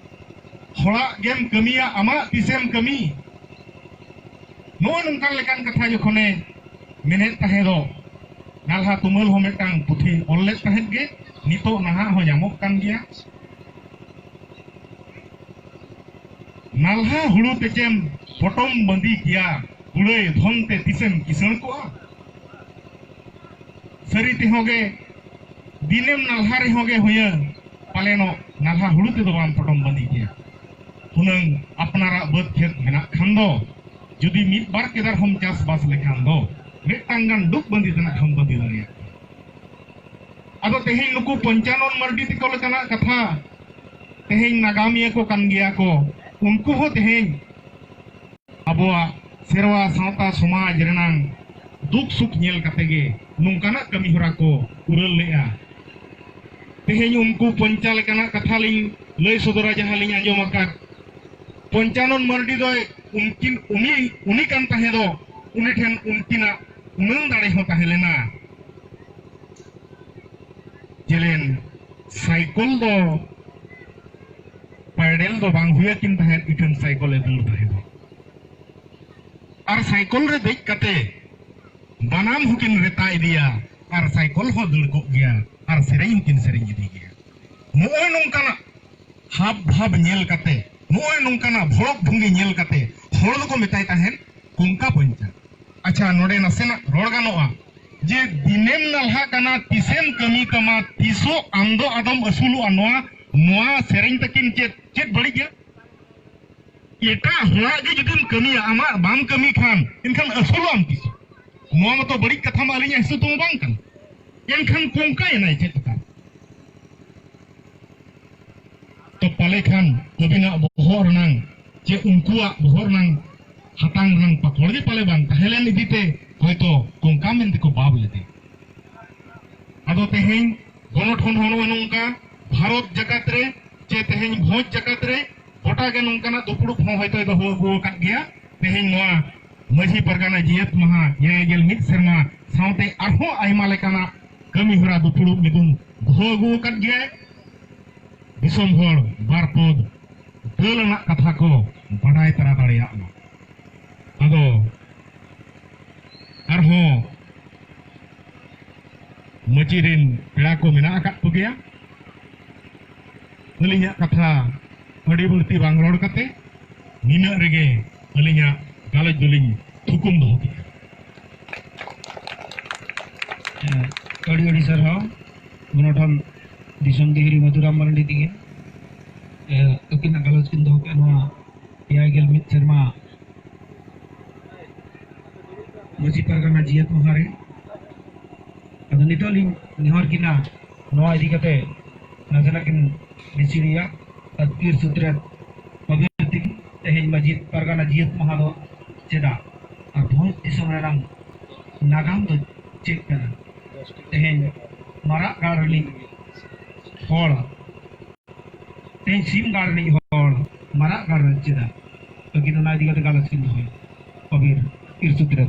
ᱦᱚᱲᱟᱜ ᱜᱮᱢ ᱠᱟᱹᱢᱤᱭᱟ ᱟᱢᱟᱜ ᱛᱤᱥᱮᱢ ᱠᱟᱹᱢᱤ᱾ ᱱᱚᱜᱼᱚ ᱱᱚᱝᱠᱟᱱ ᱞᱮᱠᱟᱱ ᱠᱟᱛᱷᱟ ᱡᱚᱠᱷᱚᱱᱮ ᱢᱮᱱᱮᱫ ᱛᱟᱦᱮᱸ ᱫᱚ, ᱱᱟᱞᱦᱟ ᱛᱩᱢᱟᱹᱞ ᱦᱚᱸ ᱢᱤᱫᱴᱟᱝ ᱯᱩᱛᱷᱤ ᱚᱞ ᱞᱮᱫ ᱛᱟᱦᱮᱸᱫ ᱜᱮ, ᱱᱤᱛᱚᱜ ᱱᱟᱦᱟᱜ ᱦᱚᱸ ᱧᱟᱢᱚᱜ ᱠᱟᱱ ᱜᱮᱭᱟ᱾ ᱱᱟᱞᱦᱟ ᱦᱩᱲᱩ ᱛᱮᱪᱮᱢ ᱯᱚᱴᱚᱢ ᱵᱟᱸᱫᱤ ᱠᱮᱭᱟ, ᱠᱩᱲᱟᱹᱭ ᱫᱷᱚᱱ ᱛᱮ ᱛᱤᱥᱮᱢ ᱠᱤᱥᱟᱹᱬ ᱠᱚᱜᱼᱟ? ᱥᱟᱹᱨᱤ ᱛᱮᱦᱚᱸ ᱜᱮ, ᱫᱤᱱᱮᱢ ᱱᱟᱞᱦᱟ ᱨᱮᱦᱚᱸ ᱜᱮ ᱦᱩᱭᱟᱹᱝ, ᱯᱟᱞᱮᱱᱚᱜ ᱱᱟᱞᱦᱟ ᱦᱩᱲᱩ ᱛᱮᱫᱚ ᱵᱟᱢ ᱯᱚᱴᱚᱢ ᱵᱟᱸᱫᱤ ᱠᱮᱭᱟ᱾ ᱦᱩᱱᱟᱹᱝ ᱟᱯᱱᱟᱨᱟᱜ ᱵᱟᱹᱫᱽ ᱠᱷᱮᱛ ᱢᱮᱱᱟᱜ ᱠᱷᱟᱱ ᱫᱚ, ᱡᱩᱫᱤ ᱢᱤᱫ ᱵᱟᱨ ᱠᱮᱫᱟᱨ ᱦᱚᱸᱢ ᱪᱟᱥᱵᱟᱥ ᱞᱮᱠᱷᱟᱱ ᱫᱚ, ᱢᱤᱫᱴᱟᱝ ᱜᱟᱱ ᱰᱩᱵ ᱵᱟᱸᱫᱤ ᱛᱮᱱᱟᱜ ᱦᱚᱸᱢ ᱵᱟᱸᱫᱤ ᱫᱟᱲᱮᱭᱟᱜ ᱠᱟᱱᱟ᱾ ᱟᱫᱚ ᱛᱮᱦᱮᱧ ᱱᱩᱠᱩ ᱯᱚᱧᱪᱟᱱᱚᱱ ᱢᱟᱨᱰᱤ ᱛᱮᱠᱚ ᱞᱮᱠᱟᱱᱟᱜ ᱠᱟᱛᱷᱟ, ᱛᱮᱦᱮᱧ ᱱᱟᱜᱟᱢᱤᱭᱟᱹ ᱠᱚ ᱠᱟᱱ ᱜᱮᱭᱟ ᱠᱚ, ᱩᱱᱠᱩ ᱦᱚᱸ ᱛᱮᱦᱮᱧ ᱟᱵᱚᱣᱟᱜ ᱥᱮᱨᱣᱟ ᱥᱟᱶᱛᱟ ᱥᱚᱢᱟᱡᱽ ᱨᱮᱱᱟᱝ ᱫᱩᱠ ᱥᱩᱠ ᱧᱮᱞ ᱠᱟᱛᱮ ᱜᱮ ᱱᱚᱝᱠᱟᱱᱟᱜ ᱠᱟᱹᱢᱤ ᱦᱚᱨᱟ ᱠᱚ ᱯᱩᱨᱟᱹᱣ ᱞᱮᱫᱼᱟ᱾ ᱛᱮᱦᱮᱧ ᱩᱱᱠᱩ ᱯᱚᱧᱪᱟ ᱞᱮᱠᱟᱱᱟᱜ ᱠᱟᱛᱷᱟ ᱞᱤᱧ ᱞᱟᱹᱭ ᱥᱚᱫᱚᱨᱟ, ᱡᱟᱦᱟᱸ ᱞᱤᱧ ᱟᱸᱡᱚᱢ ᱟᱠᱟᱫ᱾ ᱯᱚᱧᱪᱟᱱᱚᱱ ᱢᱟᱨᱰᱤ ᱫᱚᱭ ᱩᱱᱠᱤᱱ, ᱩᱱᱤ, ᱩᱱᱤ ᱠᱟᱱ ᱛᱟᱦᱮᱸ ᱫᱚ, ᱩᱱᱤ ᱴᱷᱮᱱ ᱩᱱᱠᱤᱱᱟᱜ ᱩᱱᱟᱹᱝ ᱫᱟᱲᱮ ᱦᱚᱸ ᱛᱟᱦᱮᱸ ᱞᱮᱱᱟ᱾ ᱡᱮᱞᱮᱱ ᱥᱟᱭᱠᱚᱞ ᱫᱚ ᱯᱟᱭᱰᱮᱞ ᱫᱚ ᱵᱟᱝ ᱦᱩᱭ ᱟᱹᱠᱤᱱ ᱛᱟᱦᱮᱸᱫ, ᱤᱠᱷᱟᱹᱱ ᱥᱟᱭᱠᱚᱞ ᱮ ᱫᱟᱹᱲ ᱛᱟᱦᱮᱸᱫ᱾ ᱟᱨ ᱥᱟᱭᱠᱚᱞ ᱨᱮ ᱫᱮᱡ ᱠᱟᱛᱮ ᱵᱟᱱᱟᱢ ᱦᱚᱸᱠᱤᱱ ᱨᱮᱛᱟ ᱤᱫᱤᱭᱟ, ᱟᱨ ᱥᱟᱭᱠᱚᱞ ᱦᱚᱸ ᱫᱟᱹᱲ ᱠᱚᱜ ᱜᱮᱭᱟ, ᱟᱨ ᱥᱮᱨᱮᱧ ᱦᱚᱸᱠᱤᱱ ᱥᱮᱨᱮᱧ ᱤᱫᱤ ᱜᱮᱭᱟ᱾ ᱱᱚᱜᱼᱚᱭ ᱱᱚᱝᱠᱟᱱᱟᱜ ᱦᱟᱵ ᱵᱷᱟᱵ ᱧᱮᱞ ᱠᱟᱛᱮ, ᱱᱚᱜᱼᱚᱭ ᱱᱚᱝᱠᱟᱱᱟᱜ ᱵᱷᱚᱲᱚᱠ ᱵᱷᱩᱝᱜᱤ ᱧᱮᱞ ᱠᱟᱛᱮ ᱦᱚᱲ ᱫᱚᱠᱚ ᱢᱮᱛᱟᱭ ᱛᱟᱦᱮᱸᱫ ᱠᱚᱝᱠᱟ ᱯᱚᱧᱪᱟ᱾ ᱟᱪᱪᱷᱟ, ᱱᱚᱰᱮ ᱱᱟᱥᱮᱱᱟᱜ ᱨᱚᱲ ᱜᱟᱱᱚᱜᱼᱟ ᱡᱮ, ᱫᱤᱱᱮᱢ ᱱᱟᱞᱦᱟ ᱠᱟᱱᱟ, ᱛᱤᱥᱮᱢ ᱠᱟᱹᱢᱤ ᱛᱟᱢᱟ, ᱛᱤᱥᱚᱜ ᱟᱢ ᱫᱚ ᱟᱫᱚᱢ ᱟᱹᱥᱩᱞᱚᱜᱼᱟ? ᱱᱚᱣᱟ, ᱱᱚᱣᱟ ᱥᱮᱨᱮᱧ ᱛᱟᱹᱠᱤᱱ ᱪᱮᱫ, ᱪᱮᱫ ᱵᱟᱹᱲᱤᱡ ᱜᱮᱭᱟ? ᱮᱴᱟᱜ ᱦᱚᱲᱟᱜ ᱜᱮ ᱡᱩᱫᱤᱢ ᱠᱟᱹᱢᱤᱭᱟ, ᱟᱢᱟᱜ ᱵᱟᱢ ᱠᱟᱹᱢᱤ ᱠᱷᱟᱱ, ᱮᱱᱠᱷᱟᱱ ᱟᱹᱥᱩᱞᱚᱜ ᱟᱢ ᱛᱤᱥ? ᱱᱚᱣᱟ ᱢᱟᱛᱚ ᱵᱟᱹᱲᱤᱡ ᱠᱟᱛᱷᱟ ᱢᱟ ᱟᱹᱞᱤᱧᱟᱜ ᱦᱤᱥᱟᱹᱵ ᱛᱮᱢᱟ ᱵᱟᱝ ᱠᱟᱱᱟ᱾ ᱮᱱᱠᱷᱟᱱ ᱠᱚᱝᱠᱟᱭᱮᱱᱟᱭ ᱪᱮᱫ ᱞᱮᱠᱟ? ᱛᱚ ᱯᱟᱞᱮ ᱠᱷᱟᱱ ᱟᱹᱵᱤᱱᱟᱜ ᱵᱚᱦᱚᱜ ᱨᱮᱱᱟᱝ ᱪᱮ ᱩᱱᱠᱩᱣᱟᱜ ᱵᱚᱦᱚᱜ ᱨᱮᱱᱟᱝ ᱦᱟᱛᱟᱝ ᱨᱮᱱᱟᱝ ᱯᱟᱠᱚᱲ ᱜᱮ ᱯᱟᱞᱮ ᱵᱟᱝ ᱛᱟᱦᱮᱸ ᱞᱮᱱ ᱤᱫᱤ ᱛᱮ ᱦᱚᱭᱛᱚ ᱠᱚᱝᱠᱟ ᱢᱮᱱᱛᱮ ᱠᱚ ᱵᱟᱵ ᱞᱮᱫᱮ᱾ ᱟᱫᱚ ᱛᱮᱦᱮᱧ ᱜᱚᱱᱚᱴᱷᱚᱱ ᱦᱚᱸ ᱱᱚᱜᱼᱚ ᱱᱚᱝᱠᱟ ᱵᱷᱟᱨᱚᱛ ᱡᱟᱠᱟᱛ ᱨᱮ ᱪᱮ ᱛᱮᱦᱮᱧ ᱵᱷᱚᱸᱡᱽ ᱡᱟᱠᱟᱛ ᱨᱮ ᱜᱚᱴᱟ ᱜᱮ ᱱᱚᱝᱠᱟᱱᱟᱜ ᱫᱩᱯᱲᱩᱵ ᱦᱚᱸ ᱦᱚᱭᱛᱳᱭ ᱫᱚᱦᱚ ᱟᱹᱜᱩ ᱟᱠᱟᱫ ᱜᱮᱭᱟ᱾ ᱛᱮᱦᱮᱧ ᱱᱚᱣᱟ ᱢᱟᱹᱡᱷᱤ ᱯᱟᱨᱜᱟᱱᱟ ᱡᱤᱭᱟᱹᱛ ᱢᱟᱦᱟ ᱮᱭᱟᱭ ᱜᱮᱞ ᱢᱤᱫ ᱥᱮᱨᱢᱟ ᱥᱟᱶᱛᱮ ᱟᱨᱦᱚᱸ ᱟᱭᱢᱟ ᱞᱮᱠᱟᱱᱟᱜ ᱠᱟᱹᱢᱤ ᱦᱚᱨᱟ ᱫᱩᱯᱲᱩᱵ ᱢᱤᱫᱩᱱ ᱫᱚᱦᱚ ᱟᱹᱜᱩ ᱟᱠᱟᱫ ᱜᱮᱭᱟᱭ᱾ ᱫᱤᱥᱚᱢ ᱦᱚᱲ ᱵᱟᱨ ᱯᱚᱫ ᱫᱟᱹᱞ ᱟᱱᱟᱜ ᱠᱟᱛᱷᱟ ᱠᱚ ᱵᱟᱰᱟᱭ ᱛᱟᱨᱟ ᱫᱟᱲᱮᱭᱟᱜ ᱢᱟ᱾ ᱟᱫᱚ ᱟᱨᱦᱚᱸ ᱢᱟᱹᱡᱷᱤ ᱨᱮᱱ ᱯᱮᱲᱟ ᱠᱚ ᱢᱮᱱᱟᱜ ᱟᱠᱟᱫ ᱠᱚᱜᱮᱭᱟ᱾ ᱟᱹᱞᱤᱧᱟᱜ ᱠᱟᱛᱷᱟ ᱟᱹᱰᱤ ᱵᱟᱹᱲᱛᱤ ᱵᱟᱝ ᱨᱚᱲ ᱠᱟᱛᱮ ᱱᱤᱱᱟᱹᱜ ᱨᱮᱜᱮ ᱟᱹᱞᱤᱧᱟᱜ ᱜᱟᱞᱚᱪ ᱫᱚᱞᱤᱧ ᱛᱷᱩᱠᱩᱢ ᱫᱚᱦᱚ ᱠᱮᱫᱟ᱾ ᱟᱹᱰᱤ ᱟᱹᱰᱤ ᱥᱟᱨᱦᱟᱣ ᱜᱚᱱᱚᱴᱷᱚᱱ ᱫᱤᱥᱚᱢ ᱫᱤᱦᱤᱨᱤ ᱢᱟᱫᱷᱩᱨᱟᱢ ᱢᱟᱨᱟᱱᱰᱤ ᱛᱤᱠᱤᱱ, ᱮ, ᱟᱹᱠᱤᱱᱟᱜ ᱜᱟᱞᱚᱪ ᱠᱤᱱ ᱫᱚᱦᱚ ᱠᱮᱫ ᱱᱚᱣᱟ ᱮᱭᱟᱭ ᱜᱮᱞ ᱢᱤᱫ ᱥᱮᱨᱢᱟ ᱢᱟᱹᱡᱷᱤ ᱯᱟᱨᱜᱟᱱᱟ ᱡᱤᱭᱟᱹᱛ ᱢᱟᱦᱟ ᱨᱮ᱾ ᱟᱫᱚ ᱱᱤᱛᱚᱜ ᱞᱤᱧ ᱱᱮᱦᱚᱨ ᱠᱤᱱᱟ ᱱᱚᱣᱟ ᱤᱫᱤ ᱠᱟᱛᱮ ᱱᱟᱥᱮᱱᱟᱜ ᱠᱤᱱ ᱵᱤᱪᱤᱨᱤᱭᱟ᱾ ᱟᱹᱛᱠᱤᱨ ᱥᱩᱛᱨᱮᱛ ᱵᱟᱵᱮᱨ ᱛᱮᱜᱮ ᱛᱮᱦᱮᱧ ᱢᱟᱹᱡᱷᱤ ᱯᱟᱨᱜᱟᱱᱟ ᱡᱤᱭᱟᱹᱛ ᱢᱟᱦᱟ ᱫᱚ ᱪᱮᱫᱟᱜ? ᱟᱨ ᱵᱷᱚᱸᱡᱽ ᱫᱤᱥᱚᱢ ᱨᱮᱱᱟᱜ ᱱᱟᱜᱟᱢ ᱫᱚ ᱪᱮᱫ ᱠᱟᱱᱟ? ᱛᱮᱦᱮᱧ ᱢᱟᱨᱟᱜ ᱜᱟᱲ ᱨᱤᱱᱤᱡ ᱦᱚᱲ, ᱛᱮᱦᱮᱧ ᱥᱤᱢ ᱜᱟᱲ ᱨᱤᱱᱤᱡ ᱦᱚᱲ ᱢᱟᱨᱟᱜ ᱜᱟᱲ ᱨᱮ ᱪᱮᱫᱟᱜ? ᱟᱹᱠᱤᱱ ᱚᱱᱟ ᱤᱫᱤ ᱠᱟᱛᱮ ᱜᱟᱞᱚᱪ ᱠᱤᱱ ᱫᱚᱦᱚᱭᱟ᱾ ᱠᱚᱵᱤᱨ ᱤᱨᱥᱩᱛ ᱨᱮ᱾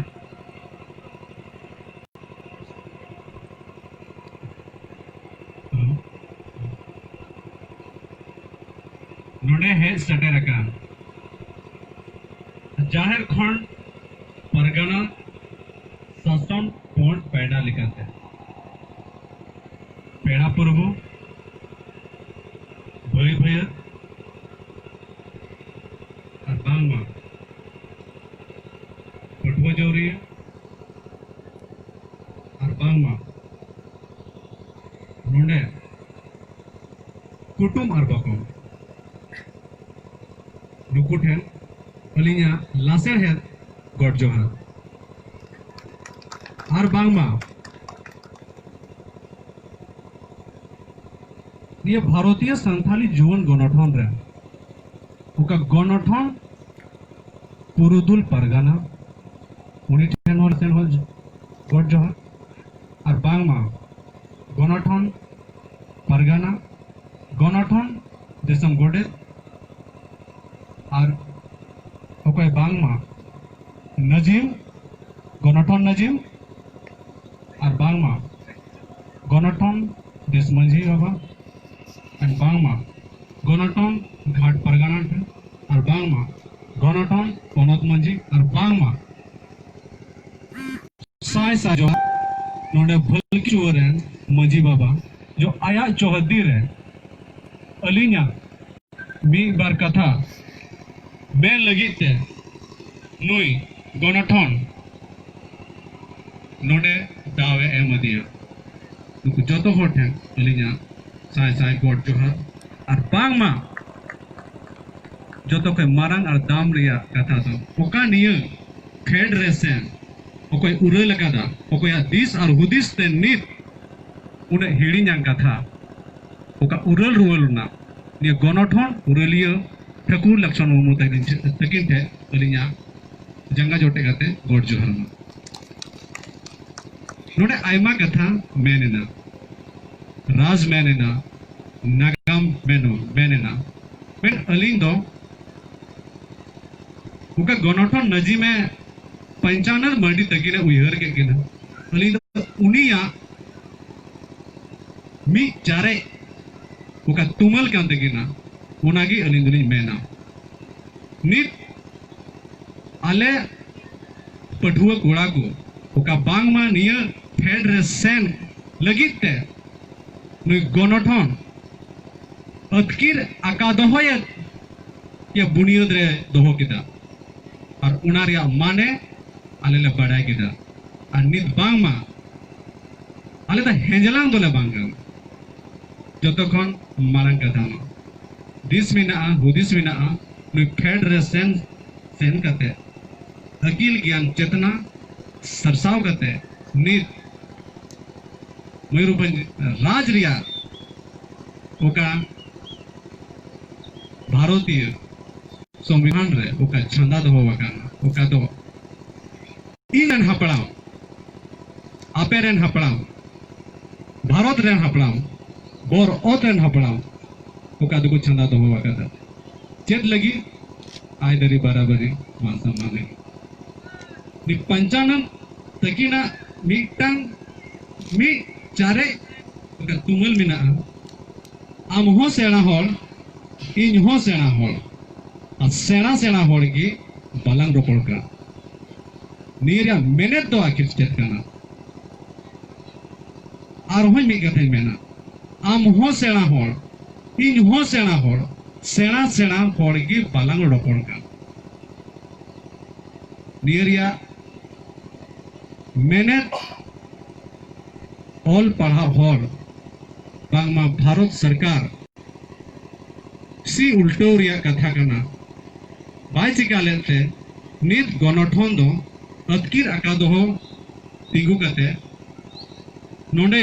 ᱱᱚᱰᱮ ᱦᱮᱡ ᱥᱮᱴᱮᱨ ᱟᱠᱟᱱ ᱡᱟᱦᱮᱨ ᱠᱷᱚᱱ ᱯᱟᱨᱜᱟᱱᱟ ᱥᱟᱥᱚᱱ ᱯᱚᱱ ᱯᱮᱰᱟ ᱞᱮᱠᱟᱛᱮ ᱯᱮᱲᱟ ᱯᱩᱨᱵᱩ, ᱵᱷᱟᱹᱭ ᱵᱷᱟᱹᱭᱟᱹᱛ ᱟᱨ ᱵᱟᱝᱢᱟ ᱯᱟᱹᱴᱷᱩᱣᱟᱹ ᱡᱟᱹᱣᱨᱤᱭᱟᱹ ᱟᱨ ᱵᱟᱝᱢᱟ ᱱᱚᱰᱮ ᱠᱩᱴᱩᱢ ᱟᱨ ᱵᱟᱠᱚᱢ, ᱱᱩᱠᱩ ᱴᱷᱮᱱ ᱟᱹᱞᱤᱧᱟᱜ ᱞᱟᱥᱮᱨᱦᱮᱫ ᱜᱚᱰ ᱡᱚᱦᱟᱨ᱾ ᱟᱨ ᱵᱟᱝᱢᱟ ᱱᱤᱭᱟᱹ ᱵᱷᱟᱨᱚᱛᱤᱭᱚ ᱥᱟᱱᱛᱷᱟᱞᱤ ᱡᱩᱣᱟᱹᱱ ᱜᱚᱱᱚᱴᱷᱚᱱ ᱨᱮ ᱚᱠᱟ ᱜᱚᱱᱚᱴᱷᱚᱱ ᱯᱩᱨᱩᱫᱷᱩᱞ ᱯᱟᱨᱜᱟᱱᱟ, ᱩᱱᱤ ᱴᱷᱮᱱ ᱦᱚᱸ ᱞᱟᱥᱮᱨᱦᱮᱫ ᱟᱨ ᱵᱟᱝᱢᱟ ᱜᱚᱱᱚᱴᱷᱚᱱ ᱯᱟᱨᱜᱟᱱᱟ, ᱜᱚᱱᱚᱴᱷᱚᱱ ᱫᱤᱥᱚᱢ ᱜᱚᱰᱮᱛ, ᱟᱨ ᱚᱠᱚᱭ ᱵᱟᱝᱢᱟ ᱱᱟᱡᱤᱢ, ᱜᱚᱱᱚᱴᱷᱚᱱ ᱱᱟᱡᱤᱢ, ᱟᱨ ᱵᱟᱝᱢᱟ ᱜᱚᱱᱚᱴᱷᱚᱱ ᱫᱮᱥ ᱢᱟᱹᱡᱷᱤ ᱵᱟᱵᱟ, ᱟᱨ ᱵᱟᱝᱢᱟ ᱜᱚᱱᱚᱴᱷᱚᱱ ᱜᱷᱟᱴ ᱯᱟᱨᱜᱟᱱᱟ ᱴᱷᱮᱱ, ᱟᱨ ᱵᱟᱝᱢᱟ ᱜᱚᱱᱚᱴᱷᱚᱱ ᱯᱚᱱᱚᱛ ᱢᱟᱹᱡᱷᱤ, ᱟᱨ ᱵᱟᱝᱢᱟ ᱥᱟᱭ ᱥᱟᱭ ᱡᱚᱦᱟᱨ ᱱᱚᱰᱮ ᱵᱷᱟᱹᱞᱠᱤᱪᱩᱣᱟᱹ ᱨᱮᱱ ᱢᱟᱹᱡᱷᱤ ᱵᱟᱵᱟ ᱡᱚ ᱟᱭᱟᱜ ᱪᱚᱦᱚᱫᱤ ᱨᱮ ᱟᱹᱞᱤᱧᱟᱜ ᱢᱤᱫ ᱵᱟᱨ ᱠᱟᱛᱷᱟ ᱢᱮᱱ ᱞᱟᱹᱜᱤᱫ ᱛᱮ ᱱᱩᱭ ᱜᱚᱱᱚᱴᱷᱚᱱ ᱱᱚᱰᱮ ᱫᱟᱣ ᱮ ᱮᱢ ᱟᱫᱮᱭᱟ᱾ ᱱᱩᱠᱩ ᱡᱚᱛᱚ ᱦᱚᱲ ᱴᱷᱮᱱ ᱟᱹᱞᱤᱧᱟᱜ ᱥᱟᱭ ᱥᱟᱭ ᱜᱚᱰ ᱡᱚᱦᱟᱨ᱾ ᱟᱨ ᱵᱟᱝᱢᱟ ᱡᱚᱛᱚ ᱠᱷᱚᱱ ᱢᱟᱨᱟᱝ ᱟᱨ ᱫᱟᱢ ᱨᱮᱭᱟᱜ ᱠᱟᱛᱷᱟ ᱫᱚ ᱚᱠᱟ ᱱᱤᱭᱟᱹ ᱯᱷᱮᱰ ᱨᱮ ᱥᱮᱱ ᱚᱠᱚᱭ ᱩᱨᱟᱹᱞ ᱟᱠᱟᱫᱟ, ᱚᱠᱚᱭᱟᱜ ᱫᱤᱥ ᱟᱨ ᱦᱩᱫᱤᱥ ᱛᱮ ᱱᱤᱛ ᱩᱱᱟᱹᱜ ᱦᱤᱲᱤᱧᱟᱱ ᱠᱟᱛᱷᱟ, ᱚᱠᱟ ᱩᱨᱟᱹᱞ ᱨᱩᱣᱟᱹᱞ ᱨᱮᱱᱟᱜ ᱱᱤᱭᱟᱹ ᱜᱚᱱᱚᱴᱷᱚᱱ ᱩᱨᱟᱹᱞᱤᱭᱟᱹ ᱴᱷᱟᱹᱠᱩᱨ ᱞᱚᱠᱷᱢᱚᱱ ᱢᱩᱨᱢᱩ ᱛᱟᱹᱠᱤᱱ ᱴᱷᱮ-, ᱛᱟᱹᱠᱤᱱ ᱴᱷᱮᱱ ᱟᱹᱞᱤᱧᱟᱜ ᱡᱟᱸᱜᱟ ᱡᱚᱴᱮᱫ ᱠᱟᱛᱮ ᱜᱚᱰ ᱡᱚᱦᱟᱨ ᱢᱟ᱾ ᱱᱚᱰᱮ ᱟᱭᱢᱟ ᱠᱟᱛᱷᱟ ᱢᱮᱱ ᱮᱱᱟ, ᱨᱟᱡᱽ ᱢᱮᱱ ᱮᱱᱟ, ᱱᱟᱜᱟᱢ ᱢᱮᱱ, ᱢᱮᱱ ᱮᱱᱟ᱾ ᱢᱮᱱ ᱟᱹᱞᱤᱧ ᱫᱚ ᱚᱠᱟ ᱜᱚᱱᱚᱴᱷᱚᱱ ᱱᱟᱡᱤᱢᱮ ᱯᱚᱧᱪᱟᱱᱚᱱ ᱢᱟᱨᱰᱤ ᱛᱟᱹᱠᱤᱱᱮ ᱩᱭᱦᱟᱹᱨ ᱠᱮᱫ ᱠᱤᱱᱟ, ᱟᱹᱞᱤᱧ ᱫᱚ ᱩᱱᱤᱭᱟᱜ ᱢᱤᱫ ᱪᱟᱨᱮᱡ ᱚᱠᱟ ᱛᱩᱢᱟᱹᱞ ᱠᱟᱱ ᱛᱟᱹᱠᱤᱱᱟ, ᱚᱱᱟᱜᱮ ᱟᱹᱞᱤᱧ ᱫᱚᱞᱤᱧ ᱢᱮᱱᱟ᱾ ᱱᱤᱛ ᱟᱞᱮ ᱯᱟᱹᱴᱷᱩᱣᱟᱹ ᱠᱚᱲᱟ ᱠᱚ ᱚᱠᱟ ᱵᱟᱝᱢᱟ ᱱᱤᱭᱟᱹ ᱯᱷᱮᱰ ᱨᱮ ᱥᱮᱱ ᱞᱟᱹᱜᱤᱫ ᱛᱮ ᱱᱩᱭ ᱜᱚᱱᱚᱴᱷᱚᱱ ᱟᱹᱛᱠᱤᱨ ᱟᱠᱟ ᱫᱚᱦᱚᱭᱮᱫ ᱭᱟ ᱵᱩᱱᱤᱭᱟᱹᱫ ᱨᱮ ᱫᱚᱦᱚ ᱠᱮᱫᱟ᱾ ᱟᱨ ᱚᱱᱟ ᱨᱮᱭᱟᱜ ᱢᱟᱱᱮ ᱟᱞᱮ ᱞᱮ ᱵᱟᱰᱟᱭ ᱠᱮᱫᱟ᱾ ᱟᱨ ᱱᱤᱛ ᱵᱟᱝᱢᱟ ᱟᱞᱮ ᱫᱚ ᱦᱮᱸᱡᱞᱟᱝ ᱫᱚᱞᱮ ᱵᱟᱝ ᱠᱟᱱᱟ᱾ ᱡᱚᱛᱚ ᱠᱷᱚᱱ ᱢᱟᱨᱟᱝ ᱠᱟᱛᱷᱟ ᱢᱟ ᱫᱤᱥ ᱢᱮᱱᱟᱜᱼᱟ, ᱦᱩᱫᱤᱥ ᱢᱮᱱᱟᱜᱼᱟ, ᱱᱩᱭ ᱯᱷᱮᱰ ᱨᱮ ᱥᱮᱱ, ᱥᱮᱱ ᱠᱟᱛᱮ ᱟᱹᱠᱤᱞ ᱜᱮᱭᱟᱱ ᱪᱮᱛᱱᱟ ᱥᱟᱨᱥᱟᱣ ᱠᱟᱛᱮ ᱱᱤᱛ ᱢᱚᱭᱩᱨᱵᱷᱚᱸᱡᱽ ᱨᱟᱡᱽ ᱨᱮᱭᱟᱜ ᱚᱠᱟ ᱵᱷᱟᱨᱚᱛᱤᱭᱚ ᱥᱚᱝᱵᱤᱫᱷᱟᱱ ᱨᱮ ᱚᱠᱟ ᱪᱷᱟᱸᱫᱟ ᱫᱚᱦᱚ ᱟᱠᱟᱱᱟ, ᱚᱠᱟ ᱫᱚ ᱤᱧ ᱨᱮᱱ ᱦᱟᱯᱲᱟᱢ ᱟᱯᱮ ᱨᱮᱱ ᱦᱟᱯᱲᱟᱢ, ᱵᱷᱟᱨᱚᱛ ᱨᱮᱱ ᱦᱟᱯᱲᱟᱢ, ᱵᱚᱨ ᱚᱛ ᱨᱮᱱ ᱦᱟᱯᱲᱟᱢ ᱚᱠᱟ ᱫᱚᱠᱚ ᱪᱷᱟᱸᱫᱟ ᱫᱚᱦᱚ ᱟᱠᱟᱫᱟ᱾ ᱪᱮᱫ ᱞᱟᱹᱜᱤᱫ? ᱟᱭᱫᱟᱹᱨᱤ ᱵᱟᱨᱟᱵᱟᱨᱤ ᱢᱟᱱ ᱥᱚᱱᱢᱟᱱ ᱞᱟᱹᱜᱤᱫ᱾ ᱱᱤ ᱯᱟᱧᱪᱟᱱᱚᱱ ᱛᱟᱹᱠᱤᱱᱟᱜ ᱢᱤᱫᱴᱟᱝ ᱢᱤᱫ ᱪᱟᱨᱮᱡ ᱚᱠᱟ ᱛᱩᱢᱟᱹᱞ ᱢᱮᱱᱟᱜᱼᱟ᱾ ᱟᱢ ᱦᱚᱸ ᱥᱮᱬᱟ ᱦᱚᱲ, ᱤᱧ ᱦᱚᱸ ᱥᱮᱬᱟ ᱦᱚᱲ, ᱟᱨ ᱥᱮᱬᱟ ᱥᱮᱬᱟ ᱦᱚᱲ ᱜᱮ ᱵᱟᱞᱟᱝ ᱨᱚᱯᱚᱲ ᱠᱟᱱᱟ᱾ ᱱᱤᱭᱟᱹ ᱨᱮᱭᱟᱜ ᱢᱮᱱᱮᱛ ᱫᱚ ᱟᱹᱠᱷᱤᱨ ᱪᱮᱫ ᱠᱟᱱᱟ? ᱟᱨᱦᱚᱸ ᱢᱤᱫ ᱠᱟᱛᱷᱟᱧ ᱢᱮᱱᱟ, ᱟᱢ ᱦᱚᱸ ᱥᱮᱬᱟ ᱦᱚᱲ, ᱤᱧ ᱦᱚᱸ ᱥᱮᱬᱟ ᱦᱚᱲ, ᱥᱮᱬᱟ ᱥᱮᱬᱟ ᱦᱚᱲ ᱜᱮ ᱵᱟᱞᱟᱝ ᱨᱚᱯᱚᱲ ᱠᱟᱱᱟ᱾ ᱱᱤᱭᱟᱹ ᱨᱮᱭᱟᱜ ᱢᱮᱱᱮᱛ ᱚᱞ ᱯᱟᱲᱦᱟᱣ ᱦᱚᱲ, ᱵᱟᱝᱢᱟ ᱵᱷᱟᱨᱚᱛ ᱥᱚᱨᱠᱟᱨ ᱥᱤ ᱩᱞᱴᱟᱹᱣ ᱨᱮᱭᱟᱜ ᱠᱟᱛᱷᱟ ᱠᱟᱱᱟ᱾ ᱵᱟᱭ ᱪᱤᱠᱟ ᱞᱮᱫ ᱛᱮ ᱱᱤᱛ ᱜᱚᱱᱚᱴᱷᱚᱱ ᱫᱚ ᱟᱹᱛᱠᱤᱨ ᱟᱠᱟ ᱫᱚᱦᱚ ᱛᱤᱸᱜᱩ ᱠᱟᱛᱮ ᱱᱚᱰᱮ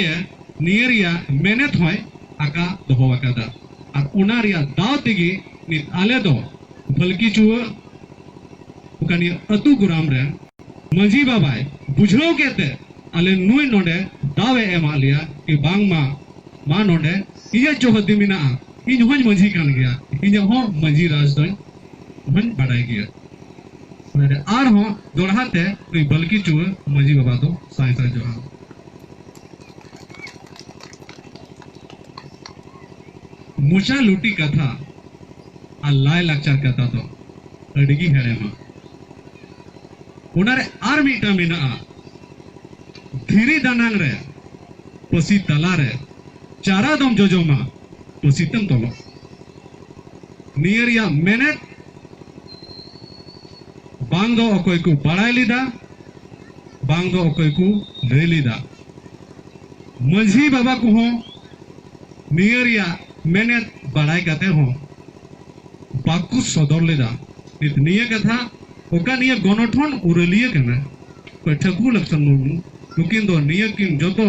ᱱᱤᱭᱟᱹ ᱨᱮᱭᱟᱜ ᱢᱮᱱᱮᱛ ᱦᱚᱸᱭ ᱟᱠᱟ ᱫᱚᱦᱚ ᱟᱠᱟᱫᱟ᱾ ᱟᱨ ᱚᱱᱟ ᱨᱮᱭᱟᱜ ᱫᱟᱣ ᱛᱮᱜᱮ ᱱᱤᱛ ᱟᱞᱮ ᱫᱚ ᱵᱷᱟᱹᱞᱠᱤ ᱪᱩᱣᱟᱹ ᱚᱠᱟ ᱱᱤᱭᱟᱹ ᱟᱹᱛᱩ ᱜᱚᱨᱟᱢ ᱨᱮ ᱢᱟᱹᱡᱷᱤ ᱵᱟᱵᱟᱭ ᱵᱩᱡᱷᱟᱹᱣ ᱠᱮᱫ ᱛᱮ ᱟᱞᱮ ᱱᱩᱭ ᱱᱚᱰᱮ ᱫᱟᱣ ᱮ ᱮᱢᱟᱫ ᱞᱮᱭᱟ ᱠᱤ ᱵᱟᱝᱢᱟ ᱢᱟ ᱱᱚᱰᱮ ᱤᱧᱟᱹᱜ ᱪᱚᱦᱚᱫᱤ ᱢᱮᱱᱟᱜᱼᱟ, ᱤᱧ ᱦᱚᱸᱧ ᱢᱟᱹᱡᱷᱤ ᱠᱟᱱ ᱜᱮᱭᱟ, ᱤᱧᱟᱹᱜ ᱦᱚᱸ ᱢᱟᱹᱡᱷᱤ ᱨᱟᱡᱽ ᱫᱚᱧ ᱦᱚᱸᱧ ᱵᱟᱰᱟᱭ ᱜᱮᱭᱟ᱾ ᱚᱱᱟᱨᱮ ᱟᱨᱦᱚᱸ ᱫᱚᱲᱦᱟ ᱛᱮ ᱱᱩᱭ ᱵᱟᱹᱞᱠᱤ ᱪᱩᱣᱟᱹ ᱢᱟᱹᱡᱷᱤ ᱵᱟᱵᱟ ᱫᱚ ᱥᱟᱭ ᱥᱟᱭ ᱡᱚᱦᱟᱨ᱾ ᱢᱚᱪᱟ ᱞᱩᱴᱤ ᱠᱟᱛᱷᱟ ᱟᱨ ᱞᱟᱭ ᱞᱟᱠᱪᱟᱨ ᱠᱟᱛᱷᱟ ᱫᱚ ᱟᱹᱰᱤ ᱜᱮ ᱦᱮᱲᱮᱢᱟ᱾ ᱚᱱᱟᱨᱮ ᱟᱨ ᱢᱤᱫᱴᱟᱝ ᱢᱮᱱᱟᱜᱼᱟ, ᱫᱷᱤᱨᱤ ᱫᱟᱱᱟᱝ ᱨᱮ ᱯᱟᱹᱥᱤ ᱛᱟᱞᱟ ᱨᱮ ᱪᱟᱨᱟ ᱫᱚᱢ ᱡᱚᱡᱚᱢᱟ, ᱯᱟᱹᱥᱤ ᱛᱮᱢ ᱛᱚᱞᱚᱜ᱾ ᱱᱤᱭᱟᱹ ᱨᱮᱭᱟᱜ ᱢᱮᱱᱮᱛ ᱵᱟᱝ ᱫᱚ ᱚᱠᱚᱭ ᱠᱚ ᱵᱟᱲᱟᱭ ᱞᱮᱫᱟ, ᱵᱟᱝ ᱫᱚ ᱚᱠᱚᱭ ᱠᱚ ᱞᱟᱹᱭ ᱞᱮᱫᱟ᱾ ᱢᱟᱹᱡᱷᱤ ᱵᱟᱵᱟ ᱠᱚᱦᱚᱸ ᱱᱤᱭᱟᱹ ᱨᱮᱭᱟᱜ ᱢᱮᱱᱮᱛ ᱵᱟᱲᱟᱭ ᱠᱟᱛᱮ ᱦᱚᱸ ᱵᱟᱠᱚ ᱥᱚᱫᱚᱨ ᱞᱮᱫᱟ᱾ ᱱᱤᱛ ᱱᱤᱭᱟᱹ ᱠᱟᱛᱷᱟ ᱚᱠᱟ ᱱᱤᱭᱟᱹ ᱜᱚᱱᱚᱴᱷᱚᱱ ᱩᱨᱟᱹᱞᱤᱭᱟᱹ ᱠᱟᱱᱟ ᱯᱟᱹᱴᱷᱟᱹᱠᱩ ᱞᱚᱠᱥᱚᱱ ᱢᱩᱨᱢᱩ, ᱱᱩᱠᱤᱱ ᱫᱚ ᱱᱤᱭᱟᱹ ᱠᱤᱱ ᱡᱚᱛᱚ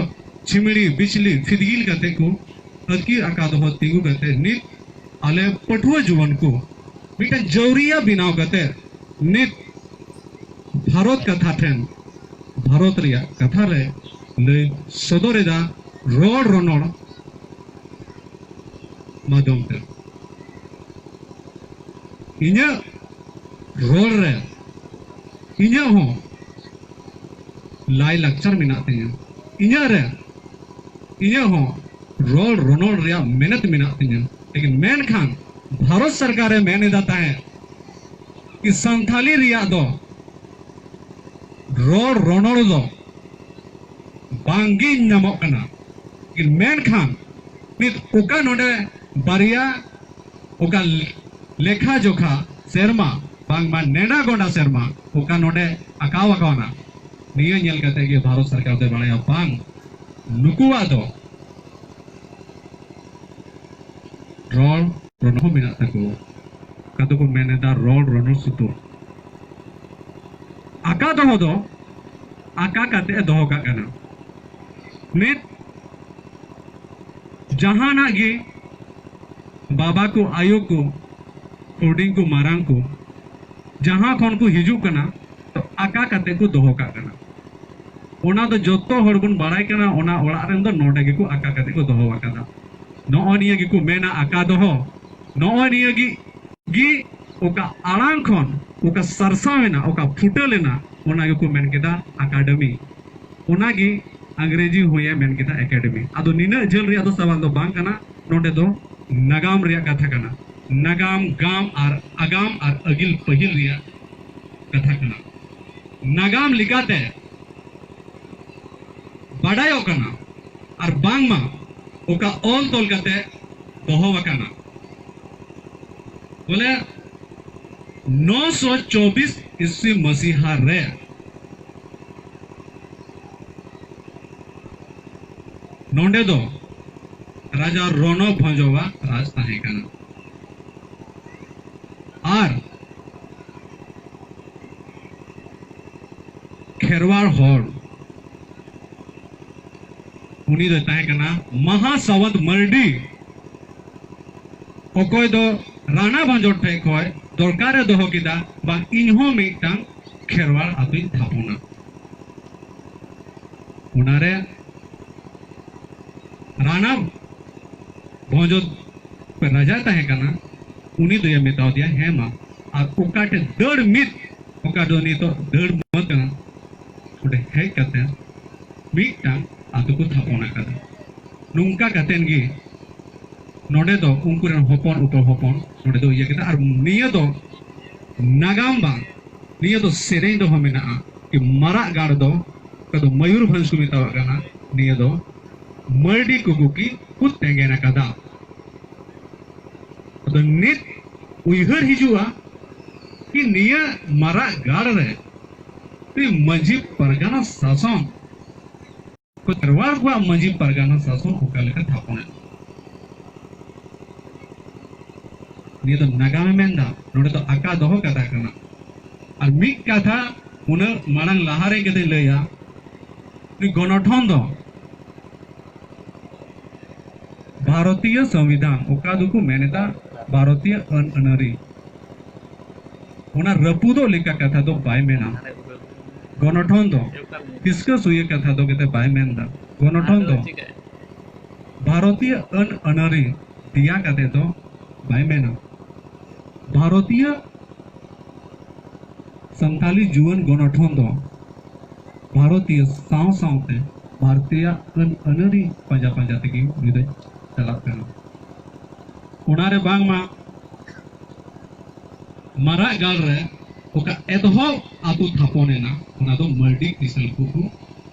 ᱪᱷᱤᱢᱲᱤ ᱵᱤᱪᱷᱞᱤ ᱯᱷᱤᱫᱜᱤᱞ ᱠᱟᱛᱮ ᱠᱚ ᱟᱹᱛᱠᱤᱨ ᱟᱠᱟ ᱫᱚᱦᱚ ᱛᱤᱸᱜᱩ ᱠᱟᱛᱮ ᱱᱤᱛ ᱟᱞᱮ ᱯᱟᱹᱴᱷᱩᱣᱟᱹ ᱡᱩᱣᱟᱹᱱ ᱠᱚ ᱢᱤᱫᱴᱟᱝ ᱡᱟᱹᱣᱨᱤᱭᱟ ᱵᱮᱱᱟᱣ ᱠᱟᱛᱮ ᱱᱤᱛ ᱵᱷᱟᱨᱚᱛ ᱠᱟᱛᱷᱟ ᱴᱷᱮᱱ, ᱵᱷᱟᱨᱚᱛ ᱨᱮᱭᱟᱜ ᱠᱟᱛᱷᱟ ᱨᱮ ᱞᱟᱹᱭ ᱥᱚᱫᱚᱨ ᱮᱫᱟ ᱨᱚᱲ ᱨᱚᱱᱚᱲ ᱢᱟᱫᱷᱚᱢ ᱛᱮ᱾ ᱤᱧᱟᱹᱜ ᱨᱚᱲ ᱨᱮ ᱤᱧᱟᱹᱜ ᱦᱚᱸ ᱞᱟᱭ ᱞᱟᱠᱪᱟᱨ ᱢᱮᱱᱟᱜ ᱛᱤᱧᱟᱹ, ᱤᱧᱟᱹᱜ ᱨᱮ ᱤᱧᱟᱹᱜ ᱦᱚᱸ ᱨᱚᱲ ᱨᱚᱱᱚᱲ ᱨᱮᱭᱟᱜ ᱢᱮᱱᱮᱛ ᱢᱮᱱᱟᱜ ᱛᱤᱧᱟᱹ᱾ ᱞᱮᱠᱤᱱ ᱢᱮᱱᱠᱷᱟᱱ ᱵᱷᱟᱨᱚᱛ ᱥᱚᱨᱠᱟᱨᱮ ᱢᱮᱱ ᱮᱫᱟ ᱛᱟᱦᱮᱸᱫ ᱠᱤ ᱥᱟᱱᱛᱷᱟᱞᱤ ᱨᱮᱭᱟᱜ ᱫᱚ ᱨᱚᱲ ᱨᱚᱱᱚᱲ ᱫᱚ ᱵᱟᱝᱜᱮ ᱧᱟᱢᱚᱜ ᱠᱟᱱᱟ᱾ ᱞᱮᱠᱤᱱ ᱢᱮᱱᱠᱷᱟᱱ ᱱᱤᱛ ᱚᱠᱟ ᱱᱚᱰᱮ ᱵᱟᱨᱭᱟ ᱚᱠᱟ ᱞᱮᱠᱷᱟ ᱡᱚᱠᱷᱟ ᱥᱮᱨᱢᱟ ᱵᱟᱝᱢᱟ ᱱᱮᱰᱟ ᱜᱚᱸᱰᱟ ᱥᱮᱨᱢᱟ ᱚᱠᱟ ᱱᱚᱰᱮ ᱟᱸᱠᱟᱣ ᱟᱠᱟᱣᱱᱟ, ᱱᱤᱭᱟᱹ ᱧᱮᱞ ᱠᱟᱛᱮ ᱜᱮ ᱵᱷᱟᱨᱚᱛ ᱥᱚᱨᱠᱟᱨ ᱫᱚᱭ ᱵᱟᱲᱟᱭᱟ ᱵᱟᱝ ᱱᱩᱠᱩᱣᱟᱜ ᱫᱚ ᱨᱚᱲ ᱨᱚᱱᱚᱲ ᱦᱚᱸ ᱢᱮᱱᱟᱜ ᱛᱟᱠᱚᱣᱟ᱾ ᱚᱠᱟ ᱫᱚᱠᱚ ᱢᱮᱱ ᱮᱫᱟ ᱨᱚᱲ ᱨᱚᱱᱚᱲ ᱥᱩᱛᱩᱨ᱾ ᱟᱸᱠᱟ ᱫᱚᱦᱚ ᱫᱚ ᱟᱸᱠᱟ ᱠᱟᱛᱮ ᱮ ᱫᱚᱦᱚ ᱠᱟᱜ ᱠᱟᱱᱟ᱾ ᱱᱤᱛ ᱡᱟᱦᱟᱱᱟᱜ ᱜᱮ ᱵᱟᱵᱟ ᱠᱚ, ᱟᱭᱳ ᱠᱚ, ᱦᱩᱰᱤᱧ ᱠᱚ, ᱢᱟᱨᱟᱝ ᱠᱚ, ᱡᱟᱦᱟᱸ ᱠᱷᱚᱱ ᱠᱚ ᱦᱤᱡᱩᱜ ᱠᱟᱱᱟ, ᱛᱚ ᱟᱸᱠᱟ ᱠᱟᱛᱮ ᱠᱚ ᱫᱚᱦᱚ ᱠᱟᱜ ᱠᱟᱱᱟ᱾ ᱚᱱᱟ ᱫᱚ ᱡᱚᱛᱚ ᱦᱚᱲ ᱵᱚᱱ ᱵᱟᱲᱟᱭ ᱠᱟᱱᱟ, ᱚᱱᱟ ᱚᱲᱟᱜ ᱨᱮᱱ ᱫᱚ ᱱᱚᱰᱮ ᱜᱮᱠᱚ ᱟᱸᱠᱟ ᱠᱟᱛᱮ ᱠᱚ ᱫᱚᱦᱚ ᱟᱠᱟᱫᱟ᱾ ᱱᱚᱜᱼᱚ ᱱᱤᱭᱟᱹ ᱜᱮᱠᱚ ᱢᱮᱱᱟ ᱟᱸᱠᱟ ᱫᱚᱦᱚ᱾ ᱱᱚᱜᱼᱚ ᱱᱤᱭᱟᱹ ᱜᱮ, ᱜᱮ ᱚᱠᱟ ᱟᱲᱟᱝ ᱠᱷᱚᱱ ᱚᱠᱟ ᱥᱟᱨᱥᱟᱣ ᱮᱱᱟ, ᱚᱠᱟ ᱯᱷᱩᱴᱟᱹᱞ ᱮᱱᱟ, ᱚᱱᱟ ᱜᱮᱠᱚ ᱢᱮᱱ ᱠᱮᱫᱟ ᱟᱠᱟᱰᱮᱢᱤ᱾ ᱚᱱᱟᱜᱮ ᱟᱝᱨᱮᱡᱤ ᱦᱚᱸᱭᱮ ᱢᱮᱱ ᱠᱮᱫᱟ ᱮᱠᱟᱰᱮᱢᱤ᱾ ᱟᱫᱚ ᱱᱤᱱᱟᱹᱜ ᱡᱷᱟᱹᱞ ᱨᱮᱭᱟᱜ ᱫᱚ ᱥᱟᱣᱟᱞ ᱫᱚ ᱵᱟᱝ ᱠᱟᱱᱟ, ᱱᱚᱰᱮ ᱫᱚ ᱱᱟᱜᱟᱢ ᱨᱮᱭᱟᱜ ᱠᱟᱛᱷᱟ ᱠᱟᱱᱟ᱾ ᱱᱟᱜᱟᱢ, ᱜᱟᱢ ᱟᱨ ᱟᱜᱟᱢ ᱟᱨ ᱟᱹᱜᱤᱞ ᱯᱟᱹᱦᱤᱞ ᱨᱮᱭᱟᱜ ᱠᱟᱛᱷᱟ ᱠᱟᱱᱟ᱾ ᱱᱟᱜᱟᱢ ᱞᱮᱠᱟᱛᱮ ᱵᱟᱰᱟᱭᱚᱜ ᱠᱟᱱᱟ ᱟᱨ ᱵᱟᱝᱢᱟ ᱚᱠᱟ ᱚᱞ ᱛᱚᱞ ᱠᱟᱛᱮ ᱫᱚᱦᱚ ᱟᱠᱟᱱᱟ᱾ ᱵᱚᱞᱮ ᱱᱚᱥᱚ ᱪᱚᱵᱵᱤᱥ ᱤᱥᱣᱤ ᱢᱟᱥᱤᱦᱟ ᱨᱮ ᱱᱚᱰᱮ ᱫᱚ ᱨᱟᱡᱟ ᱨᱚᱱᱚ ᱵᱷᱚᱸᱡᱚᱣᱟᱜ ᱨᱟᱡᱽ ᱛᱟᱦᱮᱸ ᱠᱟᱱᱟ᱾ ᱟᱨ ᱠᱷᱮᱨᱣᱟᱲ ᱦᱚᱲ ᱩᱱᱤ ᱫᱚᱭ ᱛᱟᱦᱮᱸ ᱠᱟᱱᱟ ᱢᱟᱦᱟ ᱥᱟᱣᱟᱱᱛ ᱢᱟᱨᱰᱤ, ᱚᱠᱚᱭ ᱫᱚ ᱨᱟᱱᱟ ᱵᱷᱚᱸᱡᱚᱲ ᱴᱷᱮᱡ ᱠᱷᱚᱡ ᱫᱚᱨᱠᱟᱨᱮ ᱫᱚᱦᱚ ᱠᱮᱫᱟ, ᱵᱟᱝ, ᱤᱧ ᱦᱚᱸ ᱢᱤᱫᱴᱟᱝ ᱠᱷᱮᱨᱣᱟᱲ ᱟᱛᱳᱧ ᱛᱷᱟᱯᱚᱱᱟ᱾ ᱚᱱᱟᱨᱮ ᱨᱟᱱᱟ ᱵᱷᱚᱸᱡᱚ ᱨᱟᱡᱟᱭ ᱛᱟᱦᱮᱸ ᱠᱟᱱᱟ, ᱩᱱᱤ ᱫᱚᱭ ᱢᱮᱛᱟᱣ ᱫᱮᱭᱟ, "ᱦᱮᱸ ᱢᱟ, ᱟᱨ ᱚᱠᱟ ᱴᱷᱮᱱ ᱫᱟᱹᱲ ᱢᱤᱫ, ᱚᱠᱟ ᱫᱚ ᱱᱤᱛᱚᱜ ᱫᱟᱹᱲ ᱢᱚᱛ ᱠᱟᱱᱟ, ᱚᱸᱰᱮ ᱦᱮᱡ ᱠᱟᱛᱮ ᱢᱤᱫᱴᱟᱝ ᱟᱛᱳ ᱠᱚ ᱛᱷᱟᱯᱚᱱ ᱟᱠᱟᱫᱟ᱾" ᱱᱚᱝᱠᱟ ᱠᱟᱛᱮᱱ ᱜᱮ ᱱᱚᱰᱮ ᱫᱚ ᱩᱱᱠᱩ ᱨᱮᱱ ᱦᱚᱯᱚᱱ ᱩᱛᱟᱹᱨ ᱦᱚᱯᱚᱱ ᱱᱚᱰᱮ ᱫᱚ ᱤᱭᱟᱹ ᱠᱮᱫᱟ᱾ ᱟᱨ ᱱᱤᱭᱟᱹ ᱫᱚ ᱱᱟᱜᱟᱢ ᱵᱟᱝ, ᱱᱤᱭᱟᱹ ᱫᱚ ᱥᱮᱨᱮᱧ ᱨᱮᱦᱚᱸ ᱢᱮᱱᱟᱜᱼᱟ ᱠᱤ ᱢᱟᱨᱟᱜ ᱜᱟᱲ ᱫᱚ, ᱚᱠᱟ ᱫᱚ ᱢᱚᱭᱩᱨᱵᱷᱚᱸᱡᱽ ᱠᱚ ᱢᱮᱛᱟᱣᱟᱜ ᱠᱟᱱᱟ, ᱱᱤᱭᱟᱹ ᱫᱚ ᱢᱟᱹᱨᱰᱤ ᱠᱚ ᱜᱩᱠᱤ ᱠᱚ ᱛᱮᱸᱜᱮᱱ ᱟᱠᱟᱫᱟ᱾ ᱟᱫᱚ ᱱᱤᱛ ᱩᱭᱦᱟᱹᱨ ᱦᱤᱡᱩᱜᱼᱟ ᱠᱤ ᱱᱤᱭᱟᱹ ᱢᱟᱨᱟᱜ ᱜᱟᱲ ᱨᱮ ᱢᱟᱹᱡᱷᱤ ᱯᱟᱨᱜᱟᱱᱟ ᱥᱟᱥᱚᱱ, ᱠᱷᱮᱨᱣᱟᱲ ᱠᱚᱣᱟᱜ ᱢᱟᱹᱡᱷᱤ ᱯᱟᱨᱜᱟᱱᱟ ᱥᱟᱥᱚᱱ ᱚᱠᱟ ᱞᱮᱠᱟ ᱛᱷᱟᱯᱚᱱ ᱮᱱᱟ᱾ ᱱᱤᱭᱟᱹ ᱫᱚ ᱱᱟᱜᱟᱢᱮ ᱢᱮᱱᱫᱟ, ᱱᱚᱰᱮ ᱫᱚ ᱟᱠᱟ ᱫᱚᱦᱚ ᱠᱟᱛᱷᱟ ᱠᱟᱱᱟ᱾ ᱟᱨ ᱢᱤᱫ ᱠᱟᱛᱷᱟ ᱩᱱᱟᱹᱜ ᱢᱟᱲᱟᱝ ᱞᱟᱦᱟᱨᱮ ᱠᱟᱛᱮᱧ ᱞᱟᱹᱭᱟ, ᱱᱩᱭ ᱜᱚᱱᱚᱴᱷᱚᱱ ᱫᱚ ᱵᱷᱟᱨᱚᱛᱤᱭᱚ ᱥᱚᱝᱵᱤᱫᱷᱟᱱ, ᱚᱠᱟ ᱫᱚᱠᱚ ᱢᱮᱱ ᱮᱫᱟ ᱵᱷᱟᱨᱚᱛᱤᱭᱚ ᱟᱹᱱ ᱟᱹᱱᱟᱹᱨᱤ, ᱚᱱᱟ ᱨᱟᱹᱯᱩᱫᱚᱜ ᱞᱮᱠᱟ ᱠᱟᱛᱷᱟ ᱫᱚ ᱵᱟᱭ ᱢᱮᱱᱟ᱾ ᱜᱚᱱᱚᱴᱷᱚᱱ ᱫᱚ ᱰᱤᱥᱠᱟᱥ ᱦᱩᱭᱩᱜ ᱠᱟᱛᱷᱟ ᱫᱚ ᱠᱟᱛᱮ ᱵᱟᱭ ᱢᱮᱱ ᱮᱫᱟ᱾ ᱜᱚᱱᱚᱴᱷᱚᱱ ᱫᱚ ᱵᱷᱟᱨᱚᱛᱤᱭᱚ ᱟᱹᱱ ᱟᱹᱱᱟᱹᱨᱤ ᱫᱮᱭᱟ ᱠᱟᱛᱮ ᱫᱚ ᱵᱟᱭ ᱢᱮᱱᱟ᱾ ᱵᱷᱟᱨᱚᱛᱤᱭᱚ ᱥᱟᱱᱛᱟᱞᱤ ᱡᱩᱣᱟᱹᱱ ᱜᱚᱱᱚᱴᱷᱚᱱ ᱫᱚ ᱵᱷᱟᱨᱚᱛᱤᱭᱚ ᱥᱟᱶ ᱥᱟᱶᱛᱮ ᱵᱷᱟᱨᱚᱛᱤᱭᱚ ᱟᱹᱱ ᱟᱹᱱᱟᱹᱨᱤ ᱯᱟᱸᱡᱟ ᱯᱟᱸᱡᱟ ᱛᱮᱜᱮ ᱩᱱᱤ ᱫᱚᱭ ᱪᱟᱞᱟᱜ ᱠᱟᱱᱟ᱾ ᱚᱱᱟᱨᱮ ᱵᱟᱝᱢᱟ ᱢᱟᱨᱟᱜ ᱜᱟᱲ ᱨᱮ ᱚᱠᱟ ᱮᱛᱚᱦᱚᱵ ᱟᱛᱳ ᱛᱷᱟᱯᱚᱱ ᱮᱱᱟ, ᱚᱱᱟ ᱫᱚ ᱢᱟᱹᱨᱰᱤ ᱠᱤᱥᱟᱹᱬ ᱠᱚᱠᱚ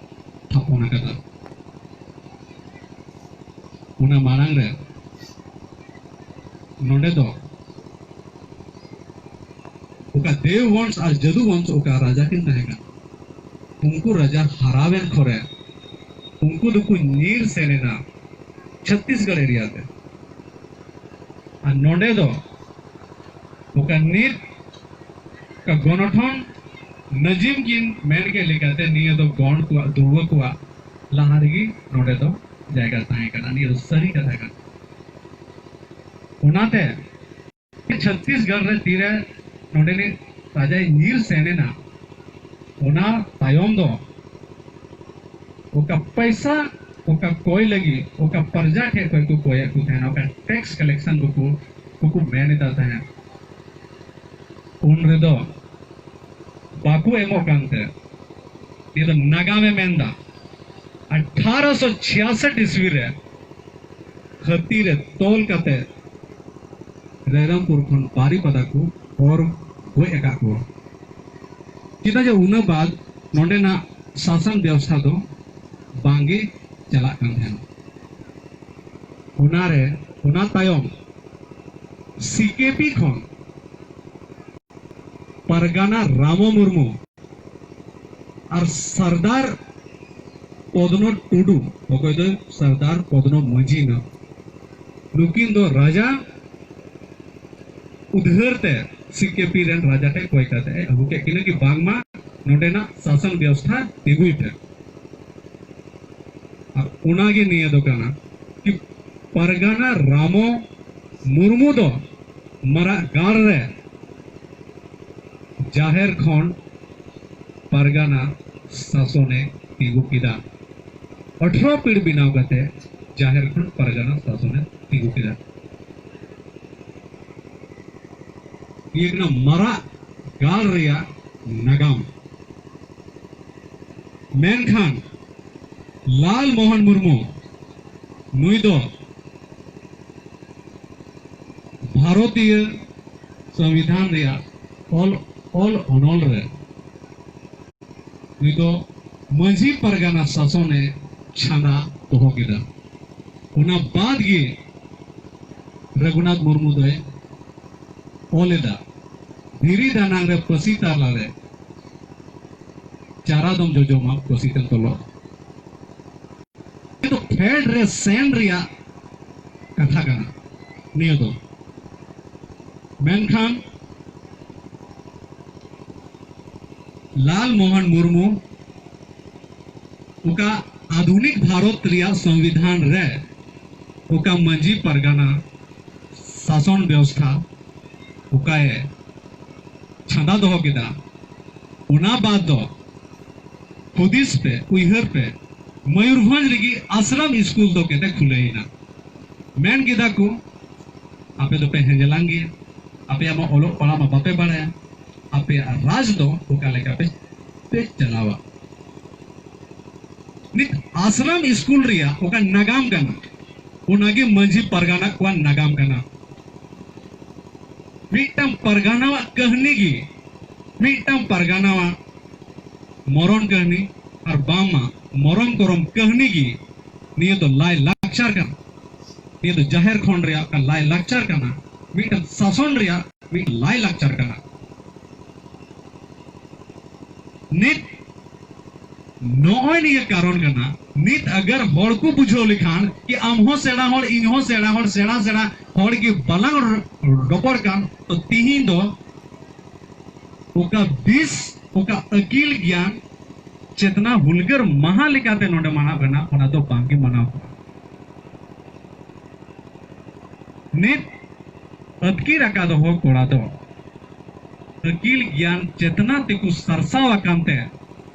ᱛᱷᱟᱯᱚᱱ ᱟᱠᱟᱫᱟ᱾ ᱚᱱᱟ ᱢᱟᱲᱟᱝ ᱨᱮ ᱱᱚᱰᱮ ᱫᱚ ᱚᱠᱟ ᱫᱮᱣ ᱵᱚᱝᱥ ᱟᱨ ᱡᱟᱫᱩ ᱵᱚᱝᱥ ᱚᱠᱟ ᱨᱟᱡᱟ ᱠᱤᱱ ᱛᱟᱦᱮᱸ ᱠᱟᱱᱟ, ᱩᱱᱠᱩ ᱨᱟᱡᱟ ᱦᱟᱨᱟᱣᱮᱱ ᱠᱷᱚᱨᱮ ᱩᱱᱠᱩ ᱫᱚᱠᱚ ᱧᱤᱨ ᱥᱮᱱ ᱮᱱᱟ ᱪᱷᱚᱛᱛᱤᱥᱜᱚᱲ ᱮᱨᱤᱭᱟ ᱛᱮ᱾ ᱟᱨ ᱱᱚᱰᱮ ᱫᱚ ᱚᱠᱟ ᱱᱤᱛ ᱚᱠᱟ ᱜᱚᱱᱚᱴᱷᱚᱱ ᱱᱟᱡᱤᱢ ᱠᱤᱱ ᱢᱮᱱ ᱠᱮᱫ ᱞᱮᱠᱟᱛᱮ, ᱱᱤᱭᱟᱹ ᱫᱚ ᱜᱚᱸᱰ ᱠᱚᱣᱟᱜ, ᱫᱩᱲᱣᱟᱹ ᱠᱚᱣᱟᱜ ᱞᱟᱦᱟ ᱨᱮᱜᱮ ᱱᱚᱰᱮ ᱫᱚ ᱡᱟᱭᱜᱟ ᱛᱟᱦᱮᱸ ᱠᱟᱱᱟ᱾ ᱱᱤᱭᱟᱹ ᱫᱚ ᱥᱟᱹᱨᱤ ᱠᱟᱛᱷᱟ ᱠᱟᱱᱟ᱾ ᱚᱱᱟᱛᱮ ᱪᱷᱚᱛᱛᱤᱥᱜᱚᱲ ᱨᱮ ᱛᱤᱨᱮ ᱱᱚᱰᱮᱱᱤᱡ ᱨᱟᱡᱟᱭ ᱧᱤᱨ ᱥᱮᱱ ᱮᱱᱟ, ᱚᱱᱟ ᱛᱟᱭᱚᱢ ᱫᱚ ᱚᱠᱟ ᱯᱚᱭᱥᱟ, ᱚᱠᱟ ᱠᱚᱭ ᱞᱟᱹᱜᱤᱫ, ᱚᱠᱟ ᱯᱨᱚᱡᱟ ᱴᱷᱮᱱ ᱠᱷᱚᱱ ᱠᱚ ᱠᱚᱭᱮᱫ ᱠᱚ ᱛᱟᱦᱮᱱᱟ, ᱚᱠᱟ ᱴᱮᱠᱥ ᱠᱟᱞᱮᱠᱥᱚᱱ ᱠᱚᱠᱚ, ᱠᱚᱠᱚ ᱢᱮᱱ ᱮᱫᱟ ᱛᱟᱦᱮᱸᱫ, ᱩᱱ ᱨᱮᱫᱚ ᱵᱟᱠᱚ ᱮᱢᱚᱜ ᱠᱟᱱ ᱛᱮ, ᱱᱤᱭᱟᱹ ᱫᱚ ᱱᱟᱜᱟᱢᱮ ᱢᱮᱱᱫᱟ᱾ ᱟᱴᱷᱟᱨᱚᱥᱚ ᱪᱷᱤᱭᱟᱥᱚᱴ ᱤᱥᱣᱤ ᱨᱮ ᱦᱟᱹᱛᱤ ᱨᱮ ᱛᱚᱞ ᱠᱟᱛᱮ ᱨᱟᱭᱨᱚᱝᱯᱩᱨ ᱠᱷᱚᱱ ᱵᱟᱨᱤᱯᱟᱫᱟ ᱠᱚ ᱚᱨ ᱜᱚᱡ ᱟᱠᱟᱫ ᱠᱚᱣᱟ᱾ ᱪᱮᱫᱟᱜ ᱡᱮ ᱩᱱᱟᱹᱜ ᱵᱟᱫ ᱱᱚᱰᱮᱱᱟᱜ ᱥᱟᱥᱚᱱ ᱵᱮᱵᱚᱥᱛᱷᱟ ᱫᱚ ᱵᱟᱝᱜᱮ ᱪᱟᱞᱟᱜ ᱠᱟᱱ ᱛᱟᱦᱮᱱᱟ᱾ ᱚᱱᱟᱨᱮ, ᱚᱱᱟ ᱛᱟᱭᱚᱢ ᱥᱤ ᱠᱮ ᱯᱤ ᱠᱷᱚᱱ ᱯᱟᱨᱜᱟᱱᱟ ᱨᱟᱢᱚ ᱢᱩᱨᱢᱩ ᱟᱨ ᱥᱟᱨᱫᱟᱨ ᱯᱚᱫᱽᱱᱚ ᱴᱩᱰᱩ, ᱚᱠᱚᱭ ᱫᱚ ᱥᱟᱨᱫᱟᱨ ᱯᱚᱫᱽᱱᱚ ᱢᱟᱹᱡᱷᱤ ᱱᱟ, ᱱᱩᱠᱤᱱ ᱫᱚ ᱨᱟᱡᱟ ᱩᱫᱷᱟᱹᱨ ᱛᱮ ᱥᱤ ᱠᱮ ᱯᱤ ᱨᱮᱱ ᱨᱟᱡᱟ ᱴᱷᱮᱱ ᱠᱚᱭ ᱠᱟᱛᱮ ᱮ ᱟᱹᱜᱩ ᱠᱮᱫ ᱠᱤᱱᱟ ᱠᱤ ᱵᱟᱝᱢᱟ ᱱᱚᱰᱮᱱᱟᱜ ᱥᱟᱥᱚᱱ ᱵᱮᱵᱚᱥᱛᱷᱟ ᱛᱤᱸᱜᱩᱭ ᱯᱮ᱾ ᱟᱨ ᱚᱱᱟᱜᱮ ᱱᱤᱭᱟᱹ ᱫᱚ ᱠᱟᱱᱟ ᱠᱤ ᱯᱟᱨᱜᱟᱱᱟ ᱨᱟᱢᱚ ᱢᱩᱨᱢᱩ ᱫᱚ ᱢᱟᱨᱟᱜ ᱜᱟᱲ ᱨᱮ ᱡᱟᱦᱮᱨ ᱠᱷᱚᱱ ᱯᱟᱨᱜᱟᱱᱟ ᱥᱟᱥᱚᱱᱮ ᱛᱤᱸᱜᱩ ᱠᱮᱫᱟ᱾ ᱟᱴᱷᱨᱚ ᱯᱤᱲ ᱵᱮᱱᱟᱣ ᱠᱟᱛᱮ ᱡᱟᱦᱮᱨ ᱠᱷᱚᱱ ᱯᱟᱨᱜᱟᱱᱟ ᱥᱟᱥᱚᱱᱮ ᱛᱤᱸᱜᱩ ᱠᱮᱫᱟ᱾ ᱱᱤᱭᱟᱹ ᱠᱟᱱᱟ ᱢᱟᱨᱟᱜ ᱜᱟᱲ ᱨᱮᱭᱟᱜ ᱱᱟᱜᱟᱢ᱾ ᱢᱮᱱᱠᱷᱟᱱ ᱞᱟᱞ ᱢᱳᱦᱚᱱ ᱢᱩᱨᱢᱩ ᱱᱩᱭ ᱫᱚ ᱵᱷᱟᱨᱚᱛᱤᱭᱚ ᱥᱚᱝᱵᱤᱫᱷᱟᱱ ᱨᱮᱭᱟᱜ ᱚᱞ, ᱚᱞ ᱚᱱᱚᱞ ᱨᱮ ᱱᱩᱭ ᱫᱚ ᱢᱟᱹᱡᱷᱤ ᱯᱟᱨᱜᱟᱱᱟ ᱥᱟᱥᱚᱱᱮ ᱪᱷᱟᱸᱫᱟ ᱫᱚᱦᱚ ᱠᱮᱫᱟ᱾ ᱚᱱᱟ ᱵᱟᱫ ᱜᱮ ᱨᱟᱹᱜᱷᱩᱱᱟᱛᱷ ᱢᱩᱨᱢᱩ ᱫᱚᱭ ᱚᱞ ᱮᱫᱟ, "ᱫᱷᱤᱨᱤ ᱫᱟᱱᱟᱝ ᱨᱮ ᱯᱟᱹᱥᱤ ᱛᱟᱞᱟᱨᱮ ᱪᱟᱨᱟ ᱫᱚᱢ ᱡᱚᱡᱚᱢᱟ, ᱯᱟᱹᱥᱤ ᱛᱮᱢ ᱛᱚᱞᱚᱜ᱾" ᱱᱤᱭᱟᱹ ᱫᱚ ᱯᱷᱮᱰ ᱨᱮ ᱥᱮᱱ ᱨᱮᱭᱟᱜ ᱠᱟᱛᱷᱟ ᱠᱟᱱᱟ ᱱᱤᱭᱟᱹ ᱫᱚ᱾ ᱢᱮᱱᱠᱷᱟᱱ ᱞᱟᱞ ᱢᱳᱦᱚᱱ ᱢᱩᱨᱢᱩ ᱚᱠᱟ ᱟᱫᱷᱩᱱᱤᱠ ᱵᱷᱟᱨᱚᱛ ᱨᱮᱭᱟᱜ ᱥᱚᱝᱵᱤᱫᱷᱟᱱ ᱨᱮ ᱚᱠᱟ ᱢᱟᱹᱡᱷᱤ ᱯᱟᱨᱜᱟᱱᱟ ᱥᱟᱥᱚᱱ ᱵᱮᱵᱚᱥᱛᱷᱟ ᱚᱠᱟᱭᱮ ᱪᱷᱟᱸᱫᱟ ᱫᱚᱦᱚ ᱠᱮᱫᱟ, ᱚᱱᱟ ᱵᱟᱫ ᱫᱚ ᱦᱩᱫᱤᱥ ᱯᱮ, ᱩᱭᱦᱟᱹᱨ ᱯᱮ, ᱢᱚᱭᱩᱨᱵᱷᱚᱸᱡᱽ ᱨᱮᱜᱮ ᱟᱥᱨᱟᱢ ᱥᱠᱩᱞ ᱫᱚ ᱠᱮᱛᱮ ᱠᱷᱩᱞᱟᱹᱭᱮᱱᱟ᱾ ᱢᱮᱱ ᱠᱮᱫᱟ ᱠᱚ, ᱟᱯᱮ ᱫᱚᱯᱮ ᱦᱮᱸᱡᱮᱞᱟᱝ ᱜᱮᱭᱟ, ᱟᱯᱮᱭᱟᱜ ᱢᱟ ᱚᱞᱚᱜ ᱯᱟᱲᱦᱟᱜ ᱢᱟ ᱵᱟᱯᱮ ᱵᱟᱲᱟᱭᱟ, ᱟᱯᱮᱭᱟᱜ ᱨᱟᱡᱽ ᱫᱚ ᱚᱠᱟ ᱞᱮᱠᱟ ᱯᱮ, ᱯᱮ ᱪᱟᱞᱟᱣᱟ? ᱱᱤᱛ ᱟᱥᱨᱟᱢ ᱥᱠᱩᱞ ᱨᱮᱭᱟᱜ ᱚᱠᱟ ᱱᱟᱜᱟᱢ ᱠᱟᱱᱟ, ᱚᱱᱟᱜᱮ ᱢᱟᱹᱡᱷᱤ ᱯᱟᱨᱜᱟᱱᱟ ᱠᱚᱣᱟᱜ ᱱᱟᱜᱟᱢ ᱠᱟᱱᱟ᱾ ᱢᱤᱫᱴᱟᱝ ᱯᱟᱨᱜᱟᱱᱟᱣᱟᱜ ᱠᱟᱹᱦᱱᱤ ᱜᱮ, ᱢᱤᱫᱴᱟᱝ ᱯᱟᱨᱜᱟᱱᱟᱣᱟᱜ ᱢᱚᱨᱚᱱ ᱠᱟᱹᱦᱱᱤ ᱟᱨ ᱵᱟᱝᱢᱟ ᱢᱚᱨᱚᱱ ᱠᱚᱨᱚᱢ ᱠᱟᱹᱦᱱᱤ ᱜᱮ᱾ ᱱᱤᱭᱟᱹ ᱫᱚ ᱞᱟᱭ ᱞᱟᱠᱪᱟᱨ ᱠᱟᱱᱟ᱾ ᱱᱤᱭᱟᱹ ᱫᱚ ᱡᱟᱦᱮᱨ ᱠᱷᱚᱸᱰ ᱨᱮᱭᱟᱜ ᱞᱟᱭ ᱞᱟᱠᱪᱟᱨ ᱠᱟᱱᱟ, ᱢᱤᱫᱴᱟᱝ ᱥᱟᱥᱚᱱ ᱨᱮᱭᱟᱜ ᱢᱤᱫ ᱞᱟᱭ ᱞᱟᱠᱪᱟᱨ ᱠᱟᱱᱟ᱾ ᱱᱤᱛ ᱱᱚᱜᱼᱚᱭ ᱱᱤᱭᱟᱹ ᱠᱟᱨᱚᱱ ᱠᱟᱱᱟ, ᱱᱤᱛ ᱟᱜᱟᱨ ᱦᱚᱲ ᱠᱚ ᱵᱩᱡᱷᱟᱹᱣ ᱞᱮᱠᱷᱟᱱ ᱠᱤ ᱟᱢ ᱦᱚᱸ ᱥᱮᱬᱟ ᱦᱚᱲ, ᱤᱧ ᱦᱚᱸ ᱥᱮᱬᱟ ᱦᱚᱲ, ᱥᱮᱬᱟ ᱥᱮᱬᱟ ᱦᱚᱲ ᱜᱮ ᱵᱟᱞᱟᱝ ᱨᱚᱯᱚᱲ ᱠᱟᱱ, ᱛᱚ ᱛᱤᱦᱤᱧ ᱫᱚ ᱚᱠᱟ ᱵᱤᱥ, ᱚᱠᱟ ᱟᱹᱠᱤᱞ ᱜᱮᱭᱟᱱ ᱪᱮᱛᱱᱟ ᱦᱩᱞᱜᱟᱹᱨ ᱢᱟᱦᱟ ᱞᱮᱠᱟᱛᱮ ᱱᱚᱰᱮ ᱢᱟᱱᱟᱣ ᱠᱟᱱᱟ, ᱚᱱᱟ ᱫᱚ ᱵᱟᱝᱜᱮ ᱢᱟᱱᱟᱣ ᱠᱟᱱᱟ᱾ ᱱᱤᱛ ᱟᱹᱛᱠᱤᱨ ᱟᱠᱟᱫ ᱦᱚᱸ ᱠᱚᱲᱟ ᱫᱚ ᱟᱹᱠᱤᱞ ᱜᱮᱭᱟᱱ ᱪᱮᱛᱱᱟ ᱛᱮᱠᱚ ᱥᱟᱨᱥᱟᱣ ᱟᱠᱟᱱ ᱛᱮ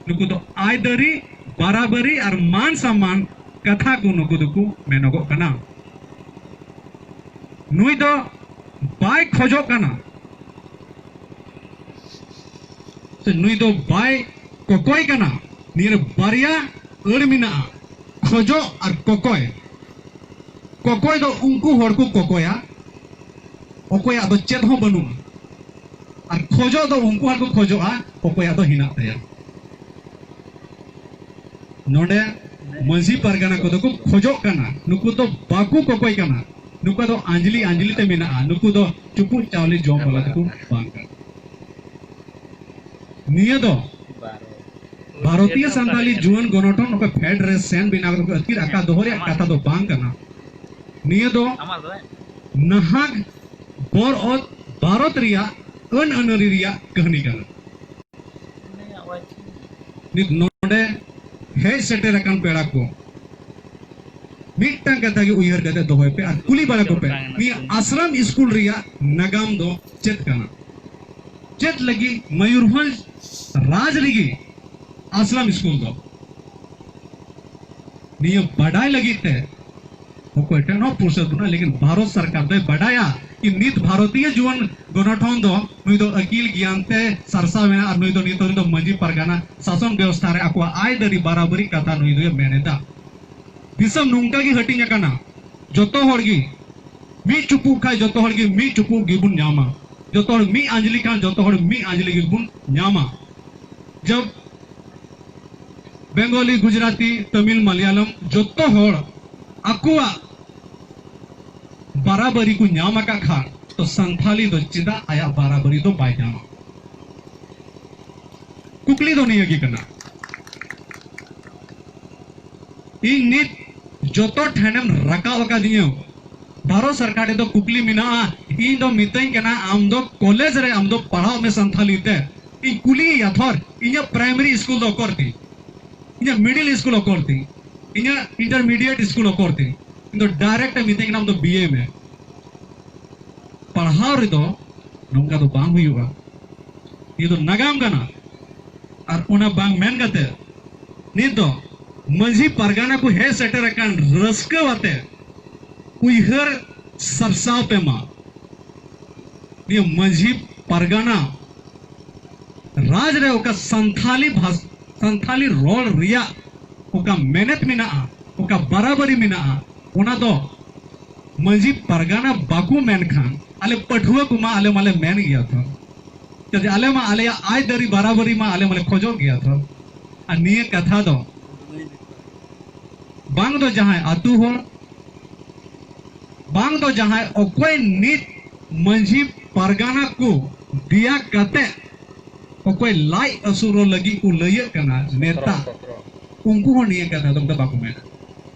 ᱱᱩᱠᱩ ᱫᱚ ᱟᱭᱫᱟᱹᱨᱤ, ᱵᱟᱨᱟᱵᱟᱹᱨᱤ ᱟᱨ ᱢᱟᱱ ᱥᱚᱢᱢᱟᱱ ᱠᱟᱛᱷᱟ ᱠᱚ ᱱᱩᱠᱩ ᱫᱚᱠᱚ ᱢᱮᱱᱚᱜᱚᱜ ᱠᱟᱱᱟ᱾ ᱱᱩᱭ ᱫᱚ ᱵᱟᱭ ᱠᱷᱚᱡᱚᱜ ᱠᱟᱱᱟ, ᱥᱮ ᱱᱩᱭ ᱫᱚ ᱵᱟᱭ ᱠᱚᱠᱚᱭ ᱠᱟᱱᱟ᱾ ᱱᱤᱭᱟᱹ ᱨᱮ ᱵᱟᱨᱭᱟ ᱟᱹᱲ ᱢᱮᱱᱟᱜᱼᱟ, ᱠᱷᱚᱡᱚᱜ ᱟᱨ ᱠᱚᱠᱚᱭ᱾ ᱠᱚᱠᱚᱭ ᱫᱚ ᱩᱱᱠᱩ ᱦᱚᱲ ᱠᱚ ᱠᱚᱠᱚᱭᱟ, ᱚᱠᱚᱭᱟᱜ ᱫᱚ ᱪᱮᱫ ᱦᱚᱸ ᱵᱟᱹᱱᱩᱜᱼᱟ, ᱟᱨ ᱠᱷᱚᱡᱚᱜ ᱫᱚ ᱩᱱᱠᱩ ᱦᱚᱲ ᱠᱚ ᱠᱷᱚᱡᱚᱜᱼᱟ, ᱚᱠᱚᱭᱟᱜ ᱫᱚ ᱦᱮᱱᱟᱜ ᱛᱟᱭᱟ᱾ ᱱᱚᱰᱮ ᱢᱟᱹᱡᱷᱤ ᱯᱟᱨᱜᱟᱱᱟ ᱠᱚᱫᱚ ᱠᱚ ᱠᱷᱚᱡᱚᱜ ᱠᱟᱱᱟ, ᱱᱩᱠᱩ ᱫᱚ ᱵᱟᱠᱚ ᱠᱚᱠᱚᱭ ᱠᱟᱱᱟ, ᱱᱩᱠᱩ ᱫᱚ ᱟᱸᱡᱽᱞᱤ ᱟᱸᱡᱽᱞᱤ ᱛᱮ ᱢᱮᱱᱟᱜᱼᱟ, ᱱᱩᱠᱩ ᱫᱚ ᱪᱩᱯᱩᱫ ᱪᱟᱣᱞᱮ ᱡᱚᱢ ᱵᱟᱞᱟ ᱫᱚᱠᱚ ᱵᱟᱝ ᱠᱟᱱᱟ᱾ ᱱᱤᱭᱟᱹ ᱫᱚ ᱵᱷᱟᱨᱚᱛᱤᱭᱚ ᱥᱟᱱᱛᱟᱞᱤ ᱡᱩᱣᱟᱹᱱ ᱜᱚᱱᱚᱴᱷᱚᱱ ᱚᱠᱟ ᱯᱷᱮᱰ ᱨᱮ ᱥᱮᱱ ᱵᱮᱱᱟᱣ ᱠᱟᱛᱮ ᱠᱚ ᱟᱹᱛᱠᱤᱨ ᱟᱠᱟᱫ ᱫᱚᱦᱚ ᱨᱮᱭᱟᱜ ᱠᱟᱛᱷᱟ ᱫᱚ ᱵᱟᱝ ᱠᱟᱱᱟ᱾ ᱱᱤᱭᱟᱹ ᱫᱚ ᱱᱟᱦᱟᱜ ᱵᱚᱨ ᱚᱛ ᱵᱷᱟᱨᱚᱛ ᱨᱮᱭᱟᱜ ᱟᱹᱱ ᱟᱹᱱᱟᱹᱨᱤ ᱨᱮᱭᱟᱜ ᱠᱟᱹᱦᱱᱤ ᱠᱟᱱᱟ᱾ ᱱᱤᱛ ᱱᱚᱰᱮ ᱦᱮᱡ ᱥᱮᱴᱮᱨ ᱟᱠᱟᱱ ᱯᱮᱲᱟ ᱠᱚ, ᱢᱤᱫᱴᱟᱝ ᱠᱟᱛᱷᱟ ᱜᱮ ᱩᱭᱦᱟᱹᱨ ᱠᱟᱛᱮ ᱫᱚᱦᱚᱭ ᱯᱮ ᱟᱨ ᱠᱩᱞᱤ ᱵᱟᱲᱟ ᱠᱚᱯᱮ, ᱱᱤᱭᱟᱹ ᱟᱥᱨᱟᱢ ᱥᱠᱩᱞ ᱨᱮᱭᱟᱜ ᱱᱟᱜᱟᱢ ᱫᱚ ᱪᱮᱫ ᱠᱟᱱᱟ? ᱪᱮᱫ ᱞᱟᱹᱜᱤᱫ ᱢᱚᱭᱩᱨᱵᱷᱚᱸᱡᱽ ᱨᱟᱡᱽ ᱨᱮᱜᱮ ᱟᱥᱨᱟᱢ ᱥᱠᱩᱞ ᱫᱚ? ᱱᱤᱭᱟᱹ ᱵᱟᱰᱟᱭ ᱞᱟᱹᱜᱤᱫ ᱛᱮ ᱚᱠᱚᱭ ᱴᱷᱮᱱ ᱦᱚᱸ ᱯᱩᱨᱥᱟᱹᱫ ᱵᱟᱹᱱᱩᱜᱼᱟ, ᱞᱮᱠᱤᱱ ᱵᱷᱟᱨᱚᱛ ᱥᱚᱨᱠᱟᱨ ᱫᱚᱭ ᱵᱟᱰᱟᱭᱟ ᱠᱤ ᱱᱤᱛ ᱵᱷᱟᱨᱚᱛᱤᱭᱚ ᱡᱩᱣᱟᱹᱱ ᱜᱚᱱᱚᱴᱷᱚᱱ ᱫᱚ ᱱᱩᱭ ᱫᱚ ᱟᱹᱠᱤᱞ ᱜᱮᱭᱟᱱ ᱛᱮ ᱥᱟᱨᱥᱟᱣ ᱮᱱᱟ ᱟᱨ ᱱᱩᱭ ᱫᱚ ᱱᱤᱛᱚᱜ ᱫᱚ ᱢᱟᱹᱡᱷᱤ ᱯᱟᱨᱜᱟᱱᱟ ᱥᱟᱥᱚᱱ ᱵᱮᱵᱚᱥᱛᱷᱟ ᱨᱮ ᱟᱠᱚᱣᱟᱜ ᱟᱹᱭᱫᱟᱹᱨᱤ ᱵᱟᱨᱟᱵᱟᱹᱨᱤ ᱠᱟᱛᱷᱟ ᱱᱩᱭ ᱫᱚᱭ ᱢᱮᱱ ᱮᱫᱟ᱾ ᱫᱤᱥᱚᱢ ᱱᱚᱝᱠᱟ ᱜᱮ ᱦᱟᱹᱴᱤᱧ ᱟᱠᱟᱱᱟ, ᱡᱚᱛᱚ ᱦᱚᱲ ᱜᱮ ᱢᱤᱫ ᱪᱩᱯᱩᱜ ᱠᱷᱟᱱ ᱡᱚᱛᱚ ᱦᱚᱲ ᱜᱮ ᱢᱤᱫ ᱪᱩᱯᱩᱜ ᱜᱮᱵᱚᱱ ᱧᱟᱢᱟ, ᱡᱚᱛᱚ ᱦᱚᱲ ᱢᱤᱫ ᱟᱸᱡᱽᱞᱤ ᱠᱷᱟᱱ ᱡᱚᱛᱚ ᱦᱚᱲ ᱢᱤᱫ ᱟᱸᱡᱽᱞᱤ ᱜᱮᱵᱚᱱ ᱧᱟᱢᱟ᱾ ᱡᱟᱵ ᱵᱮᱝᱜᱚᱞᱤ, ᱜᱩᱡᱽᱨᱟᱴᱤ, ᱛᱟᱢᱤᱞ, ᱢᱟᱞᱭᱟᱞᱚᱢ ᱡᱚᱛᱚ ᱦᱚᱲ ᱟᱠᱚᱣᱟᱜ ᱵᱟᱨᱟᱵᱟᱨᱤ ᱠᱚ ᱧᱟᱢ ᱟᱠᱟᱫ ᱠᱷᱟᱱ, ᱛᱚ ᱥᱟᱱᱛᱷᱟᱞᱤ ᱫᱚ ᱪᱮᱫᱟᱜ ᱟᱭᱟᱜ ᱵᱟᱨᱟᱵᱟᱨᱤ ᱫᱚ ᱵᱟᱭ ᱧᱟᱢᱟ? ᱠᱩᱠᱞᱤ ᱫᱚ ᱱᱤᱭᱟᱹ ᱜᱮ ᱠᱟᱱᱟ᱾ ᱤᱧ ᱱᱤᱛ ᱡᱚᱛᱚ ᱴᱷᱮᱱᱮᱢ ᱨᱟᱠᱟᱵ ᱟᱠᱟᱫᱤᱧᱟᱹ᱾ ᱵᱷᱟᱨᱚᱛ ᱥᱚᱨᱠᱟᱨ ᱴᱷᱮᱱ ᱫᱚ ᱠᱩᱠᱞᱤ ᱢᱮᱱᱟᱜᱼᱟ, ᱤᱧ ᱫᱚ ᱢᱤᱛᱟᱹᱧ ᱠᱟᱱᱟ, ᱟᱢ ᱫᱚ ᱠᱚᱞᱮᱡᱽ ᱨᱮ ᱟᱢ ᱫᱚ ᱯᱟᱲᱦᱟᱣ ᱢᱮ ᱥᱟᱱᱛᱷᱟᱞᱤ ᱛᱮ᱾ ᱤᱧ ᱠᱩᱞᱤᱭᱮᱭᱟ ᱛᱷᱚᱨ, ᱤᱧᱟᱹᱜ ᱯᱨᱟᱭᱢᱟᱨᱤ ᱥᱠᱩᱞ ᱫᱚ ᱚᱠᱚᱨ ᱛᱤᱧ? ᱤᱧᱟᱹᱜ ᱢᱤᱰᱤᱞ ᱥᱠᱩᱞ ᱚᱠᱚᱨ ᱛᱤᱧ? ᱤᱧᱟᱹᱜ ᱤᱱᱴᱟᱨᱢᱤᱰᱤᱭᱮᱴ ᱥᱠᱩᱞ ᱚᱠᱚᱨ ᱛᱤᱧ? ᱤᱧ ᱫᱚ ᱰᱟᱭᱨᱮᱠᱴ ᱮ ᱢᱤᱛᱟᱹᱧ ᱠᱟᱱᱟ, ᱟᱢ ᱫᱚ ᱵᱤ ᱮ ᱢᱮ᱾ ᱯᱟᱲᱦᱟᱣ ᱨᱮᱫᱚ ᱱᱚᱝᱠᱟ ᱫᱚ ᱵᱟᱝ ᱦᱩᱭᱩᱜᱼᱟ᱾ ᱱᱤᱭᱟᱹ ᱫᱚ ᱱᱟᱜᱟᱢ ᱠᱟᱱᱟ᱾ ᱟᱨ ᱚᱱᱟ ᱵᱟᱝ ᱢᱮᱱ ᱠᱟᱛᱮ ᱱᱤᱛ ᱫᱚ ᱢᱟᱹᱡᱷᱤ ᱯᱟᱨᱜᱟᱱᱟ ᱠᱚ ᱦᱮᱡ ᱥᱮᱴᱮᱨ ᱟᱠᱟᱱ ᱨᱟᱹᱥᱠᱟᱹ ᱟᱛᱮ ᱩᱭᱦᱟᱹᱨ ᱥᱟᱨᱥᱟᱣ ᱯᱮ ᱢᱟ᱾ ᱱᱤᱭᱟᱹ ᱢᱟᱹᱡᱷᱤ ᱯᱟᱨᱜᱟᱱᱟ ᱨᱟᱡᱽ ᱨᱮ ᱚᱠᱟ ᱥᱟᱱᱛᱷᱟᱞᱤ ᱵᱷᱟᱥ-, ᱥᱟᱱᱛᱷᱟᱞᱤ ᱨᱚᱲ ᱨᱮᱭᱟᱜ ᱚᱠᱟ ᱢᱮᱱᱮᱛ ᱢᱮᱱᱟᱜᱼᱟ, ᱚᱠᱟ ᱵᱟᱨᱟᱵᱟᱨᱤ ᱢᱮᱱᱟᱜᱼᱟ, ᱚᱱᱟ ᱫᱚ ᱢᱟᱹᱡᱷᱤ ᱯᱟᱨᱜᱟᱱᱟ ᱵᱟᱠᱚ ᱢᱮᱱ ᱠᱷᱟᱱ, ᱟᱞᱮ ᱯᱟᱹᱴᱷᱩᱣᱟᱹ ᱠᱚᱢᱟ ᱟᱞᱮ ᱢᱟᱞᱮ ᱢᱮᱱ ᱜᱮᱭᱟ ᱛᱚ᱾ ᱪᱮᱫᱟᱜ ᱡᱮ ᱟᱞᱮ ᱢᱟ ᱟᱞᱮᱭᱟᱜ ᱟᱹᱭᱫᱟᱹᱨᱤ ᱵᱟᱨᱟᱵᱟᱨᱤ ᱢᱟ ᱟᱞᱮ ᱢᱟᱞᱮ ᱠᱷᱚᱡᱚᱜ ᱜᱮᱭᱟ ᱛᱚ᱾ ᱟᱨ ᱱᱤᱭᱟᱹ ᱠᱟᱛᱷᱟ ᱫᱚ ᱵᱟᱝ ᱫᱚ ᱡᱟᱦᱟᱸᱭ ᱟᱹᱛᱩ ᱦᱚᱲ, ᱵᱟᱝ ᱫᱚ ᱡᱟᱦᱟᱸᱭ ᱚᱠᱚᱭ ᱱᱤᱛ ᱢᱟᱹᱡᱷᱤ ᱯᱟᱨᱜᱟᱱᱟ ᱠᱚ ᱫᱮᱭᱟ ᱠᱟᱛᱮ ᱚᱠᱚᱭ ᱞᱟᱡ ᱟᱹᱥᱩᱞᱚᱜ ᱞᱟᱹᱜᱤᱫ ᱠᱚ ᱞᱟᱹᱭᱟᱹᱜ ᱠᱟᱱᱟ ᱱᱮᱛᱟ, ᱩᱱᱠᱩ ᱦᱚᱸ ᱱᱤᱭᱟᱹ ᱠᱟᱛᱷᱟ ᱫᱚ ᱵᱟᱠᱚ ᱢᱮᱱᱟ᱾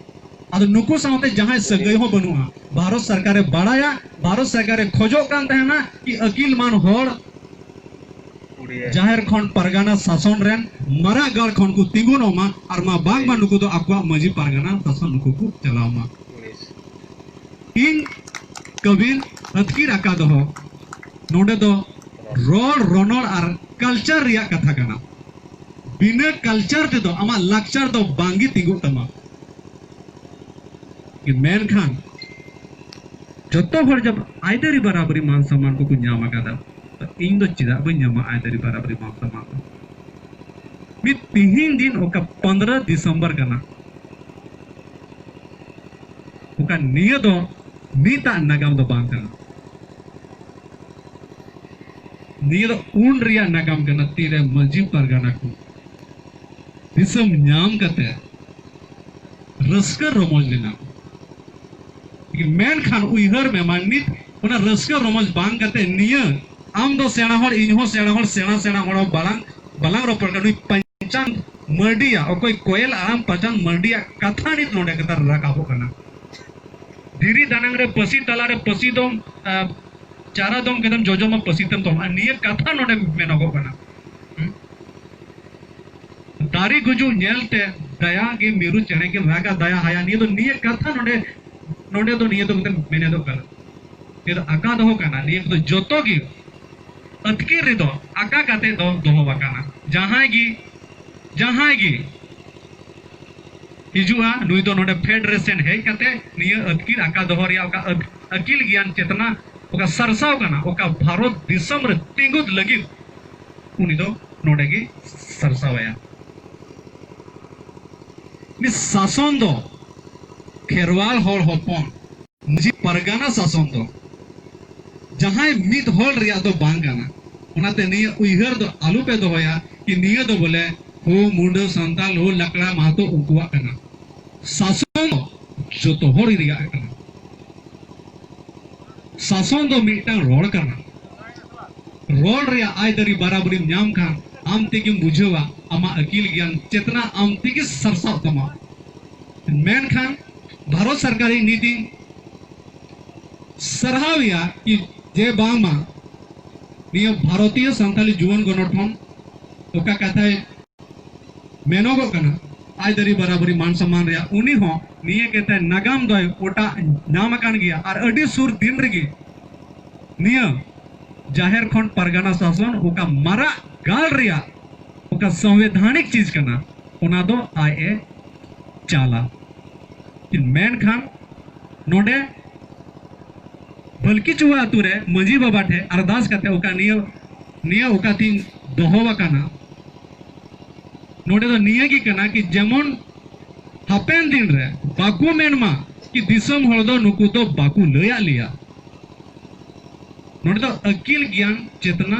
ᱟᱫᱚ ᱱᱩᱠᱩ ᱥᱟᱶᱛᱮ ᱡᱟᱦᱟᱸᱭ ᱥᱟᱹᱜᱟᱹᱭ ᱦᱚᱸ ᱵᱟᱹᱱᱩᱜᱼᱟ᱾ ᱵᱷᱟᱨᱚᱛ ᱥᱚᱨᱠᱟᱨᱮ ᱵᱟᱲᱟᱭᱟ, ᱵᱷᱟᱨᱚᱛ ᱥᱚᱨᱠᱟᱨᱮ ᱠᱷᱚᱡᱚᱜ ᱠᱟᱱ ᱛᱟᱦᱮᱱᱟ ᱠᱤ ᱟᱹᱠᱤᱞ ᱢᱟᱱ ᱦᱚᱲ ᱡᱟᱦᱮᱨ ᱠᱷᱚᱱ ᱯᱟᱨᱜᱟᱱᱟ ᱥᱟᱥᱚᱱ ᱨᱮᱱ ᱢᱟᱨᱟᱜ ᱜᱟᱲ ᱠᱷᱚᱱ ᱠᱚ ᱛᱤᱸᱜᱩᱱᱚᱜ ᱢᱟ, ᱟᱨ ᱢᱟ ᱵᱟᱝ ᱢᱟ ᱱᱩᱠᱩ ᱫᱚ ᱟᱠᱚᱣᱟᱜ ᱢᱟᱹᱡᱷᱤ ᱯᱟᱨᱜᱟᱱᱟ ᱥᱟᱥᱚᱱ ᱱᱩᱠᱩ ᱠᱚ ᱪᱟᱞᱟᱣ ᱢᱟ᱾ ᱤᱧ ᱠᱟᱹᱵᱤᱨ ᱟᱹᱛᱠᱤᱨ ᱟᱠᱟ ᱫᱚᱦᱚ, ᱱᱚᱰᱮ ᱫᱚ ᱨᱚᱲ, ᱨᱚᱱᱚᱲ ᱟᱨ ᱠᱟᱞᱪᱟᱨ ᱨᱮᱭᱟᱜ ᱠᱟᱛᱷᱟ ᱠᱟᱱᱟ᱾ ᱵᱤᱱᱟᱹ ᱠᱟᱞᱪᱟᱨ ᱛᱮᱫᱚ ᱟᱢᱟᱜ ᱞᱟᱠᱪᱟᱨ ᱫᱚ ᱵᱟᱝ ᱜᱮ ᱛᱤᱸᱜᱩᱜ ᱛᱟᱢᱟ᱾ ᱢᱮᱱᱠᱷᱟᱱ ᱡᱚᱛᱚ ᱦᱚᱲ ᱡᱚᱵ ᱟᱹᱭᱫᱟᱹᱨᱤ ᱵᱟᱨᱟᱵᱟᱹᱨᱤ ᱢᱟᱱ ᱥᱚᱢᱢᱟᱱ ᱠᱚᱠᱚ ᱧᱟᱢ ᱟᱠᱟᱫᱟ, ᱛᱚ ᱤᱧ ᱫᱚ ᱪᱮᱫᱟᱜ ᱵᱟᱹᱧ ᱧᱟᱢᱟ ᱟᱹᱭᱫᱟᱹᱨᱤ ᱵᱟᱨᱟᱵᱟᱹᱨᱤ ᱢᱟᱱ ᱥᱚᱢᱢᱟᱱ ᱫᱚ? ᱢᱤᱫ ᱛᱤᱦᱤᱧ ᱫᱤᱱ ᱚᱠᱟ ᱯᱚᱱᱫᱽᱨᱚ ᱰᱤᱥᱮᱢᱵᱚᱨ ᱠᱟᱱᱟ, ᱚᱠᱟ ᱱᱤᱭᱟᱹ ᱫᱚ ᱱᱤᱛᱟᱜ ᱱᱟᱜᱟᱢ ᱫᱚ ᱵᱟᱝ ᱠᱟᱱᱟ᱾ ᱱᱤᱭᱟᱹ ᱫᱚ ᱩᱱ ᱨᱮᱭᱟᱜ ᱱᱟᱜᱟᱢ ᱠᱟᱱᱟ, ᱛᱤᱨᱮ ᱢᱟᱹᱡᱷᱤ ᱯᱟᱨᱜᱟᱱᱟ ᱠᱚ ᱫᱤᱥᱚᱢ ᱧᱟᱢ ᱠᱟᱛᱮ ᱨᱟᱹᱥᱠᱟᱹ ᱨᱚᱢᱚᱡᱽ ᱞᱮᱱᱟ᱾ ᱢᱮᱱᱠᱷᱟᱱ ᱩᱭᱦᱟᱹᱨ ᱢᱮ ᱢᱟ, ᱱᱤᱛ ᱚᱱᱟ ᱨᱟᱹᱥᱠᱟᱹ ᱨᱚᱢᱚᱡᱽ ᱵᱟᱝ ᱠᱟᱛᱮ ᱱᱤᱭᱟᱹ ᱟᱢ ᱫᱚ ᱥᱮᱬᱟ ᱦᱚᱲ, ᱤᱧ ᱦᱚᱸ ᱥᱮᱬᱟ ᱦᱚᱲ, ᱥᱮᱬᱟ ᱥᱮᱬᱟ ᱦᱚᱲ ᱦᱚᱸ ᱵᱟᱞᱟᱝ, ᱵᱟᱞᱟᱝ ᱨᱚᱯᱚᱲ ᱠᱟᱱᱟ᱾ ᱱᱩᱭ ᱯᱟᱧᱪᱟᱱ ᱢᱟᱹᱨᱰᱤᱭᱟᱜ, ᱚᱠᱚᱭ ᱠᱚᱭᱮᱞ ᱟᱲᱟᱝ ᱯᱟᱧᱪᱟᱱ ᱢᱟᱹᱨᱰᱤᱭᱟᱜ ᱠᱟᱛᱷᱟ ᱱᱤᱛ ᱱᱚᱰᱮ ᱠᱟᱛᱷᱟ ᱨᱟᱠᱟᱵᱚᱜ ᱠᱟᱱᱟ᱾ ᱫᱷᱤᱨᱤ ᱫᱟᱱᱟᱝ ᱨᱮ ᱯᱟᱹᱥᱤ ᱛᱟᱞᱟ ᱨᱮ ᱯᱟᱹᱥᱤ ᱫᱚᱢ, ᱟ, ᱪᱟᱨᱟ ᱫᱚᱢ ᱠᱮᱫᱟᱢ, ᱡᱚᱡᱚᱢᱟ ᱯᱟᱹᱥᱤ ᱛᱮᱢ ᱛᱚᱞ᱾ ᱟᱨ ᱱᱤᱭᱟᱹ ᱠᱟᱛᱷᱟ ᱱᱚᱰᱮ ᱢᱮᱱᱚᱜᱚᱜ ᱠᱟᱱᱟ᱾ ᱦᱩᱸ? ᱫᱟᱨᱮ ᱜᱩᱡᱩᱜ ᱧᱮᱞ ᱛᱮ ᱫᱟᱭᱟ ᱜᱮ ᱢᱤᱨᱩ ᱪᱮᱬᱮ ᱠᱤᱱ ᱨᱟᱜᱟ, ᱫᱟᱭᱟ ᱦᱟᱭᱟ᱾ ᱱᱤᱭᱟᱹ ᱫᱚ, ᱱᱤᱭᱟᱹ ᱠᱟᱛᱷᱟ ᱱᱚᱰᱮ, ᱱᱚᱰᱮ ᱫᱚ ᱱᱤᱭᱟᱹ ᱫᱚ ᱢᱤᱫᱴᱮᱱ ᱢᱮᱱᱮᱫᱚᱜ ᱠᱟᱱᱟ᱾ ᱱᱤᱭᱟᱹ ᱫᱚ ᱟᱠᱟ ᱫᱚᱦᱚ ᱠᱟᱱᱟ, ᱱᱤᱭᱟᱹ ᱫᱚ ᱡᱚᱛᱚ ᱜᱮ ᱟᱹᱛᱠᱤᱨ ᱨᱮᱫᱚ ᱟᱠᱟ ᱠᱟᱛᱮ ᱫᱚ ᱫᱚᱦᱚ ᱟᱠᱟᱱᱟ᱾ ᱡᱟᱦᱟᱸᱭ ᱜᱮ, ᱡᱟᱦᱟᱸᱭ ᱜᱮ ᱦᱤᱡᱩᱜᱼᱟ, ᱱᱩᱭ ᱫᱚ ᱱᱚᱰᱮ ᱯᱷᱮᱰ ᱨᱮ ᱥᱮᱱ ᱦᱮᱡ ᱠᱟᱛᱮ ᱱᱤᱭᱟᱹ ᱟᱹᱛᱠᱤᱨ ᱟᱠᱟ ᱫᱚᱦᱚ ᱨᱮᱭᱟᱜ ᱚᱠᱟ ᱟᱹᱛ-, ᱟᱹᱠᱤᱞ ᱜᱮᱭᱟᱱ ᱪᱮᱛᱱᱟ ᱚᱠᱟ ᱥᱟᱨᱥᱟᱣ ᱠᱟᱱᱟ, ᱚᱠᱟ ᱵᱷᱟᱨᱚᱛ ᱫᱤᱥᱚᱢ ᱨᱮ ᱛᱤᱸᱜᱩᱫ ᱞᱟᱹᱜᱤᱫ ᱩᱱᱤ ᱫᱚ ᱱᱚᱰᱮ ᱜᱮ ᱥᱟᱨᱥᱟᱣᱟᱭᱟ᱾ ᱩᱱᱤ ᱥᱟᱥᱚᱱ ᱫᱚ ᱠᱷᱮᱨᱣᱟᱞ ᱦᱚᱲ ᱦᱚᱯᱚᱱ ᱢᱟᱹᱡᱷᱤ ᱯᱟᱨᱜᱟᱱᱟ ᱥᱟᱥᱚᱱ ᱫᱚ ᱡᱟᱦᱟᱸᱭ ᱢᱤᱫ ᱦᱚᱲ ᱨᱮᱭᱟᱜ ᱫᱚ ᱵᱟᱝ ᱠᱟᱱᱟ᱾ ᱚᱱᱟᱛᱮ ᱱᱤᱭᱟᱹ ᱩᱭᱦᱟᱹᱨ ᱫᱚ ᱟᱞᱚᱯᱮ ᱫᱚᱦᱚᱭᱟ ᱠᱤ ᱱᱤᱭᱟᱹ ᱫᱚ ᱵᱚᱞᱮ ᱦᱳ ᱢᱩᱰᱟᱹ ᱥᱟᱱᱛᱟᱞ, ᱦᱳ ᱞᱟᱠᱲᱟ ᱢᱟᱦᱟᱛᱚ ᱩᱱᱠᱩᱣᱟᱜ ᱠᱟᱱᱟ᱾ ᱥᱟᱥᱚᱱ ᱫᱚ ᱡᱚᱛᱚ ᱦᱚᱲ ᱨᱮᱭᱟᱜ ᱠᱟᱱᱟ᱾ ᱥᱟᱥᱚᱱ ᱫᱚ ᱢᱤᱫᱴᱟᱝ ᱨᱚᱲ ᱠᱟᱱᱟ᱾ ᱨᱚᱲ ᱨᱮᱭᱟᱜ ᱟᱹᱭᱫᱟᱹᱨᱤ ᱵᱟᱨᱟᱵᱟᱹᱨᱤᱢ ᱧᱟᱢ ᱠᱷᱟᱱ ᱟᱢ ᱛᱮᱜᱮᱢ ᱵᱩᱡᱷᱟᱹᱣᱟ, ᱟᱢᱟᱜ ᱟᱹᱠᱤᱞ ᱜᱮᱭᱟᱱ ᱪᱮᱛᱱᱟ ᱟᱢ ᱛᱮᱜᱮ ᱥᱟᱨᱥᱟᱜ ᱛᱟᱢᱟ᱾ ᱢᱮᱱᱠᱷᱟᱱ ᱵᱷᱟᱨᱚᱛ ᱥᱚᱨᱠᱟᱨᱤ ᱱᱤᱛᱤᱧ ᱥᱟᱨᱦᱟᱣᱮᱭᱟ ᱠᱤ ᱡᱮ ᱵᱟᱝᱢᱟ ᱱᱤᱭᱟᱹ ᱵᱷᱟᱨᱚᱛᱤᱭᱚ ᱥᱟᱱᱛᱟᱞᱤ ᱡᱩᱣᱟᱹᱱ ᱜᱚᱱᱚᱴᱷᱚᱱ ᱚᱠᱟ ᱠᱟᱛᱷᱟᱭ ᱢᱮᱱᱚᱜᱚᱜ ᱠᱟᱱᱟ, ᱟᱹᱭᱫᱟᱹᱨᱤ ᱵᱟᱨᱟᱵᱟᱹᱨᱤ ᱢᱟᱱ ᱥᱚᱢᱢᱟᱱ ᱨᱮᱭᱟᱜ, ᱩᱱᱤ ᱦᱚᱸ ᱱᱤᱭᱟᱹ ᱠᱟᱛᱮ ᱱᱟᱜᱟᱢ ᱫᱚᱭ ᱚᱴᱟᱜ ᱧᱟᱢ ᱟᱠᱟᱱ ᱜᱮᱭᱟ᱾ ᱟᱨ ᱟᱹᱰᱤ ᱥᱩᱨ ᱫᱤᱱ ᱨᱮᱜᱮ ᱱᱤᱭᱟᱹ ᱡᱟᱦᱮᱨ ᱠᱷᱚᱱ ᱯᱟᱨᱜᱟᱱᱟ ᱥᱟᱥᱚᱱ ᱚᱠᱟ ᱢᱟᱨᱟᱜ ᱜᱟᱲ ᱨᱮᱭᱟᱜ ᱚᱠᱟ ᱥᱚᱝᱵᱤᱫᱷᱟᱱᱤᱠ ᱪᱤᱡᱽ ᱠᱟᱱᱟ, ᱚᱱᱟ ᱫᱚ ᱟᱡ ᱮ ᱪᱟᱞᱟ᱾ ᱢᱮᱱᱠᱷᱟᱱ ᱱᱚᱰᱮ ᱵᱷᱟᱹᱞᱠᱤᱪᱩᱣᱟ ᱟᱛᱳ ᱨᱮ ᱢᱟᱹᱡᱷᱤ ᱵᱟᱵᱟ ᱴᱷᱮᱱ ᱟᱨᱫᱟᱥ ᱠᱟᱛᱮ ᱚᱠᱟ ᱱᱤᱭᱟᱹ ᱱᱤᱭᱟᱹ ᱚᱠᱟ ᱛᱤᱧ ᱫᱚᱦᱚ ᱟᱠᱟᱱᱟ, ᱱᱚᱰᱮ ᱫᱚ ᱱᱤᱭᱟᱹ ᱜᱮ ᱠᱟᱱᱟ ᱠᱤ ᱡᱮᱢᱚᱱ ᱦᱟᱯᱮᱱ ᱫᱤᱱ ᱨᱮ ᱵᱟᱠᱚ ᱢᱮᱱ ᱢᱟ ᱠᱤ ᱫᱤᱥᱚᱢ ᱦᱚᱲ ᱫᱚ ᱱᱩᱠᱩ ᱫᱚ ᱵᱟᱠᱚ ᱞᱟᱹᱭᱟᱫ ᱞᱮᱭᱟ᱾ ᱱᱚᱰᱮ ᱫᱚ ᱟᱹᱠᱤᱞ ᱜᱮᱭᱟᱱ ᱪᱮᱛᱱᱟ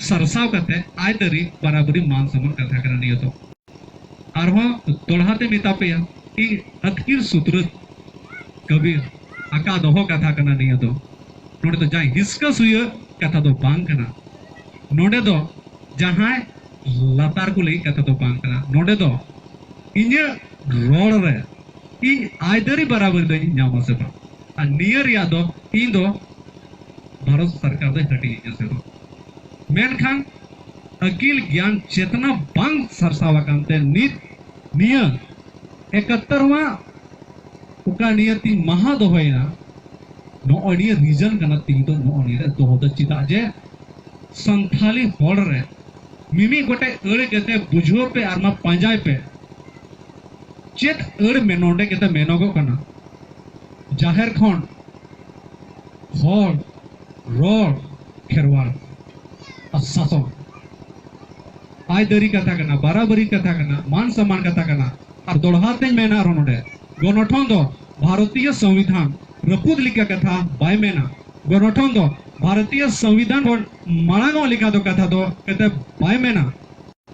ᱥᱟᱨᱥᱟᱣ ᱠᱟᱛᱮ ᱟᱭᱫᱟᱹᱨᱤ ᱵᱟᱨᱟᱵᱟᱹᱨᱤ ᱢᱟᱱ ᱥᱚᱢᱢᱟᱱ ᱠᱟᱛᱷᱟ ᱠᱟᱱᱟ ᱱᱤᱭᱟᱹ ᱫᱚ᱾ ᱟᱨᱦᱚᱸ ᱫᱚᱲᱦᱟ ᱛᱮ ᱢᱮᱛᱟ ᱯᱮᱭᱟ, ᱤᱧ ᱟᱹᱛᱠᱤᱨ ᱥᱩᱛᱨᱟᱹᱛ ᱠᱟᱹᱵᱤᱨ ᱟᱠᱟ ᱫᱚᱦᱚ ᱠᱟᱛᱷᱟ ᱠᱟᱱᱟ ᱱᱤᱭᱟᱹ ᱫᱚ᱾ ᱱᱚᱰᱮ ᱫᱚ ᱡᱟᱦᱟᱸᱭ ᱦᱤᱥᱠᱟᱹ ᱥᱩᱭᱟᱹ ᱠᱟᱛᱷᱟ ᱫᱚ ᱵᱟᱝ ᱠᱟᱱᱟ᱾ ᱱᱚᱰᱮ ᱫᱚ ᱡᱟᱦᱟᱸᱭ ᱞᱟᱛᱟᱨ ᱠᱚ ᱞᱟᱹᱜᱤᱫ ᱠᱟᱛᱷᱟ ᱫᱚ ᱵᱟᱝ ᱠᱟᱱᱟ᱾ ᱱᱚᱰᱮ ᱫᱚ ᱤᱧᱟᱹᱜ ᱨᱚᱲ ᱨᱮ ᱤᱧ ᱟᱭᱫᱟᱹᱨᱤ ᱵᱟᱨᱟᱵᱟᱹᱨᱤ ᱫᱚᱧ ᱧᱟᱢᱟ ᱥᱮ ᱵᱟᱝ? ᱟᱨ ᱱᱤᱭᱟᱹ ᱨᱮᱭᱟᱜ ᱫᱚ ᱤᱧ ᱫᱚ ᱵᱷᱟᱨᱚᱛ ᱥᱚᱨᱠᱟᱨ ᱫᱚᱭ ᱦᱟᱹᱴᱤᱧ ᱤᱧᱟ ᱥᱮ ᱵᱟᱝ? ᱢᱮᱱᱠᱷᱟᱱ ᱟᱹᱠᱤᱞ ᱜᱮᱭᱟᱱ ᱪᱮᱛᱱᱟ ᱵᱟᱝ ᱥᱟᱨᱥᱟᱣ ᱟᱠᱟᱱ ᱛᱮ ᱱᱤᱛ ᱱᱤᱭᱟᱹ ᱮᱠᱟᱛᱛᱚᱨᱣᱟ ᱚᱠᱟ ᱱᱤᱭᱟᱹ ᱛᱤᱧ ᱢᱟᱦᱟ ᱫᱚᱦᱚᱭᱮᱱᱟ, ᱱᱚᱜᱼᱚᱭ ᱱᱤᱭᱟᱹ ᱨᱤᱡᱚᱱ ᱠᱟᱱᱟ ᱛᱤᱧ ᱫᱚ ᱱᱚᱜᱼᱚᱭ ᱱᱤᱭᱟᱹ ᱫᱚᱦᱚ ᱫᱚ᱾ ᱪᱮᱫᱟᱜ ᱡᱮ ᱥᱟᱱᱛᱷᱟᱞᱤ ᱦᱚᱲ ᱨᱮ ᱢᱤᱢᱤᱫ ᱜᱚᱴᱮᱡ ᱟᱹᱲ ᱠᱟᱛᱮ ᱵᱩᱡᱷᱟᱹᱣ ᱯᱮ ᱟᱨ ᱢᱟ ᱯᱟᱸᱡᱟᱭ ᱯᱮ᱾ ᱪᱮᱫ ᱟᱹᱲ ᱢᱮ ᱱᱚᱰᱮ ᱠᱟᱛᱮ ᱢᱮᱱᱚᱜᱚᱜ ᱠᱟᱱᱟ? ᱡᱟᱦᱮᱨ ᱠᱷᱚᱱ ᱦᱚᱲ ᱨᱚᱲ ᱠᱷᱮᱨᱣᱟᱲ ᱟᱨ ᱥᱟᱥᱚᱱ ᱟᱭᱫᱟᱹᱨᱤ ᱠᱟᱛᱷᱟ ᱠᱟᱱᱟ, ᱵᱟᱨᱟᱵᱟᱹᱨᱤ ᱠᱟᱛᱷᱟ ᱠᱟᱱᱟ, ᱢᱟᱱ ᱥᱚᱢᱢᱟᱱ ᱠᱟᱛᱷᱟ ᱠᱟᱱᱟ᱾ ᱟᱨ ᱫᱚᱲᱦᱟ ᱛᱮᱧ ᱢᱮᱱᱟ ᱟᱨᱦᱚᱸ ᱱᱚᱰᱮ, ᱜᱚᱱᱚᱴᱷᱚᱱ ᱫᱚ ᱵᱷᱟᱨᱚᱛᱤᱭᱚ ᱥᱚᱝᱵᱤᱫᱷᱟᱱ ᱨᱟᱹᱯᱩᱫ ᱞᱮᱠᱟ ᱠᱟᱛᱷᱟ ᱵᱟᱭ ᱢᱮᱱᱟ᱾ ᱜᱚᱱᱚᱴᱷᱚᱱ ᱫᱚ ᱵᱷᱟᱨᱚᱛᱤᱭᱚ ᱥᱚᱝᱵᱤᱫᱷᱟᱱ ᱠᱷᱚᱱ ᱢᱟᱲᱟᱝᱚᱜ ᱞᱮᱠᱟ ᱫᱚ ᱠᱟᱛᱷᱟ ᱫᱚ ᱠᱟᱛᱮ ᱵᱟᱭ ᱢᱮᱱᱟ᱾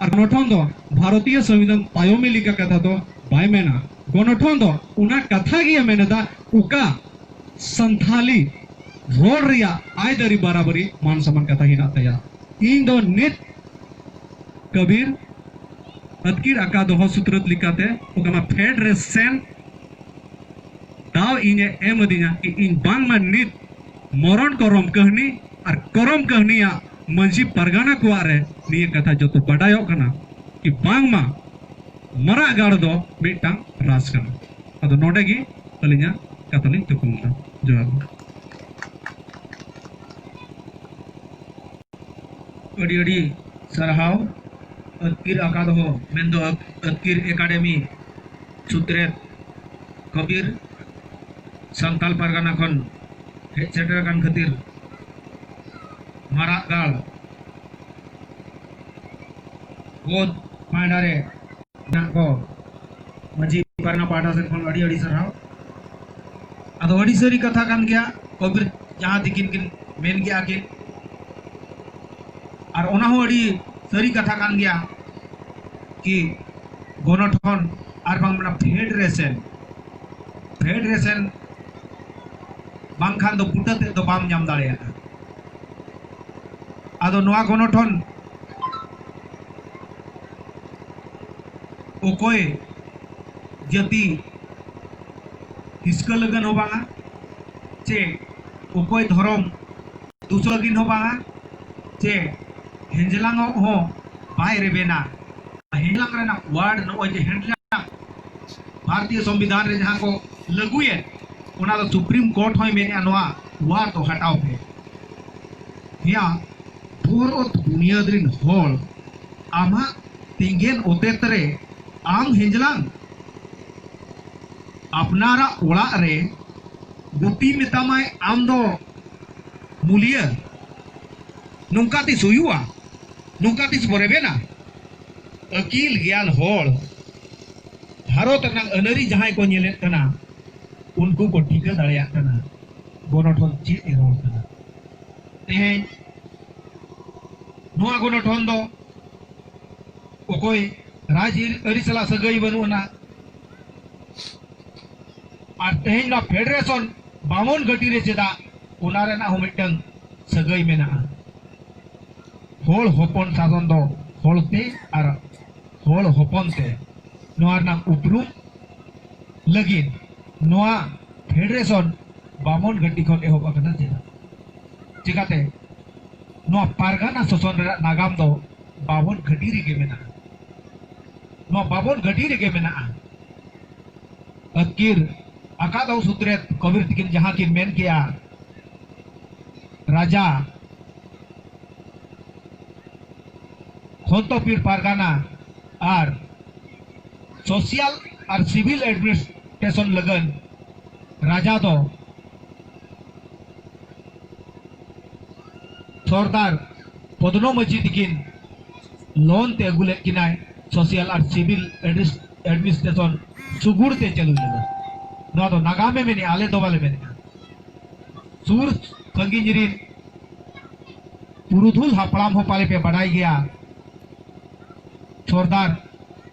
ᱟᱨ ᱜᱚᱱᱚᱴᱷᱚᱱ ᱫᱚ ᱵᱷᱟᱨᱚᱛᱤᱭᱚ ᱥᱚᱝᱵᱤᱫᱷᱟᱱ ᱛᱟᱭᱚᱢᱤ ᱞᱮᱠᱟ ᱠᱟᱛᱷᱟ ᱫᱚ ᱵᱟᱭ ᱢᱮᱱᱟ᱾ ᱜᱚᱱᱚᱴᱷᱚᱱ ᱫᱚ ᱚᱱᱟ ᱠᱟᱛᱷᱟ ᱜᱮ ᱢᱮᱱᱮᱫᱟ, ᱚᱠᱟ ᱥᱟᱱᱛᱷᱟᱞᱤ ᱨᱚᱲ ᱨᱮᱭᱟᱜ ᱟᱭᱫᱟᱹᱨᱤ ᱵᱟᱨᱟᱵᱟᱹᱨᱤ ᱢᱟᱱ ᱥᱚᱢᱢᱟᱱ ᱠᱟᱛᱷᱟ ᱦᱮᱱᱟᱜ ᱛᱟᱭᱟ᱾ ᱤᱧ ᱫᱚ ᱱᱤᱛ ᱠᱟᱹᱵᱤᱨ ᱟᱹᱛᱠᱤᱨ ᱟᱠᱟ ᱫᱚᱦᱚ ᱥᱩᱛᱨᱟᱹᱛ ᱞᱮᱠᱟᱛᱮ ᱚᱠᱟ ᱯᱷᱮᱰ ᱨᱮ ᱥᱮᱱ ᱫᱟᱣ ᱤᱧᱮ ᱮᱢ ᱟᱹᱫᱤᱧᱟ ᱠᱤ ᱤᱧ ᱵᱟᱝᱢᱟ ᱱᱤᱛ ᱢᱚᱨᱚᱱ ᱠᱚᱨᱚᱢ ᱠᱟᱹᱦᱱᱤ ᱟᱨ ᱠᱚᱨᱚᱢ ᱠᱟᱹᱦᱱᱤᱭᱟᱜ ᱢᱟᱹᱡᱷᱤ ᱯᱟᱨᱜᱟᱱᱟ ᱠᱚᱣᱟᱜ ᱨᱮ ᱱᱤᱭᱟᱹ ᱠᱟᱛᱷᱟ ᱡᱚᱛᱚ ᱵᱟᱰᱟᱭᱚᱜ ᱠᱟᱱᱟ ᱠᱤ ᱵᱟᱝᱢᱟ ᱢᱟᱨᱟᱜ ᱜᱟᱲ ᱫᱚ ᱢᱤᱫᱴᱟᱝ ᱨᱟᱡᱽ ᱠᱟᱱᱟ᱾ ᱟᱫᱚ ᱱᱚᱰᱮ ᱜᱮ ᱟᱹᱞᱤᱧᱟᱜ ᱠᱟᱛᱷᱟ ᱞᱤᱧ ᱛᱷᱩᱠᱩᱢ ᱮᱫᱟ᱾ ᱡᱚᱦᱟᱨ᱾ ᱟᱹᱰᱤ ᱟᱹᱰᱤ ᱥᱟᱨᱦᱟᱣ᱾ ᱟᱹᱛᱠᱤᱨ ᱟᱠᱟ ᱫᱚᱦᱚ ᱢᱮᱱᱫᱚ ᱟᱹᱛᱠᱤᱨ ᱮᱠᱟᱰᱮᱢᱤ ᱥᱩᱛᱨᱮᱛ ᱠᱚᱵᱤᱨ ᱥᱟᱱᱛᱟᱞ ᱯᱟᱨᱜᱟᱱᱟ ᱠᱷᱚᱱ ᱦᱮᱡ ᱥᱮᱴᱮᱨ ᱟᱠᱟᱱ ᱠᱷᱟᱹᱛᱤᱨ ᱢᱟᱨᱟᱜ ᱜᱟᱲ ᱵᱚᱫ ᱯᱟᱦᱴᱟ ᱨᱮ ᱢᱮᱱᱟᱜ ᱠᱚ ᱢᱟᱹᱡᱷᱤ ᱯᱟᱨᱜᱟᱱᱟ ᱯᱟᱦᱴᱟ ᱥᱮᱫ ᱠᱷᱚᱱ ᱟᱹᱰᱤ ᱟᱹᱰᱤ ᱥᱟᱨᱦᱟᱣ᱾ ᱟᱫᱚ ᱟᱹᱰᱤ ᱥᱟᱹᱨᱤ ᱠᱟᱛᱷᱟ ᱠᱟᱱ ᱜᱮᱭᱟ, ᱠᱚᱵᱤᱨ ᱡᱟᱦᱟᱸ ᱛᱤᱠᱤᱱ ᱠᱤᱱ ᱢᱮᱱ ᱠᱮᱜᱼᱟ ᱠᱤᱱ, ᱟᱨ ᱚᱱᱟ ᱦᱚᱸ ᱟᱹᱰᱤ ᱥᱟᱹᱨᱤ ᱠᱟᱛᱷᱟ ᱠᱟᱱ ᱜᱮᱭᱟ ᱠᱤ ᱜᱚᱱᱚᱴᱷᱚᱱ ᱟᱨ ᱵᱟᱝ ᱚᱱᱟ ᱯᱷᱮᱰᱟᱨᱮᱥᱚᱱ, ᱯᱷᱮᱰᱟᱨᱮᱥᱚᱱ ᱵᱟᱝᱠᱷᱟᱱ ᱫᱚ ᱵᱩᱴᱟᱹ ᱛᱮᱫ ᱫᱚ ᱵᱟᱢ ᱧᱟᱢ ᱫᱟᱲᱮᱭᱟᱜᱼᱟ᱾ ᱟᱫᱚ ᱱᱚᱣᱟ ᱜᱚᱱᱚᱴᱷᱚᱱ ᱚᱠᱚᱭ ᱡᱟᱹᱛᱤ ᱦᱤᱥᱠᱟᱹ ᱞᱟᱹᱜᱤᱫ ᱦᱚᱸ ᱵᱟᱝᱟ, ᱪᱮ ᱚᱠᱚᱭ ᱫᱷᱚᱨᱚᱢ ᱫᱩᱥᱟᱹ ᱞᱟᱹᱜᱤᱫ ᱦᱚᱸ ᱵᱟᱝᱟ, ᱪᱮ ᱦᱮᱸᱡᱞᱟᱝᱚᱜ ᱦᱚᱸ ᱵᱟᱭ ᱨᱮᱵᱮᱱᱟ᱾ ᱦᱮᱸᱡᱞᱟᱝ ᱨᱮᱱᱟᱜ ᱣᱟᱨᱰ, ᱱᱚᱜᱼᱚᱭ ᱡᱮ ᱦᱮᱸᱡᱞᱟᱝ ᱵᱷᱟᱨᱚᱛᱤᱭᱚ ᱥᱚᱝᱵᱤᱫᱷᱟᱱ ᱨᱮ ᱡᱟᱦᱟᱸ ᱠᱚ ᱞᱟᱹᱜᱩᱭᱮᱫ, ᱚᱱᱟ ᱫᱚ ᱥᱩᱯᱨᱤᱢ ᱠᱳᱨᱴ ᱦᱚᱸᱭ ᱢᱮᱱᱮᱫᱼᱟ ᱱᱚᱣᱟ ᱣᱟᱨᱰ ᱫᱚ ᱦᱟᱴᱟᱣ ᱯᱮ᱾ ᱦᱮᱸᱭᱟ, ᱵᱷᱚᱨᱚᱛ ᱵᱩᱱᱤᱭᱟᱹᱫ ᱨᱤᱱ ᱦᱚᱲ ᱟᱢᱟᱜ ᱛᱮᱸᱜᱮᱱ ᱚᱛᱮᱛ ᱨᱮ ᱟᱢ ᱦᱮᱸᱡᱞᱟᱝ ᱟᱯᱱᱟᱨᱟᱜ ᱚᱲᱟᱜ ᱨᱮ ᱜᱩᱯᱤ ᱢᱮᱛᱟᱢᱟᱭ ᱟᱢ ᱫᱚ ᱢᱩᱞᱤᱭᱟᱹ᱾ ᱱᱚᱝᱠᱟ ᱛᱤᱥ ᱦᱩᱭᱩᱜᱼᱟ? ᱱᱚᱝᱠᱟ ᱛᱤᱥ ᱵᱚ ᱨᱮᱵᱮᱱᱟ? ᱟᱹᱠᱤᱞ ᱜᱮᱭᱟᱱ ᱦᱚᱲ, ᱵᱷᱟᱨᱚᱛ ᱨᱮᱱᱟᱜ ᱟᱹᱱᱟᱹᱨᱤ ᱡᱟᱦᱟᱸᱭ ᱠᱚ ᱧᱮᱞᱮᱫ ᱠᱟᱱᱟ, ᱩᱱᱠᱩ ᱠᱚ ᱴᱷᱤᱠᱟᱹ ᱫᱟᱲᱮᱭᱟᱜ ᱠᱟᱱᱟ ᱜᱚᱱᱚᱴᱷᱚᱱ ᱪᱮᱫ ᱮ ᱨᱚᱲ ᱠᱟᱱᱟ᱾ ᱛᱮᱦᱮᱧ ᱱᱚᱣᱟ ᱜᱚᱱᱚᱴᱷᱚᱱ ᱫᱚ ᱚᱠᱚᱭ ᱨᱟᱡᱽ ᱟᱹᱨᱤ ᱥᱟᱞᱟᱜ ᱥᱟᱹᱜᱟᱹᱭ ᱵᱟᱹᱱᱩᱜ ᱟᱱᱟ, ᱟᱨ ᱛᱮᱦᱮᱧ ᱱᱚᱣᱟ ᱯᱷᱮᱰᱟᱨᱮᱥᱚᱱ ᱵᱟᱢᱚᱱ ᱜᱷᱟᱹᱴᱤ ᱨᱮ ᱪᱮᱫᱟᱜ, ᱚᱱᱟ ᱨᱮᱱᱟᱜ ᱦᱚᱸ ᱢᱤᱫᱴᱟᱝ ᱥᱟᱹᱜᱟᱹᱭ ᱢᱮᱱᱟᱜᱼᱟ᱾ ᱦᱚᱲ ᱦᱚᱯᱚᱱ ᱥᱟᱥᱚᱱ ᱫᱚ ᱦᱚᱲ ᱛᱮ ᱟᱨ ᱦᱚᱲ ᱦᱚᱯᱚᱱ ᱛᱮ, ᱱᱚᱣᱟ ᱨᱮᱱᱟᱜ ᱩᱯᱨᱩᱢ ᱞᱟᱹᱜᱤᱫ ᱱᱚᱣᱟ ᱯᱷᱮᱰᱟᱨᱮᱥᱚᱱ ᱵᱟᱢᱚᱱ ᱜᱷᱟᱹᱴᱤ ᱠᱷᱚᱱ ᱮᱦᱚᱵ ᱟᱠᱟᱱᱟ᱾ ᱪᱮᱫᱟᱜ? ᱪᱮᱠᱟᱛᱮ ᱱᱚᱣᱟ ᱯᱟᱨᱜᱟᱱᱟ ᱥᱟᱥᱚᱱ ᱨᱮᱱᱟᱜ ᱱᱟᱜᱟᱢ ᱫᱚ ᱵᱟᱢᱚᱱ ᱜᱷᱟᱹᱴᱤ ᱨᱮᱜᱮ ᱢᱮᱱᱟᱜᱼᱟ᱾ ᱱᱚᱣᱟ ᱵᱟᱢᱚᱱ ᱜᱷᱟᱹᱴᱤ ᱨᱮᱜᱮ ᱢᱮᱱᱟᱜᱼᱟ᱾ ᱟᱹᱛᱠᱤᱨ ᱟᱠᱟᱫ ᱫᱚ ᱥᱩᱛᱨᱮᱛ ᱠᱚᱵᱤᱨ ᱛᱤᱠᱤᱱ ᱡᱟᱦᱟᱸ ᱠᱤᱱ ᱢᱮᱱ ᱠᱮᱜᱼᱟ, ᱨᱟᱡᱟ, ᱠᱷᱚᱱᱛᱚᱯᱤᱨ ᱯᱟᱨᱜᱟᱱᱟ ᱟᱨ ᱥᱳᱥᱤᱭᱟᱞ ᱟᱨ ᱥᱤᱵᱷᱤᱞ ᱮᱰᱢᱤᱱᱤᱥ-, ᱥᱴᱮᱥᱚᱱ ᱞᱟᱹᱜᱤᱫ ᱨᱟᱡᱟ ᱫᱚ ᱥᱚᱨᱫᱟᱨ ᱯᱚᱫᱽᱱᱚ ᱢᱟᱹᱡᱷᱤ ᱛᱤᱠᱤᱱ ᱞᱳᱱ ᱛᱮ ᱟᱹᱜᱩ ᱞᱮᱫ ᱠᱤᱱᱟᱭ᱾ ᱥᱳᱥᱤᱭᱟᱞ ᱟᱨ ᱥᱤᱵᱤᱞ ᱮᱰᱢᱤᱱᱤᱥᱴᱨᱮᱥᱚᱱ ᱥᱩᱜᱩᱲ ᱛᱮ ᱪᱟᱹᱞᱩ ᱞᱮᱱᱟ᱾ ᱱᱚᱣᱟ ᱫᱚ ᱱᱟᱜᱟᱢᱮ ᱢᱮᱱᱮᱜᱼᱟ, ᱟᱞᱮ ᱫᱚ ᱵᱟᱞᱮ ᱢᱮᱱᱮᱜᱼᱟ᱾ ᱥᱩᱨ ᱥᱟᱺᱜᱤᱧ ᱨᱤᱱ ᱯᱩᱨᱩᱫᱷᱩᱞ ᱦᱟᱯᱲᱟᱢ ᱦᱚᱸ ᱯᱟᱞᱮ ᱯᱮ ᱵᱟᱰᱟᱭ ᱜᱮᱭᱟ, ᱥᱚᱨᱫᱟᱨ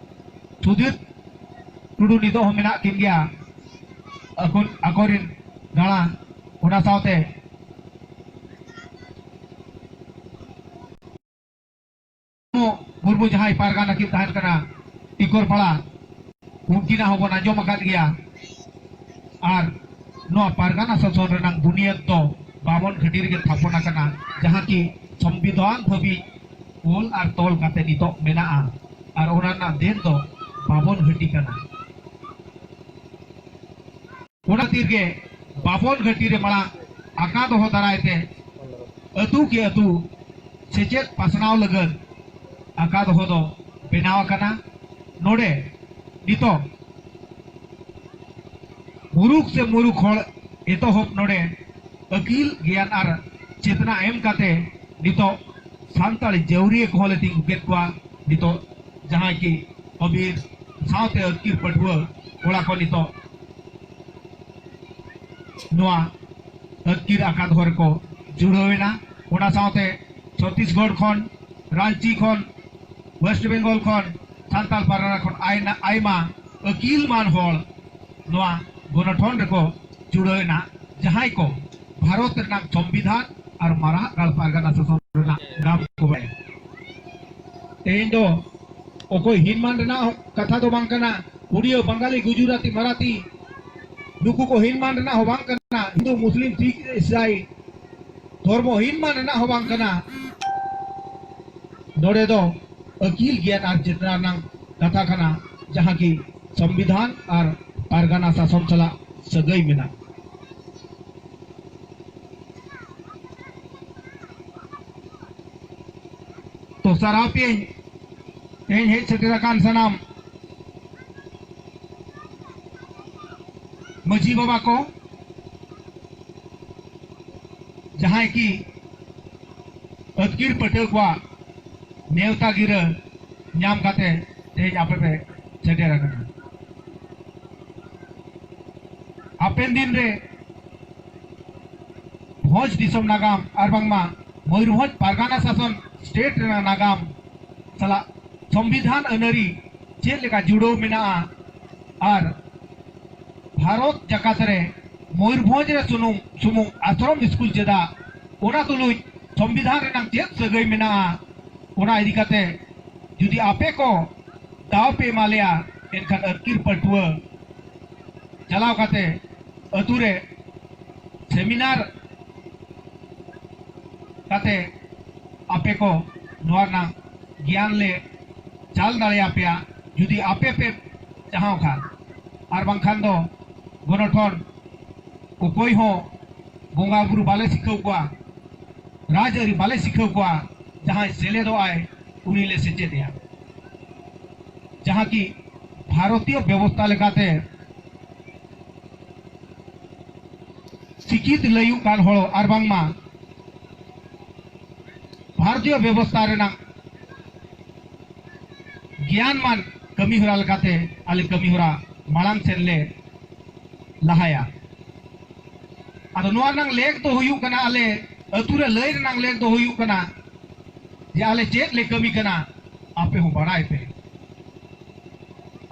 ᱥᱩᱫᱷᱤᱨ ᱴᱩᱰᱩ ᱱᱤᱛᱚᱜ ᱦᱚᱸ ᱢᱮᱱᱟᱜ ᱠᱤᱱ ᱜᱮᱭᱟ᱾ ᱟᱠᱚ, ᱟᱠᱚᱨᱮᱱ ᱜᱟᱬᱟ, ᱚᱱᱟ ᱥᱟᱶᱛᱮ ᱢᱩᱨᱢᱩ ᱡᱟᱦᱟᱸᱭ ᱯᱟᱨᱜᱟᱱᱟ ᱠᱤᱱ ᱛᱟᱦᱮᱱ ᱠᱟᱱᱟ ᱴᱤᱠᱚᱨᱯᱟᱲᱟ, ᱩᱱᱠᱤᱱᱟᱜ ᱦᱚᱸᱵᱚᱱ ᱟᱸᱡᱚᱢ ᱟᱠᱟᱫ ᱜᱮᱭᱟ᱾ ᱟᱨ ᱱᱚᱣᱟ ᱯᱟᱨᱜᱟᱱᱟ ᱥᱟᱥᱚᱱ ᱨᱮᱱᱟᱜ ᱵᱩᱱᱤᱭᱟᱹᱫ ᱫᱚ ᱵᱟᱵᱚᱱ ᱜᱷᱟᱹᱴᱤ ᱨᱮᱜᱮ ᱛᱷᱟᱯᱚᱱ ᱟᱠᱟᱱᱟ, ᱡᱟᱦᱟᱸ ᱠᱤ ᱥᱚᱝᱵᱤᱫᱷᱟᱱ ᱫᱷᱟᱹᱵᱤᱡ ᱚᱞ ᱟᱨ ᱛᱚᱞ ᱠᱟᱛᱮ ᱱᱤᱛᱚᱜ ᱢᱮᱱᱟᱜᱼᱟ᱾ ᱟᱨ ᱚᱱᱟ ᱨᱮᱱᱟᱜ ᱫᱮᱱ ᱫᱚ ᱵᱟᱵᱚᱱ ᱜᱷᱟᱹᱴᱤ ᱠᱟᱱᱟ᱾ ᱚᱱᱟ ᱠᱷᱟᱹᱛᱤᱨ ᱜᱮ ᱵᱟᱵᱚᱱ ᱜᱷᱟᱹᱴᱤ ᱨᱮ ᱢᱟᱲᱟᱝ ᱟᱠᱟ ᱫᱚᱦᱚ ᱫᱟᱨᱟᱭ ᱛᱮ ᱟᱹᱛᱩ ᱠᱮ ᱟᱹᱛᱩ ᱥᱮᱪᱮᱫ ᱯᱟᱥᱱᱟᱣ ᱞᱟᱹᱜᱤᱫ ᱟᱠᱟ ᱫᱚᱦᱚ ᱫᱚ ᱵᱮᱱᱟᱣ ᱟᱠᱟᱱᱟ᱾ ᱱᱚᱰᱮ ᱱᱤᱛᱚᱜ ᱢᱩᱨᱩᱠ ᱥᱮ ᱢᱩᱨᱩᱠ ᱦᱚᱲ ᱮᱛᱚᱦᱚᱵ ᱱᱚᱰᱮ ᱟᱹᱠᱤᱞ ᱜᱮᱭᱟᱱ ᱟᱨ ᱪᱮᱛᱱᱟ ᱮᱢ ᱠᱟᱛᱮ ᱱᱤᱛᱚᱜ ᱥᱟᱱᱛᱟᱲ ᱡᱟᱹᱣᱨᱤᱭᱟᱹ ᱠᱚᱦᱚᱸ ᱞᱮ ᱛᱤᱸᱜᱩ ᱠᱮᱫ ᱠᱚᱣᱟ᱾ ᱱᱤᱛᱚᱜ ᱡᱟᱦᱟᱸᱭ ᱠᱤ ᱟᱹᱵᱤᱨ ᱥᱟᱶᱛᱮ ᱟᱹᱛᱠᱤᱨ ᱯᱟᱹᱴᱷᱩᱣᱟᱹ ᱠᱚᱲᱟ ᱠᱚ ᱱᱤᱛᱚᱜ ᱱᱚᱣᱟ ᱟᱹᱛᱠᱤᱨ ᱟᱠᱟᱫ ᱦᱚᱨ ᱨᱮᱠᱚ ᱡᱩᱲᱟᱹᱣ ᱮᱱᱟ᱾ ᱚᱱᱟ ᱥᱟᱶᱛᱮ ᱪᱷᱚᱛᱤᱥᱜᱚᱲ ᱠᱷᱚᱱ, ᱨᱟᱸᱪᱤ ᱠᱷᱚᱱ, ᱳᱭᱮᱥᱴ ᱵᱮᱝᱜᱚᱞ ᱠᱷᱚᱱ, ᱥᱟᱱᱛᱟᱲ ᱯᱟᱨᱜᱟᱱᱟ ᱠᱷᱚᱱ ᱟᱭᱱᱟ-, ᱟᱭᱢᱟ ᱟᱹᱠᱤᱞ ᱢᱟᱱ ᱦᱚᱲ ᱱᱚᱣᱟ ᱜᱚᱱᱚᱴᱷᱚᱱ ᱨᱮᱠᱚ ᱡᱩᱲᱟᱹᱣ ᱮᱱᱟ, ᱡᱟᱦᱟᱸᱭ ᱠᱚ ᱵᱷᱟᱨᱚᱛ ᱨᱮᱱᱟᱜ ᱥᱚᱝᱵᱤᱫᱷᱟᱱ ᱟᱨ ᱢᱟᱨᱟᱜ ᱜᱟᱲ ᱯᱟᱨᱜᱟᱱᱟ ᱥᱟᱥᱚᱱ ᱨᱮᱱᱟᱜ ᱜᱟᱢ ᱠᱚ ᱵᱟᱲᱟᱭᱟ᱾ ᱛᱮᱦᱮᱧ ᱫᱚ ᱚᱠᱚᱭ ᱦᱤᱱ ᱢᱟᱱ ᱨᱮᱱᱟᱜ ᱦᱚᱸ ᱠᱟᱛᱷᱟ ᱫᱚ ᱵᱟᱝ ᱠᱟᱱᱟ᱾ ᱩᱲᱤᱭᱟᱹ, ᱵᱟᱝᱜᱟᱞᱤ, ᱜᱩᱡᱩᱨᱟᱛᱤ, ᱢᱟᱨᱟᱴᱷᱤ, ᱱᱩᱠᱩ ᱠᱚ ᱦᱤᱱ ᱢᱟᱱ ᱨᱮᱱᱟᱜ ᱦᱚᱸ ᱵᱟᱝ ᱠᱟᱱᱟ᱾ ᱦᱤᱱᱫᱩ, ᱢᱩᱥᱞᱤᱢ, ᱥᱤᱠᱷ, ᱤᱥᱟᱭ ᱫᱷᱚᱨᱢᱚ ᱦᱤᱱ ᱢᱟᱱ ᱨᱮᱱᱟᱜ ᱦᱚᱸ ᱵᱟᱝ ᱠᱟᱱᱟ᱾ ᱱᱚᱰᱮ ᱫᱚ ᱟᱹᱠᱤᱞ ᱜᱮᱭᱟᱱ ᱟᱨ ᱪᱮᱛᱱᱟ ᱨᱮᱱᱟᱜ ᱠᱟᱛᱷᱟ ᱠᱟᱱᱟ, ᱡᱟᱦᱟᱸ ᱠᱤ ᱥᱚᱝᱵᱤᱫᱷᱟᱱ ᱟᱨ ᱯᱟᱨᱜᱟᱱᱟ ᱥᱟᱥᱚᱱ ᱥᱟᱞᱟᱜ ᱥᱟᱹᱜᱟᱹᱭ ᱢᱮᱱᱟᱜᱼᱟ᱾ ᱛᱚ ᱥᱟᱨᱦᱟᱣ ᱯᱮᱭᱟᱹᱧ ᱛᱮᱦᱮᱧ ᱦᱮᱡ ᱥᱮᱴᱮᱨ ᱟᱠᱟᱱ ᱥᱟᱱᱟᱢ ᱢᱟᱹᱡᱷᱤ ᱵᱟᱵᱟ ᱠᱚ, ᱡᱟᱦᱟᱸᱭ ᱠᱤ ᱟᱹᱛᱠᱤᱨ ᱯᱟᱹᱴᱷᱩᱣᱟᱹ ᱠᱚᱣᱟᱜ ᱱᱮᱣᱛᱟ ᱜᱤᱨᱟᱹ ᱧᱟᱢ ᱠᱟᱛᱮ ᱛᱮᱦᱮᱧ ᱟᱯᱮ ᱯᱮ ᱥᱮᱴᱮᱨ ᱟᱠᱟᱱᱟ᱾ ᱦᱟᱯᱮᱱ ᱫᱤᱱ ᱨᱮ ᱵᱷᱚᱸᱡᱽ ᱫᱤᱥᱚᱢ ᱱᱟᱜᱟᱢ ᱟᱨ ᱵᱟᱝᱢᱟ ᱢᱚᱭᱩᱨᱵᱷᱚᱸᱡᱽ ᱯᱟᱨᱜᱟᱱᱟ ᱥᱟᱥᱚᱱ, ᱥᱴᱮᱴ ᱨᱮᱱᱟᱜ ᱱᱟᱜᱟᱢ ᱥᱟᱞᱟᱜ ᱥᱚᱝᱵᱤᱫᱷᱟᱱ ᱟᱹᱱᱟᱹᱨᱤ ᱪᱮᱫ ᱞᱮᱠᱟ ᱡᱩᱲᱟᱹᱣ ᱢᱮᱱᱟᱜᱼᱟ ᱟᱨ ᱵᱷᱟᱨᱚᱛ ᱡᱟᱠᱟᱛ ᱨᱮ ᱢᱚᱭᱩᱨᱵᱷᱚᱸᱡᱽ ᱨᱮ ᱥᱩᱱᱩᱢ ᱥᱩᱢᱩᱝ ᱟᱥᱨᱚᱢ ᱥᱠᱩᱞ ᱪᱮᱫᱟᱜ, ᱚᱱᱟ ᱛᱩᱞᱩᱡ ᱥᱚᱝᱵᱤᱫᱷᱟᱱ ᱨᱮᱱᱟᱜ ᱪᱮᱫ ᱥᱟᱹᱜᱟᱹᱭ ᱢᱮᱱᱟᱜᱼᱟ, ᱚᱱᱟ ᱤᱫᱤ ᱠᱟᱛᱮ ᱡᱩᱫᱤ ᱟᱯᱮ ᱠᱚ ᱫᱟᱣ ᱯᱮ ᱮᱢᱟ ᱞᱮᱭᱟ, ᱮᱱᱠᱷᱟᱱ ᱟᱹᱛᱠᱤᱨ ᱯᱟᱹᱴᱷᱩᱣᱟᱹ ᱪᱟᱞᱟᱣ ᱠᱟᱛᱮ ᱟᱹᱛᱩ ᱨᱮ ᱥᱮᱢᱤᱱᱟᱨ ᱠᱟᱛᱮ ᱟᱯᱮ ᱠᱚ ᱱᱚᱣᱟ ᱨᱮᱱᱟᱜ ᱜᱮᱭᱟᱱ ᱞᱮ ᱪᱟᱞ ᱫᱟᱲᱮᱭᱟᱯᱮᱭᱟ, ᱡᱩᱫᱤ ᱟᱯᱮ ᱯᱮ ᱪᱟᱦᱟᱣ ᱠᱷᱟᱱ᱾ ᱟᱨ ᱵᱟᱝᱠᱷᱟᱱ ᱫᱚ ᱜᱚᱱᱚᱴᱷᱚᱱ ᱚᱠᱚᱭ ᱦᱚᱸ ᱵᱚᱸᱜᱟ ᱵᱩᱨᱩ ᱵᱟᱞᱮ ᱥᱤᱠᱷᱟᱹᱣ ᱠᱚᱣᱟ, ᱨᱟᱡᱽᱟᱹᱨᱤ ᱵᱟᱞᱮ ᱥᱤᱠᱷᱟᱹᱣ ᱠᱚᱣᱟ, ᱡᱟᱦᱟᱸᱭ ᱥᱮᱞᱮᱫᱚᱜ ᱟᱭ ᱩᱱᱤ ᱞᱮ ᱥᱮᱪᱮᱫᱮᱭᱟ᱾ ᱡᱟᱦᱟᱸ ᱠᱤ ᱵᱷᱟᱨᱚᱛᱤᱭᱚ ᱵᱮᱵᱚᱥᱛᱷᱟ ᱞᱮᱠᱟᱛᱮ ᱥᱤᱠᱷᱤᱛ ᱞᱟᱹᱭᱩᱜ ᱠᱟᱱ ᱦᱚᱲ ᱟᱨ ᱵᱟᱝᱢᱟ ᱵᱷᱟᱨᱚᱛᱤᱭᱚ ᱵᱮᱵᱚᱥᱛᱷᱟ ᱨᱮᱱᱟᱜ ᱜᱮᱭᱟᱱ ᱢᱟᱱ ᱠᱟᱹᱢᱤ ᱦᱚᱨᱟ ᱞᱮᱠᱟᱛᱮ ᱟᱞᱮ ᱠᱟᱹᱢᱤ ᱦᱚᱨᱟ ᱢᱟᱲᱟᱝ ᱥᱮᱱ ᱞᱮ ᱞᱟᱦᱟᱭᱟ᱾ ᱟᱫᱚ ᱱᱚᱣᱟ ᱨᱮᱱᱟᱜ ᱞᱮᱠ ᱫᱚ ᱦᱩᱭᱩᱜ ᱠᱟᱱᱟ, ᱟᱞᱮ ᱟᱹᱛᱩ ᱨᱮ ᱞᱟᱹᱭ ᱨᱮᱱᱟᱜ ᱞᱮᱠ ᱫᱚ ᱦᱩᱭᱩᱜ ᱠᱟᱱᱟ ᱡᱮ ᱟᱞᱮ ᱪᱮᱫ ᱞᱮ ᱠᱟᱹᱢᱤ ᱠᱟᱱᱟ, ᱟᱯᱮ ᱦᱚᱸ ᱵᱟᱲᱟᱭ ᱯᱮ᱾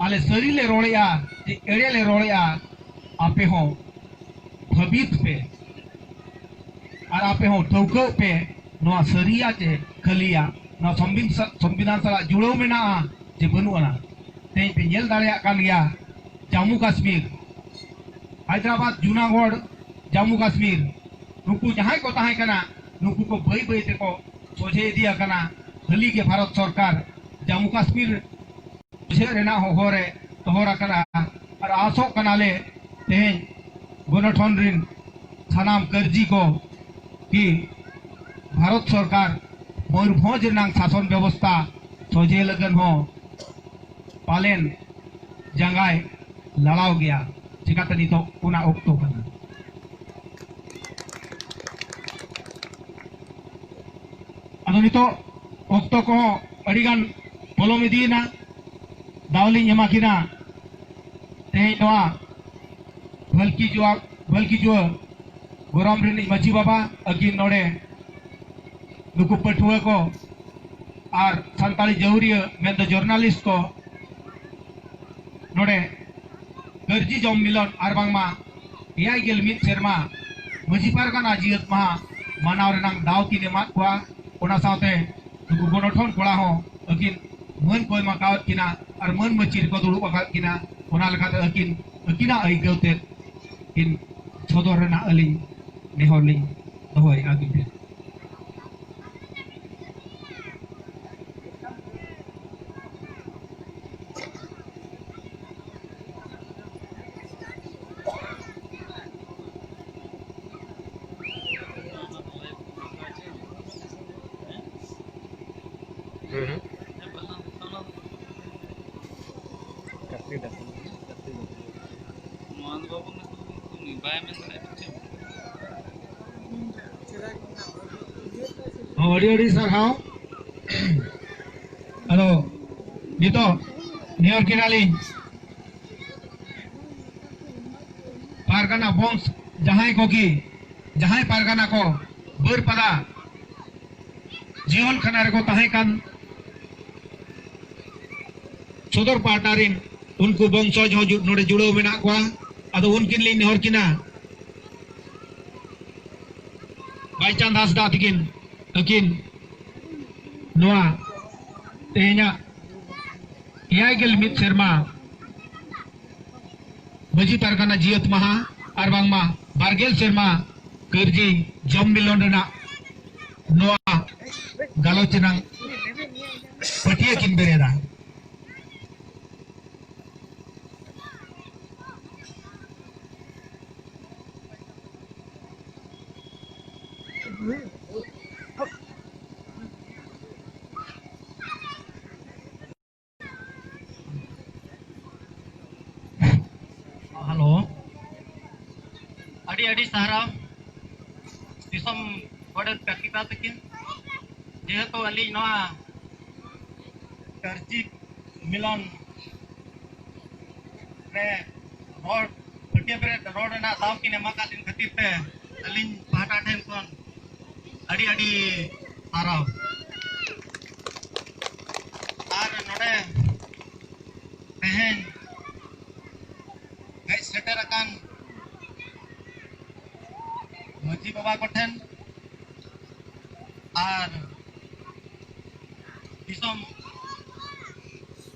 ᱟᱞᱮ ᱥᱟᱹᱨᱤ ᱞᱮ ᱨᱚᱲᱮᱜᱼᱟ ᱪᱮ ᱮᱲᱮ ᱞᱮ ᱨᱚᱲᱮᱜᱼᱟ, ᱟᱯᱮ ᱦᱚᱸ ᱵᱷᱟᱹᱵᱤᱛ ᱯᱮ᱾ ᱟᱨ ᱟᱯᱮ ᱦᱚᱸ ᱴᱷᱟᱹᱣᱠᱟᱹᱜ ᱯᱮ, ᱱᱚᱣᱟ ᱥᱟᱹᱨᱤᱭᱟ ᱪᱮ ᱠᱷᱟᱹᱞᱤᱭᱟ, ᱱᱚᱣᱟ ᱥᱚᱝᱵᱤᱱ-, ᱥᱚᱝᱵᱤᱫᱷᱟᱱ ᱥᱟᱞᱟᱜ ᱡᱩᱲᱟᱹᱣ ᱢᱮᱱᱟᱜᱼᱟ ᱪᱮ ᱵᱟᱹᱱᱩᱜ ᱟᱱᱟ᱾ ᱛᱮᱦᱮᱧ ᱯᱮ ᱧᱮᱞ ᱫᱟᱲᱮᱭᱟᱜ ᱠᱟᱱ ᱜᱮᱭᱟ, ᱡᱟᱢᱢᱩ ᱠᱟᱥᱢᱤᱨ, ᱦᱟᱭᱫᱨᱟᱵᱟᱫ, ᱡᱩᱱᱟᱜᱚᱲ, ᱡᱟᱢᱢᱩ ᱠᱟᱥᱢᱤᱨ, ᱱᱩᱠᱩ ᱡᱟᱦᱟᱸᱭ ᱠᱚ ᱛᱟᱦᱮᱸ ᱠᱟᱱᱟ, ᱱᱩᱠᱩ ᱠᱚ ᱵᱟᱹᱭ ᱵᱟᱹᱭ ᱛᱮᱠᱚ ᱥᱚᱡᱷᱮ ᱤᱫᱤ ᱟᱠᱟᱱᱟ᱾ ᱦᱟᱹᱞᱤ ᱜᱮ ᱵᱷᱟᱨᱚᱛ ᱥᱚᱨᱠᱟᱨ ᱡᱟᱢᱢᱩ ᱠᱟᱥᱢᱤᱨ ᱵᱩᱡᱷᱟᱹᱣ ᱨᱮᱱᱟᱜ ᱦᱚᱦᱚ ᱨᱮ ᱛᱚᱦᱚᱨ ᱟᱠᱟᱱᱟ᱾ ᱟᱨ ᱟᱥᱚᱜ ᱠᱟᱱᱟᱞᱮ ᱛᱮᱦᱮᱧ ᱜᱚᱱᱚᱴᱷᱚᱱ ᱨᱤᱱ ᱥᱟᱱᱟᱢ ᱠᱟᱹᱨᱡᱤ ᱠᱚ ᱠᱤ ᱵᱷᱟᱨᱚᱛ ᱥᱚᱨᱠᱟᱨ ᱢᱚᱭᱩᱨᱵᱷᱚᱸᱡᱽ ᱨᱮᱱᱟᱜ ᱥᱟᱥᱚᱱ ᱵᱮᱵᱚᱥᱛᱷᱟ ᱥᱚᱡᱷᱮ ᱞᱟᱹᱜᱤᱫ ᱦᱚᱸ ᱯᱟᱞᱮᱱ ᱡᱟᱸᱜᱟᱭ ᱞᱟᱲᱟᱣ ᱜᱮᱭᱟ᱾ ᱪᱤᱠᱟᱹᱛᱮ ᱱᱤᱛᱚᱜ ᱚᱱᱟ ᱚᱠᱛᱚ ᱠᱟᱱᱟ᱾ ᱟᱫᱚ ᱱᱤᱛᱚᱜ ᱚᱠᱛᱚ ᱠᱚᱦᱚᱸ ᱟᱹᱰᱤᱜᱟᱱ ᱯᱚᱞᱚᱢ ᱤᱫᱤᱭᱮᱱᱟ᱾ ᱫᱟᱣ ᱞᱤᱧ ᱮᱢᱟ ᱠᱤᱱᱟ ᱛᱮᱦᱮᱧ ᱱᱚᱣᱟ ᱵᱷᱟᱹᱞᱠᱤ ᱡᱩᱣᱟ-, ᱵᱷᱟᱹᱞᱠᱤ ᱡᱩᱣᱟᱹ ᱜᱚᱨᱚᱢ ᱨᱤᱱᱤᱡ ᱢᱟᱹᱡᱷᱤ ᱵᱟᱵᱟ ᱟᱹᱠᱤᱱ ᱱᱚᱰᱮ ᱱᱩᱠᱩ ᱯᱟᱹᱴᱷᱩᱣᱟᱹ ᱠᱚ ᱟᱨ ᱥᱟᱱᱛᱟᱲᱤ ᱡᱟᱹᱦᱩᱨᱤᱭᱟᱹ ᱢᱮᱱᱫᱚ journalist ᱠᱚ ᱱᱚᱰᱮ ᱠᱟᱹᱨᱡᱤ ᱡᱚᱢ ᱢᱤᱞᱚᱱ ᱟᱨ ᱵᱟᱝᱢᱟ ᱮᱭᱟᱭ ᱜᱮᱞ ᱢᱤᱫ ᱥᱮᱨᱢᱟ ᱢᱟᱹᱡᱷᱤ ᱯᱟᱨᱜᱟᱱᱟ ᱡᱤᱭᱟᱹᱛ ᱢᱟᱦᱟ ᱢᱟᱱᱟᱣ ᱨᱮᱱᱟᱜ ᱫᱟᱣ ᱠᱤᱱ ᱮᱢᱟᱫ ᱠᱚᱣᱟ᱾ ᱚᱱᱟ ᱥᱟᱶᱛᱮ ᱱᱩᱠᱩ ᱜᱚᱱᱚᱴᱷᱚᱱ ᱠᱚᱲᱟ ᱦᱚᱸ ᱟᱹᱠᱤᱱ ᱢᱟᱹᱱ ᱠᱚ ᱮᱢ ᱟᱠᱟᱣᱟᱫ ᱠᱤᱱᱟ ᱟᱨ ᱢᱟᱹᱱ ᱢᱟᱹᱪᱤ ᱨᱮᱠᱚ ᱫᱩᱲᱩᱵ ᱟᱠᱟᱫ ᱠᱤᱱᱟ᱾ ᱚᱱᱟ ᱞᱮᱠᱟᱛᱮ ᱟᱹᱠᱤᱱ ᱟᱹᱠᱤᱱᱟᱜ ᱟᱹᱭᱠᱟᱹᱣ ᱛᱮ ᱠᱤᱱ ᱥᱚᱫᱚᱨ ᱨᱮᱱᱟᱜ ᱟᱹᱞᱤᱧ ᱱᱮᱦᱚᱨ ᱞᱤᱧ ᱫᱚᱦᱚᱭᱮᱫᱼᱟ ᱟᱹᱵᱤᱱ ᱴᱷᱮᱱ᱾ ᱦᱚᱸ, ᱟᱹᱰᱤ ᱟᱹᱰᱤ ᱥᱟᱨᱦᱟᱣ᱾ ᱟᱫᱚ ᱱᱤᱛᱚᱜ ᱱᱮᱦᱚᱨ ᱠᱮᱫᱟᱞᱤᱧ, ᱯᱟᱨᱜᱟᱱᱟ ᱵᱚᱝᱥ ᱡᱟᱦᱟᱸᱭ ᱠᱚᱜᱮ, ᱡᱟᱦᱟᱸᱭ ᱯᱟᱨᱜᱟᱱᱟ ᱠᱚ ᱵᱟᱹᱨᱯᱟᱫᱟ ᱡᱤᱭᱚᱱ ᱠᱷᱟᱱᱟ ᱨᱮᱠᱚ ᱛᱟᱦᱮᱸ ᱠᱟᱱ, ᱥᱚᱫᱚᱨ ᱯᱟᱦᱴᱟ ᱨᱮᱱ ᱩᱱᱠᱩ ᱵᱚᱝᱥᱚᱡᱽ ᱦᱚᱸ ᱡᱩ-, ᱱᱚᱰᱮ ᱡᱩᱲᱟᱹᱣ ᱢᱮᱱᱟᱜ ᱠᱚᱣᱟ᱾ ᱟᱫᱚ ᱩᱱᱠᱤᱱ ᱞᱤᱧ ᱱᱮᱦᱚᱨ ᱠᱤᱱᱟ, ᱵᱟᱭᱪᱟᱸᱫᱽ ᱦᱟᱸᱥᱫᱟ ᱛᱤᱠᱤᱱ, ᱟᱹᱠᱤᱱ ᱱᱚᱣᱟ ᱛᱮᱦᱮᱧᱟᱜ ᱮᱭᱟᱭ ᱜᱮᱞ ᱢᱤᱫ ᱥᱮᱨᱢᱟ ᱢᱟᱹᱡᱷᱤ ᱯᱟᱨᱜᱟᱱᱟ ᱡᱤᱭᱟᱹᱛ ᱢᱟᱦᱟ ᱟᱨ ᱵᱟᱝᱢᱟ ᱵᱟᱨ ᱜᱮᱞ ᱥᱮᱨᱢᱟ ᱠᱟᱹᱨᱡᱤ ᱡᱚᱢ ᱢᱤᱞᱚᱱ ᱨᱮᱱᱟᱜ ᱱᱚᱣᱟ ᱜᱟᱞᱚᱪ ᱨᱮᱱᱟᱜ ᱯᱟᱹᱴᱤᱭᱟᱹ ᱠᱤᱱ ᱵᱮᱨᱮᱫᱟ᱾ ᱦᱮᱞᱳ᱾ ᱟᱹᱰᱤ ᱥᱟᱨᱦᱟᱣ ᱫᱤᱥᱚᱢ ᱜᱚᱰᱮᱛ ᱠᱟᱠᱤᱛᱟ ᱛᱟᱹᱠᱤᱱ, ᱡᱮᱦᱮᱛᱩ ᱟᱹᱞᱤᱧ ᱱᱚᱣᱟ ᱠᱟᱹᱨᱡᱤ ᱢᱤᱞᱚᱱ ᱨᱮ ᱨᱚᱲ, ᱯᱟᱹᱴᱭᱟᱹ ᱵᱮᱨᱮᱫ ᱨᱚᱲ ᱨᱮᱱᱟᱜ ᱫᱟᱣ ᱠᱤᱱ ᱮᱢ ᱟᱠᱟᱫ ᱞᱤᱧ ᱠᱷᱟᱹᱛᱤᱨ ᱛᱮ ᱟᱹᱞᱤᱧ ᱯᱟᱦᱴᱟ ᱴᱷᱮᱱ ᱠᱷᱚᱱ ᱟᱹᱰᱤ ᱟᱹᱰᱤ ᱥᱟᱨᱦᱟᱣ᱾ ᱟᱨ ᱱᱚᱰᱮ ᱛᱮᱦᱮᱧ ᱦᱮᱡ ᱥᱮᱴᱮᱨ ᱟᱠᱟᱱ ᱢᱟᱹᱡᱷᱤ ᱵᱟᱵᱟ ᱠᱚᱴᱷᱮᱱ ᱟᱨ ᱫᱤᱥᱚᱢ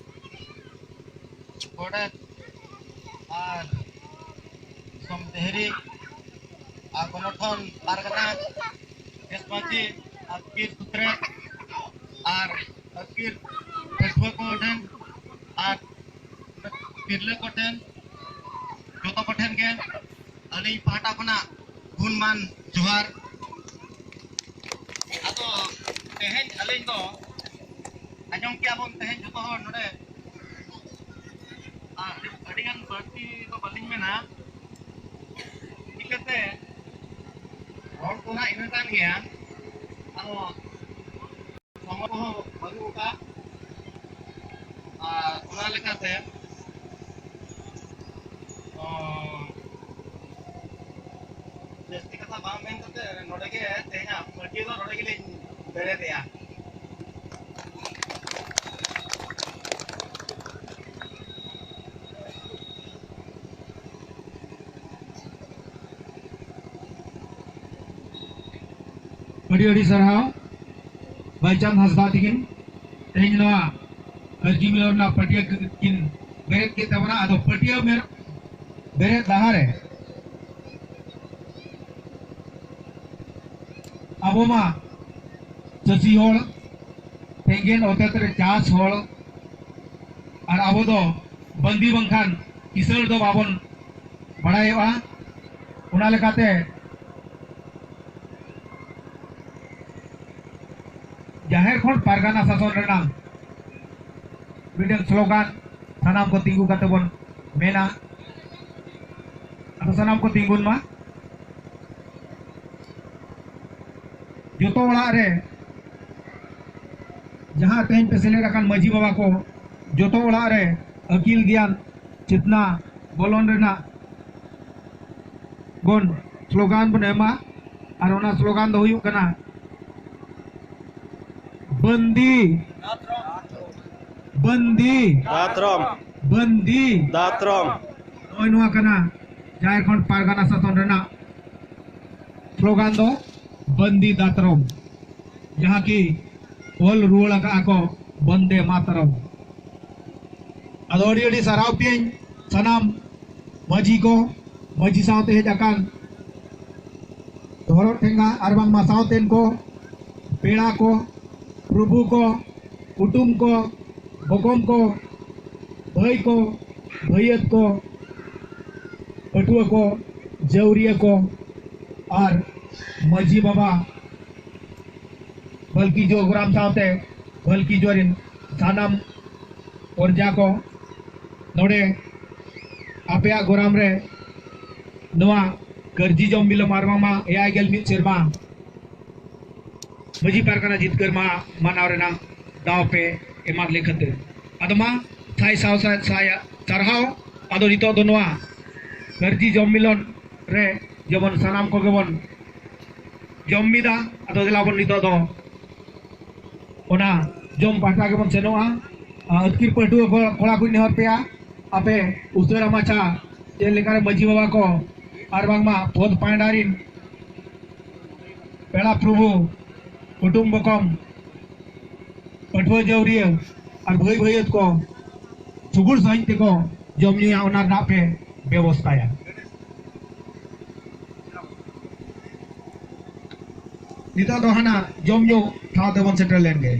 ᱜᱚᱰᱮᱛ ᱟᱨ ᱫᱤᱥᱚᱢ ᱰᱟᱹᱦᱨᱤ ᱟᱨ ᱜᱚᱱᱚᱴᱷᱚᱱ ᱯᱟᱨᱜᱟᱱᱟ, ᱫᱮᱥ ᱢᱟᱹᱡᱷᱤ, ᱟᱹᱛᱠᱤᱨ ᱥᱩᱛᱨᱮᱛ ᱟᱨ ᱟᱹᱛᱠᱤᱨ ᱯᱟᱹᱴᱷᱩᱣᱟᱹ ᱠᱚ ᱴᱷᱮᱱ ᱟᱨ ᱛᱤᱨᱞᱟᱹ ᱠᱚ ᱴᱷᱮᱱ, ᱡᱚᱛᱚ ᱠᱚ ᱴᱷᱮᱱ ᱜᱮ ᱟᱹᱞᱤᱧ ᱯᱟᱦᱴᱟ ᱠᱷᱚᱱᱟᱜ ᱜᱩᱱᱢᱟᱱ ᱡᱚᱦᱟᱨ᱾ ᱟᱫᱚ ᱛᱮᱦᱮᱧ ᱟᱹᱞᱤᱧ ᱫᱚ ᱟᱸᱡᱚᱢ ᱠᱮᱜᱼᱟ ᱵᱚᱱ ᱛᱮᱦᱮᱧ ᱡᱚᱛᱚ ᱦᱚᱲ ᱱᱚᱰᱮ, ᱟᱨ ᱟᱹᱰᱤᱜᱟᱱ ᱵᱟᱹᱲᱛᱤ ᱫᱚ ᱵᱟᱹᱞᱤᱧ ᱢᱮᱱᱟ, ᱪᱤᱠᱟᱹᱛᱮ ᱦᱚᱲ ᱠᱚ ᱱᱟᱜ ᱤᱱᱟᱹ ᱠᱟᱱ ᱜᱮᱭᱟ᱾ ᱟᱫᱚ ᱥᱚᱢᱚᱭ ᱠᱚᱦᱚᱸ ᱵᱟᱹᱱᱩᱜ ᱟᱠᱟᱫ, ᱟᱨ ᱚᱱᱟ ᱞᱮᱠᱟᱛᱮ, ᱚ, ᱡᱟᱹᱥᱛᱤ ᱠᱟᱛᱷᱟ ᱵᱟᱝ ᱢᱮᱱ ᱠᱟᱛᱮ ᱱᱚᱰᱮ ᱜᱮ ᱛᱮᱦᱮᱧᱟᱜ ᱯᱟᱹᱴᱭᱟᱹ ᱫᱚ ᱱᱚᱰᱮ ᱜᱮᱞᱤᱧ ᱵᱮᱨᱮᱫᱮᱜᱼᱟ᱾ ᱟᱹᱰᱤ ᱟᱹᱰᱤ ᱥᱟᱨᱦᱟᱣ ᱵᱟᱭᱪᱟᱸᱫ ᱦᱟᱸᱥᱫᱟ ᱛᱤᱠᱤᱱ ᱛᱮᱦᱮᱧ ᱱᱚᱣᱟ ᱠᱟᱹᱨᱡᱤ ᱢᱮᱞᱟ ᱨᱮᱱᱟᱜ ᱯᱟᱹᱴᱭᱟᱹ ᱠᱤᱱ ᱵᱮᱨᱮᱫ ᱠᱮᱫ ᱛᱟᱵᱚᱱᱟ᱾ ᱟᱫᱚ ᱯᱟᱹᱴᱭᱟᱹ ᱢᱮᱨ-, ᱵᱮᱨᱮᱫ ᱞᱟᱦᱟᱨᱮ ᱟᱵᱚ ᱢᱟ ᱪᱟᱹᱥᱤ ᱦᱚᱲ, ᱛᱮᱸᱜᱮᱱ ᱚᱛᱮᱛ ᱨᱮ ᱪᱟᱥ ᱦᱚᱲ, ᱟᱨ ᱟᱵᱚ ᱫᱚ ᱵᱟᱹᱱᱫᱤ ᱵᱟᱝᱠᱷᱟᱱ ᱠᱤᱥᱟᱹᱬ ᱫᱚ ᱵᱟᱵᱚᱱ ᱵᱟᱲᱟᱭᱚᱜᱼᱟ᱾ ᱚᱱᱟ ᱞᱮᱠᱟᱛᱮ ᱡᱟᱦᱮᱨ ᱠᱷᱚᱱ ᱯᱟᱨᱜᱟᱱᱟ ᱥᱟᱥᱚᱱ ᱨᱮᱱᱟᱜ ᱢᱤᱫᱴᱮᱱ ᱥᱞᱳᱜᱟᱱ ᱥᱟᱱᱟᱢ ᱠᱚ ᱛᱤᱸᱜᱩ ᱠᱟᱛᱮ ᱵᱚᱱ ᱢᱮᱱᱟ᱾ ᱟᱫᱚ ᱥᱟᱱᱟᱢ ᱠᱚ ᱛᱤᱸᱜᱩᱱ ᱢᱟ᱾ ᱡᱚᱛᱚ ᱚᱲᱟᱜ ᱨᱮ ᱡᱟᱦᱟᱸ ᱛᱮᱦᱮᱧ ᱯᱮ ᱥᱮᱞᱮᱫ ᱟᱠᱟᱱ ᱢᱟᱹᱡᱷᱤ ᱵᱟᱵᱟ ᱠᱚ, ᱡᱚᱛᱚ ᱚᱲᱟᱜ ᱨᱮ ᱟᱹᱠᱤᱞ ᱜᱮᱭᱟᱱ ᱪᱮᱛᱱᱟ ᱵᱚᱞᱚᱱ ᱨᱮᱱᱟᱜ ᱵᱚᱱ ᱥᱞᱳᱜᱟᱱ ᱵᱚᱱ ᱮᱢᱟ᱾ ᱟᱨ ᱚᱱᱟ ᱥᱞᱳᱜᱟᱱ ᱫᱚ ᱦᱩᱭᱩᱜ ᱠᱟᱱᱟ, ᱵᱟᱹᱱᱫᱤ, ᱵᱟᱹᱱᱫᱤ, ᱫᱟᱛᱨᱚᱢ, ᱵᱟᱹᱱᱫᱤ, ᱫᱟᱛᱨᱚᱢ᱾ ᱱᱚᱜᱼᱚᱭ ᱱᱚᱣᱟ ᱠᱟᱱᱟ ᱡᱷᱟᱲᱠᱷᱚᱸᱰ ᱯᱟᱨᱜᱟᱱᱟ ᱥᱟᱥᱚᱱ ᱨᱮᱱᱟᱜ ᱥᱞᱳᱜᱟᱱ ᱫᱚ, ᱵᱟᱹᱱᱫᱤ ᱫᱟᱛᱨᱚᱢ, ᱡᱟᱦᱟᱸ ᱠᱤ ᱚᱞ ᱨᱩᱣᱟᱹᱲ ᱟᱠᱟᱫᱼᱟ ᱠᱚ ᱵᱚᱱᱫᱮ ᱢᱟᱛᱨᱚᱢ᱾ ᱟᱫᱚ ᱟᱹᱰᱤ ᱟᱹᱰᱤ ᱥᱟᱨᱦᱟᱣ ᱯᱮᱭᱟᱧ ᱥᱟᱱᱟᱢ ᱢᱟᱹᱡᱷᱤ ᱠᱚ, ᱢᱟᱹᱡᱷᱤ ᱥᱟᱶᱛᱮ ᱦᱮᱡ ᱟᱠᱟᱱ ᱫᱷᱚᱨᱚᱢ ᱴᱷᱮᱸᱜᱟ ᱟᱨ ᱵᱟᱝᱢᱟ ᱥᱟᱶᱛᱮᱱ ᱠᱚ, ᱯᱮᱲᱟ ᱠᱚ, ᱯᱨᱚᱵᱷᱩ ᱠᱚ, ᱠᱩᱴᱩᱢ ᱠᱚ, ᱵᱚᱠᱚᱢ ᱠᱚ, ᱵᱷᱟᱹᱭ ᱠᱚ, ᱵᱷᱟᱹᱭᱟᱹᱛ ᱠᱚ, ᱯᱟᱹᱴᱷᱩᱣᱟᱹ ᱠᱚ, ᱡᱟᱹᱣᱨᱤᱭᱟᱹ ᱠᱚ ᱟᱨ ᱢᱟᱹᱡᱷᱤ ᱵᱟᱵᱟ ᱵᱷᱟᱹᱞᱠᱤ ᱡᱚ ᱜᱚᱨᱟᱢ ᱥᱟᱶᱛᱮ ᱵᱷᱟᱹᱞᱠᱤ ᱡᱚ ᱨᱮᱱ ᱥᱟᱱᱟᱢ ᱯᱨᱚᱡᱟ ᱠᱚ, ᱱᱚᱰᱮ ᱟᱯᱮᱭᱟᱜ ᱜᱚᱨᱟᱢ ᱨᱮ ᱱᱚᱣᱟ ᱠᱟᱹᱨᱡᱤ ᱡᱚᱢ ᱵᱤᱞᱚᱢ ᱟᱨ ᱵᱟᱝᱢᱟ ᱮᱭᱟᱭ ᱜᱮᱞ ᱢᱤᱫ ᱥᱮᱨᱢᱟ ᱢᱟᱹᱡᱷᱤ ᱯᱟᱨᱜᱟᱱᱟ ᱡᱤᱛᱠᱟᱹᱨ ᱢᱟᱦᱟ ᱢᱟᱱᱟᱣ ᱨᱮᱱᱟᱜ ᱫᱟᱣ ᱯᱮ ᱮᱢᱟᱫ ᱞᱮ ᱠᱷᱟᱹᱛᱤᱨ᱾ ᱟᱫᱚ ᱢᱟ ᱛᱷᱟᱭ ᱥᱟᱶ ᱥᱟᱭ ᱥᱟᱭ ᱥᱟᱨᱦᱟᱣ᱾ ᱟᱫᱚ ᱱᱤᱛᱚᱜ ᱫᱚ ᱱᱚᱣᱟ ᱠᱟᱹᱨᱡᱤ ᱡᱚᱢ ᱢᱤᱞᱚᱱ ᱨᱮ ᱡᱮᱢᱚᱱ ᱥᱟᱱᱟᱢ ᱠᱚᱜᱮ ᱵᱚᱱ ᱡᱚᱢ ᱢᱤᱫᱟ᱾ ᱟᱫᱚ ᱫᱮᱞᱟ ᱵᱚᱱ ᱱᱤᱛᱚᱜ ᱫᱚ ᱚᱱᱟ ᱡᱚᱢ ᱯᱟᱦᱴᱟ ᱜᱮᱵᱚᱱ ᱥᱮᱱᱚᱜᱼᱟ᱾ ᱟᱨ ᱟᱹᱛᱠᱤᱨ ᱯᱟᱹᱴᱷᱩᱣᱟᱹ ᱠᱚ, ᱠᱚᱲᱟ ᱠᱚᱧ ᱱᱮᱦᱚᱨ ᱯᱮᱭᱟ, ᱟᱯᱮ ᱩᱥᱟᱹᱨᱟ ᱢᱟᱪᱷᱟ ᱪᱮᱫ ᱞᱮᱠᱟᱨᱮ ᱢᱟᱹᱡᱷᱤ ᱵᱟᱵᱟ ᱠᱚ ᱟᱨ ᱵᱟᱝᱢᱟ ᱯᱚᱫ ᱯᱟᱦᱴᱟ ᱨᱤᱱ ᱯᱮᱲᱟ ᱯᱨᱚᱵᱷᱩ, ᱠᱩᱴᱩᱢ ᱵᱚᱠᱚᱢ, ᱯᱟᱹᱴᱷᱩᱣᱟᱹ ᱡᱟᱹᱣᱨᱤᱭᱟᱹ ᱟᱨ ᱵᱷᱟᱹᱭ ᱵᱷᱟᱹᱭᱟᱹᱛ ᱠᱚ ᱥᱩᱜᱩᱲ ᱥᱟᱺᱦᱤᱡ ᱛᱮᱠᱚ ᱡᱚᱢ ᱧᱩᱭᱟ, ᱚᱱᱟ ᱨᱮᱱᱟᱜ ᱯᱮ ᱵᱮᱵᱚᱥᱛᱷᱟᱭᱟ᱾ ᱱᱤᱛᱚᱜ ᱫᱚ ᱦᱟᱱᱟ ᱡᱚᱢ ᱧᱩ ᱴᱷᱟᱶ ᱛᱮᱵᱚᱱ ᱥᱮᱴᱮᱨ ᱞᱮᱱ ᱜᱮ᱾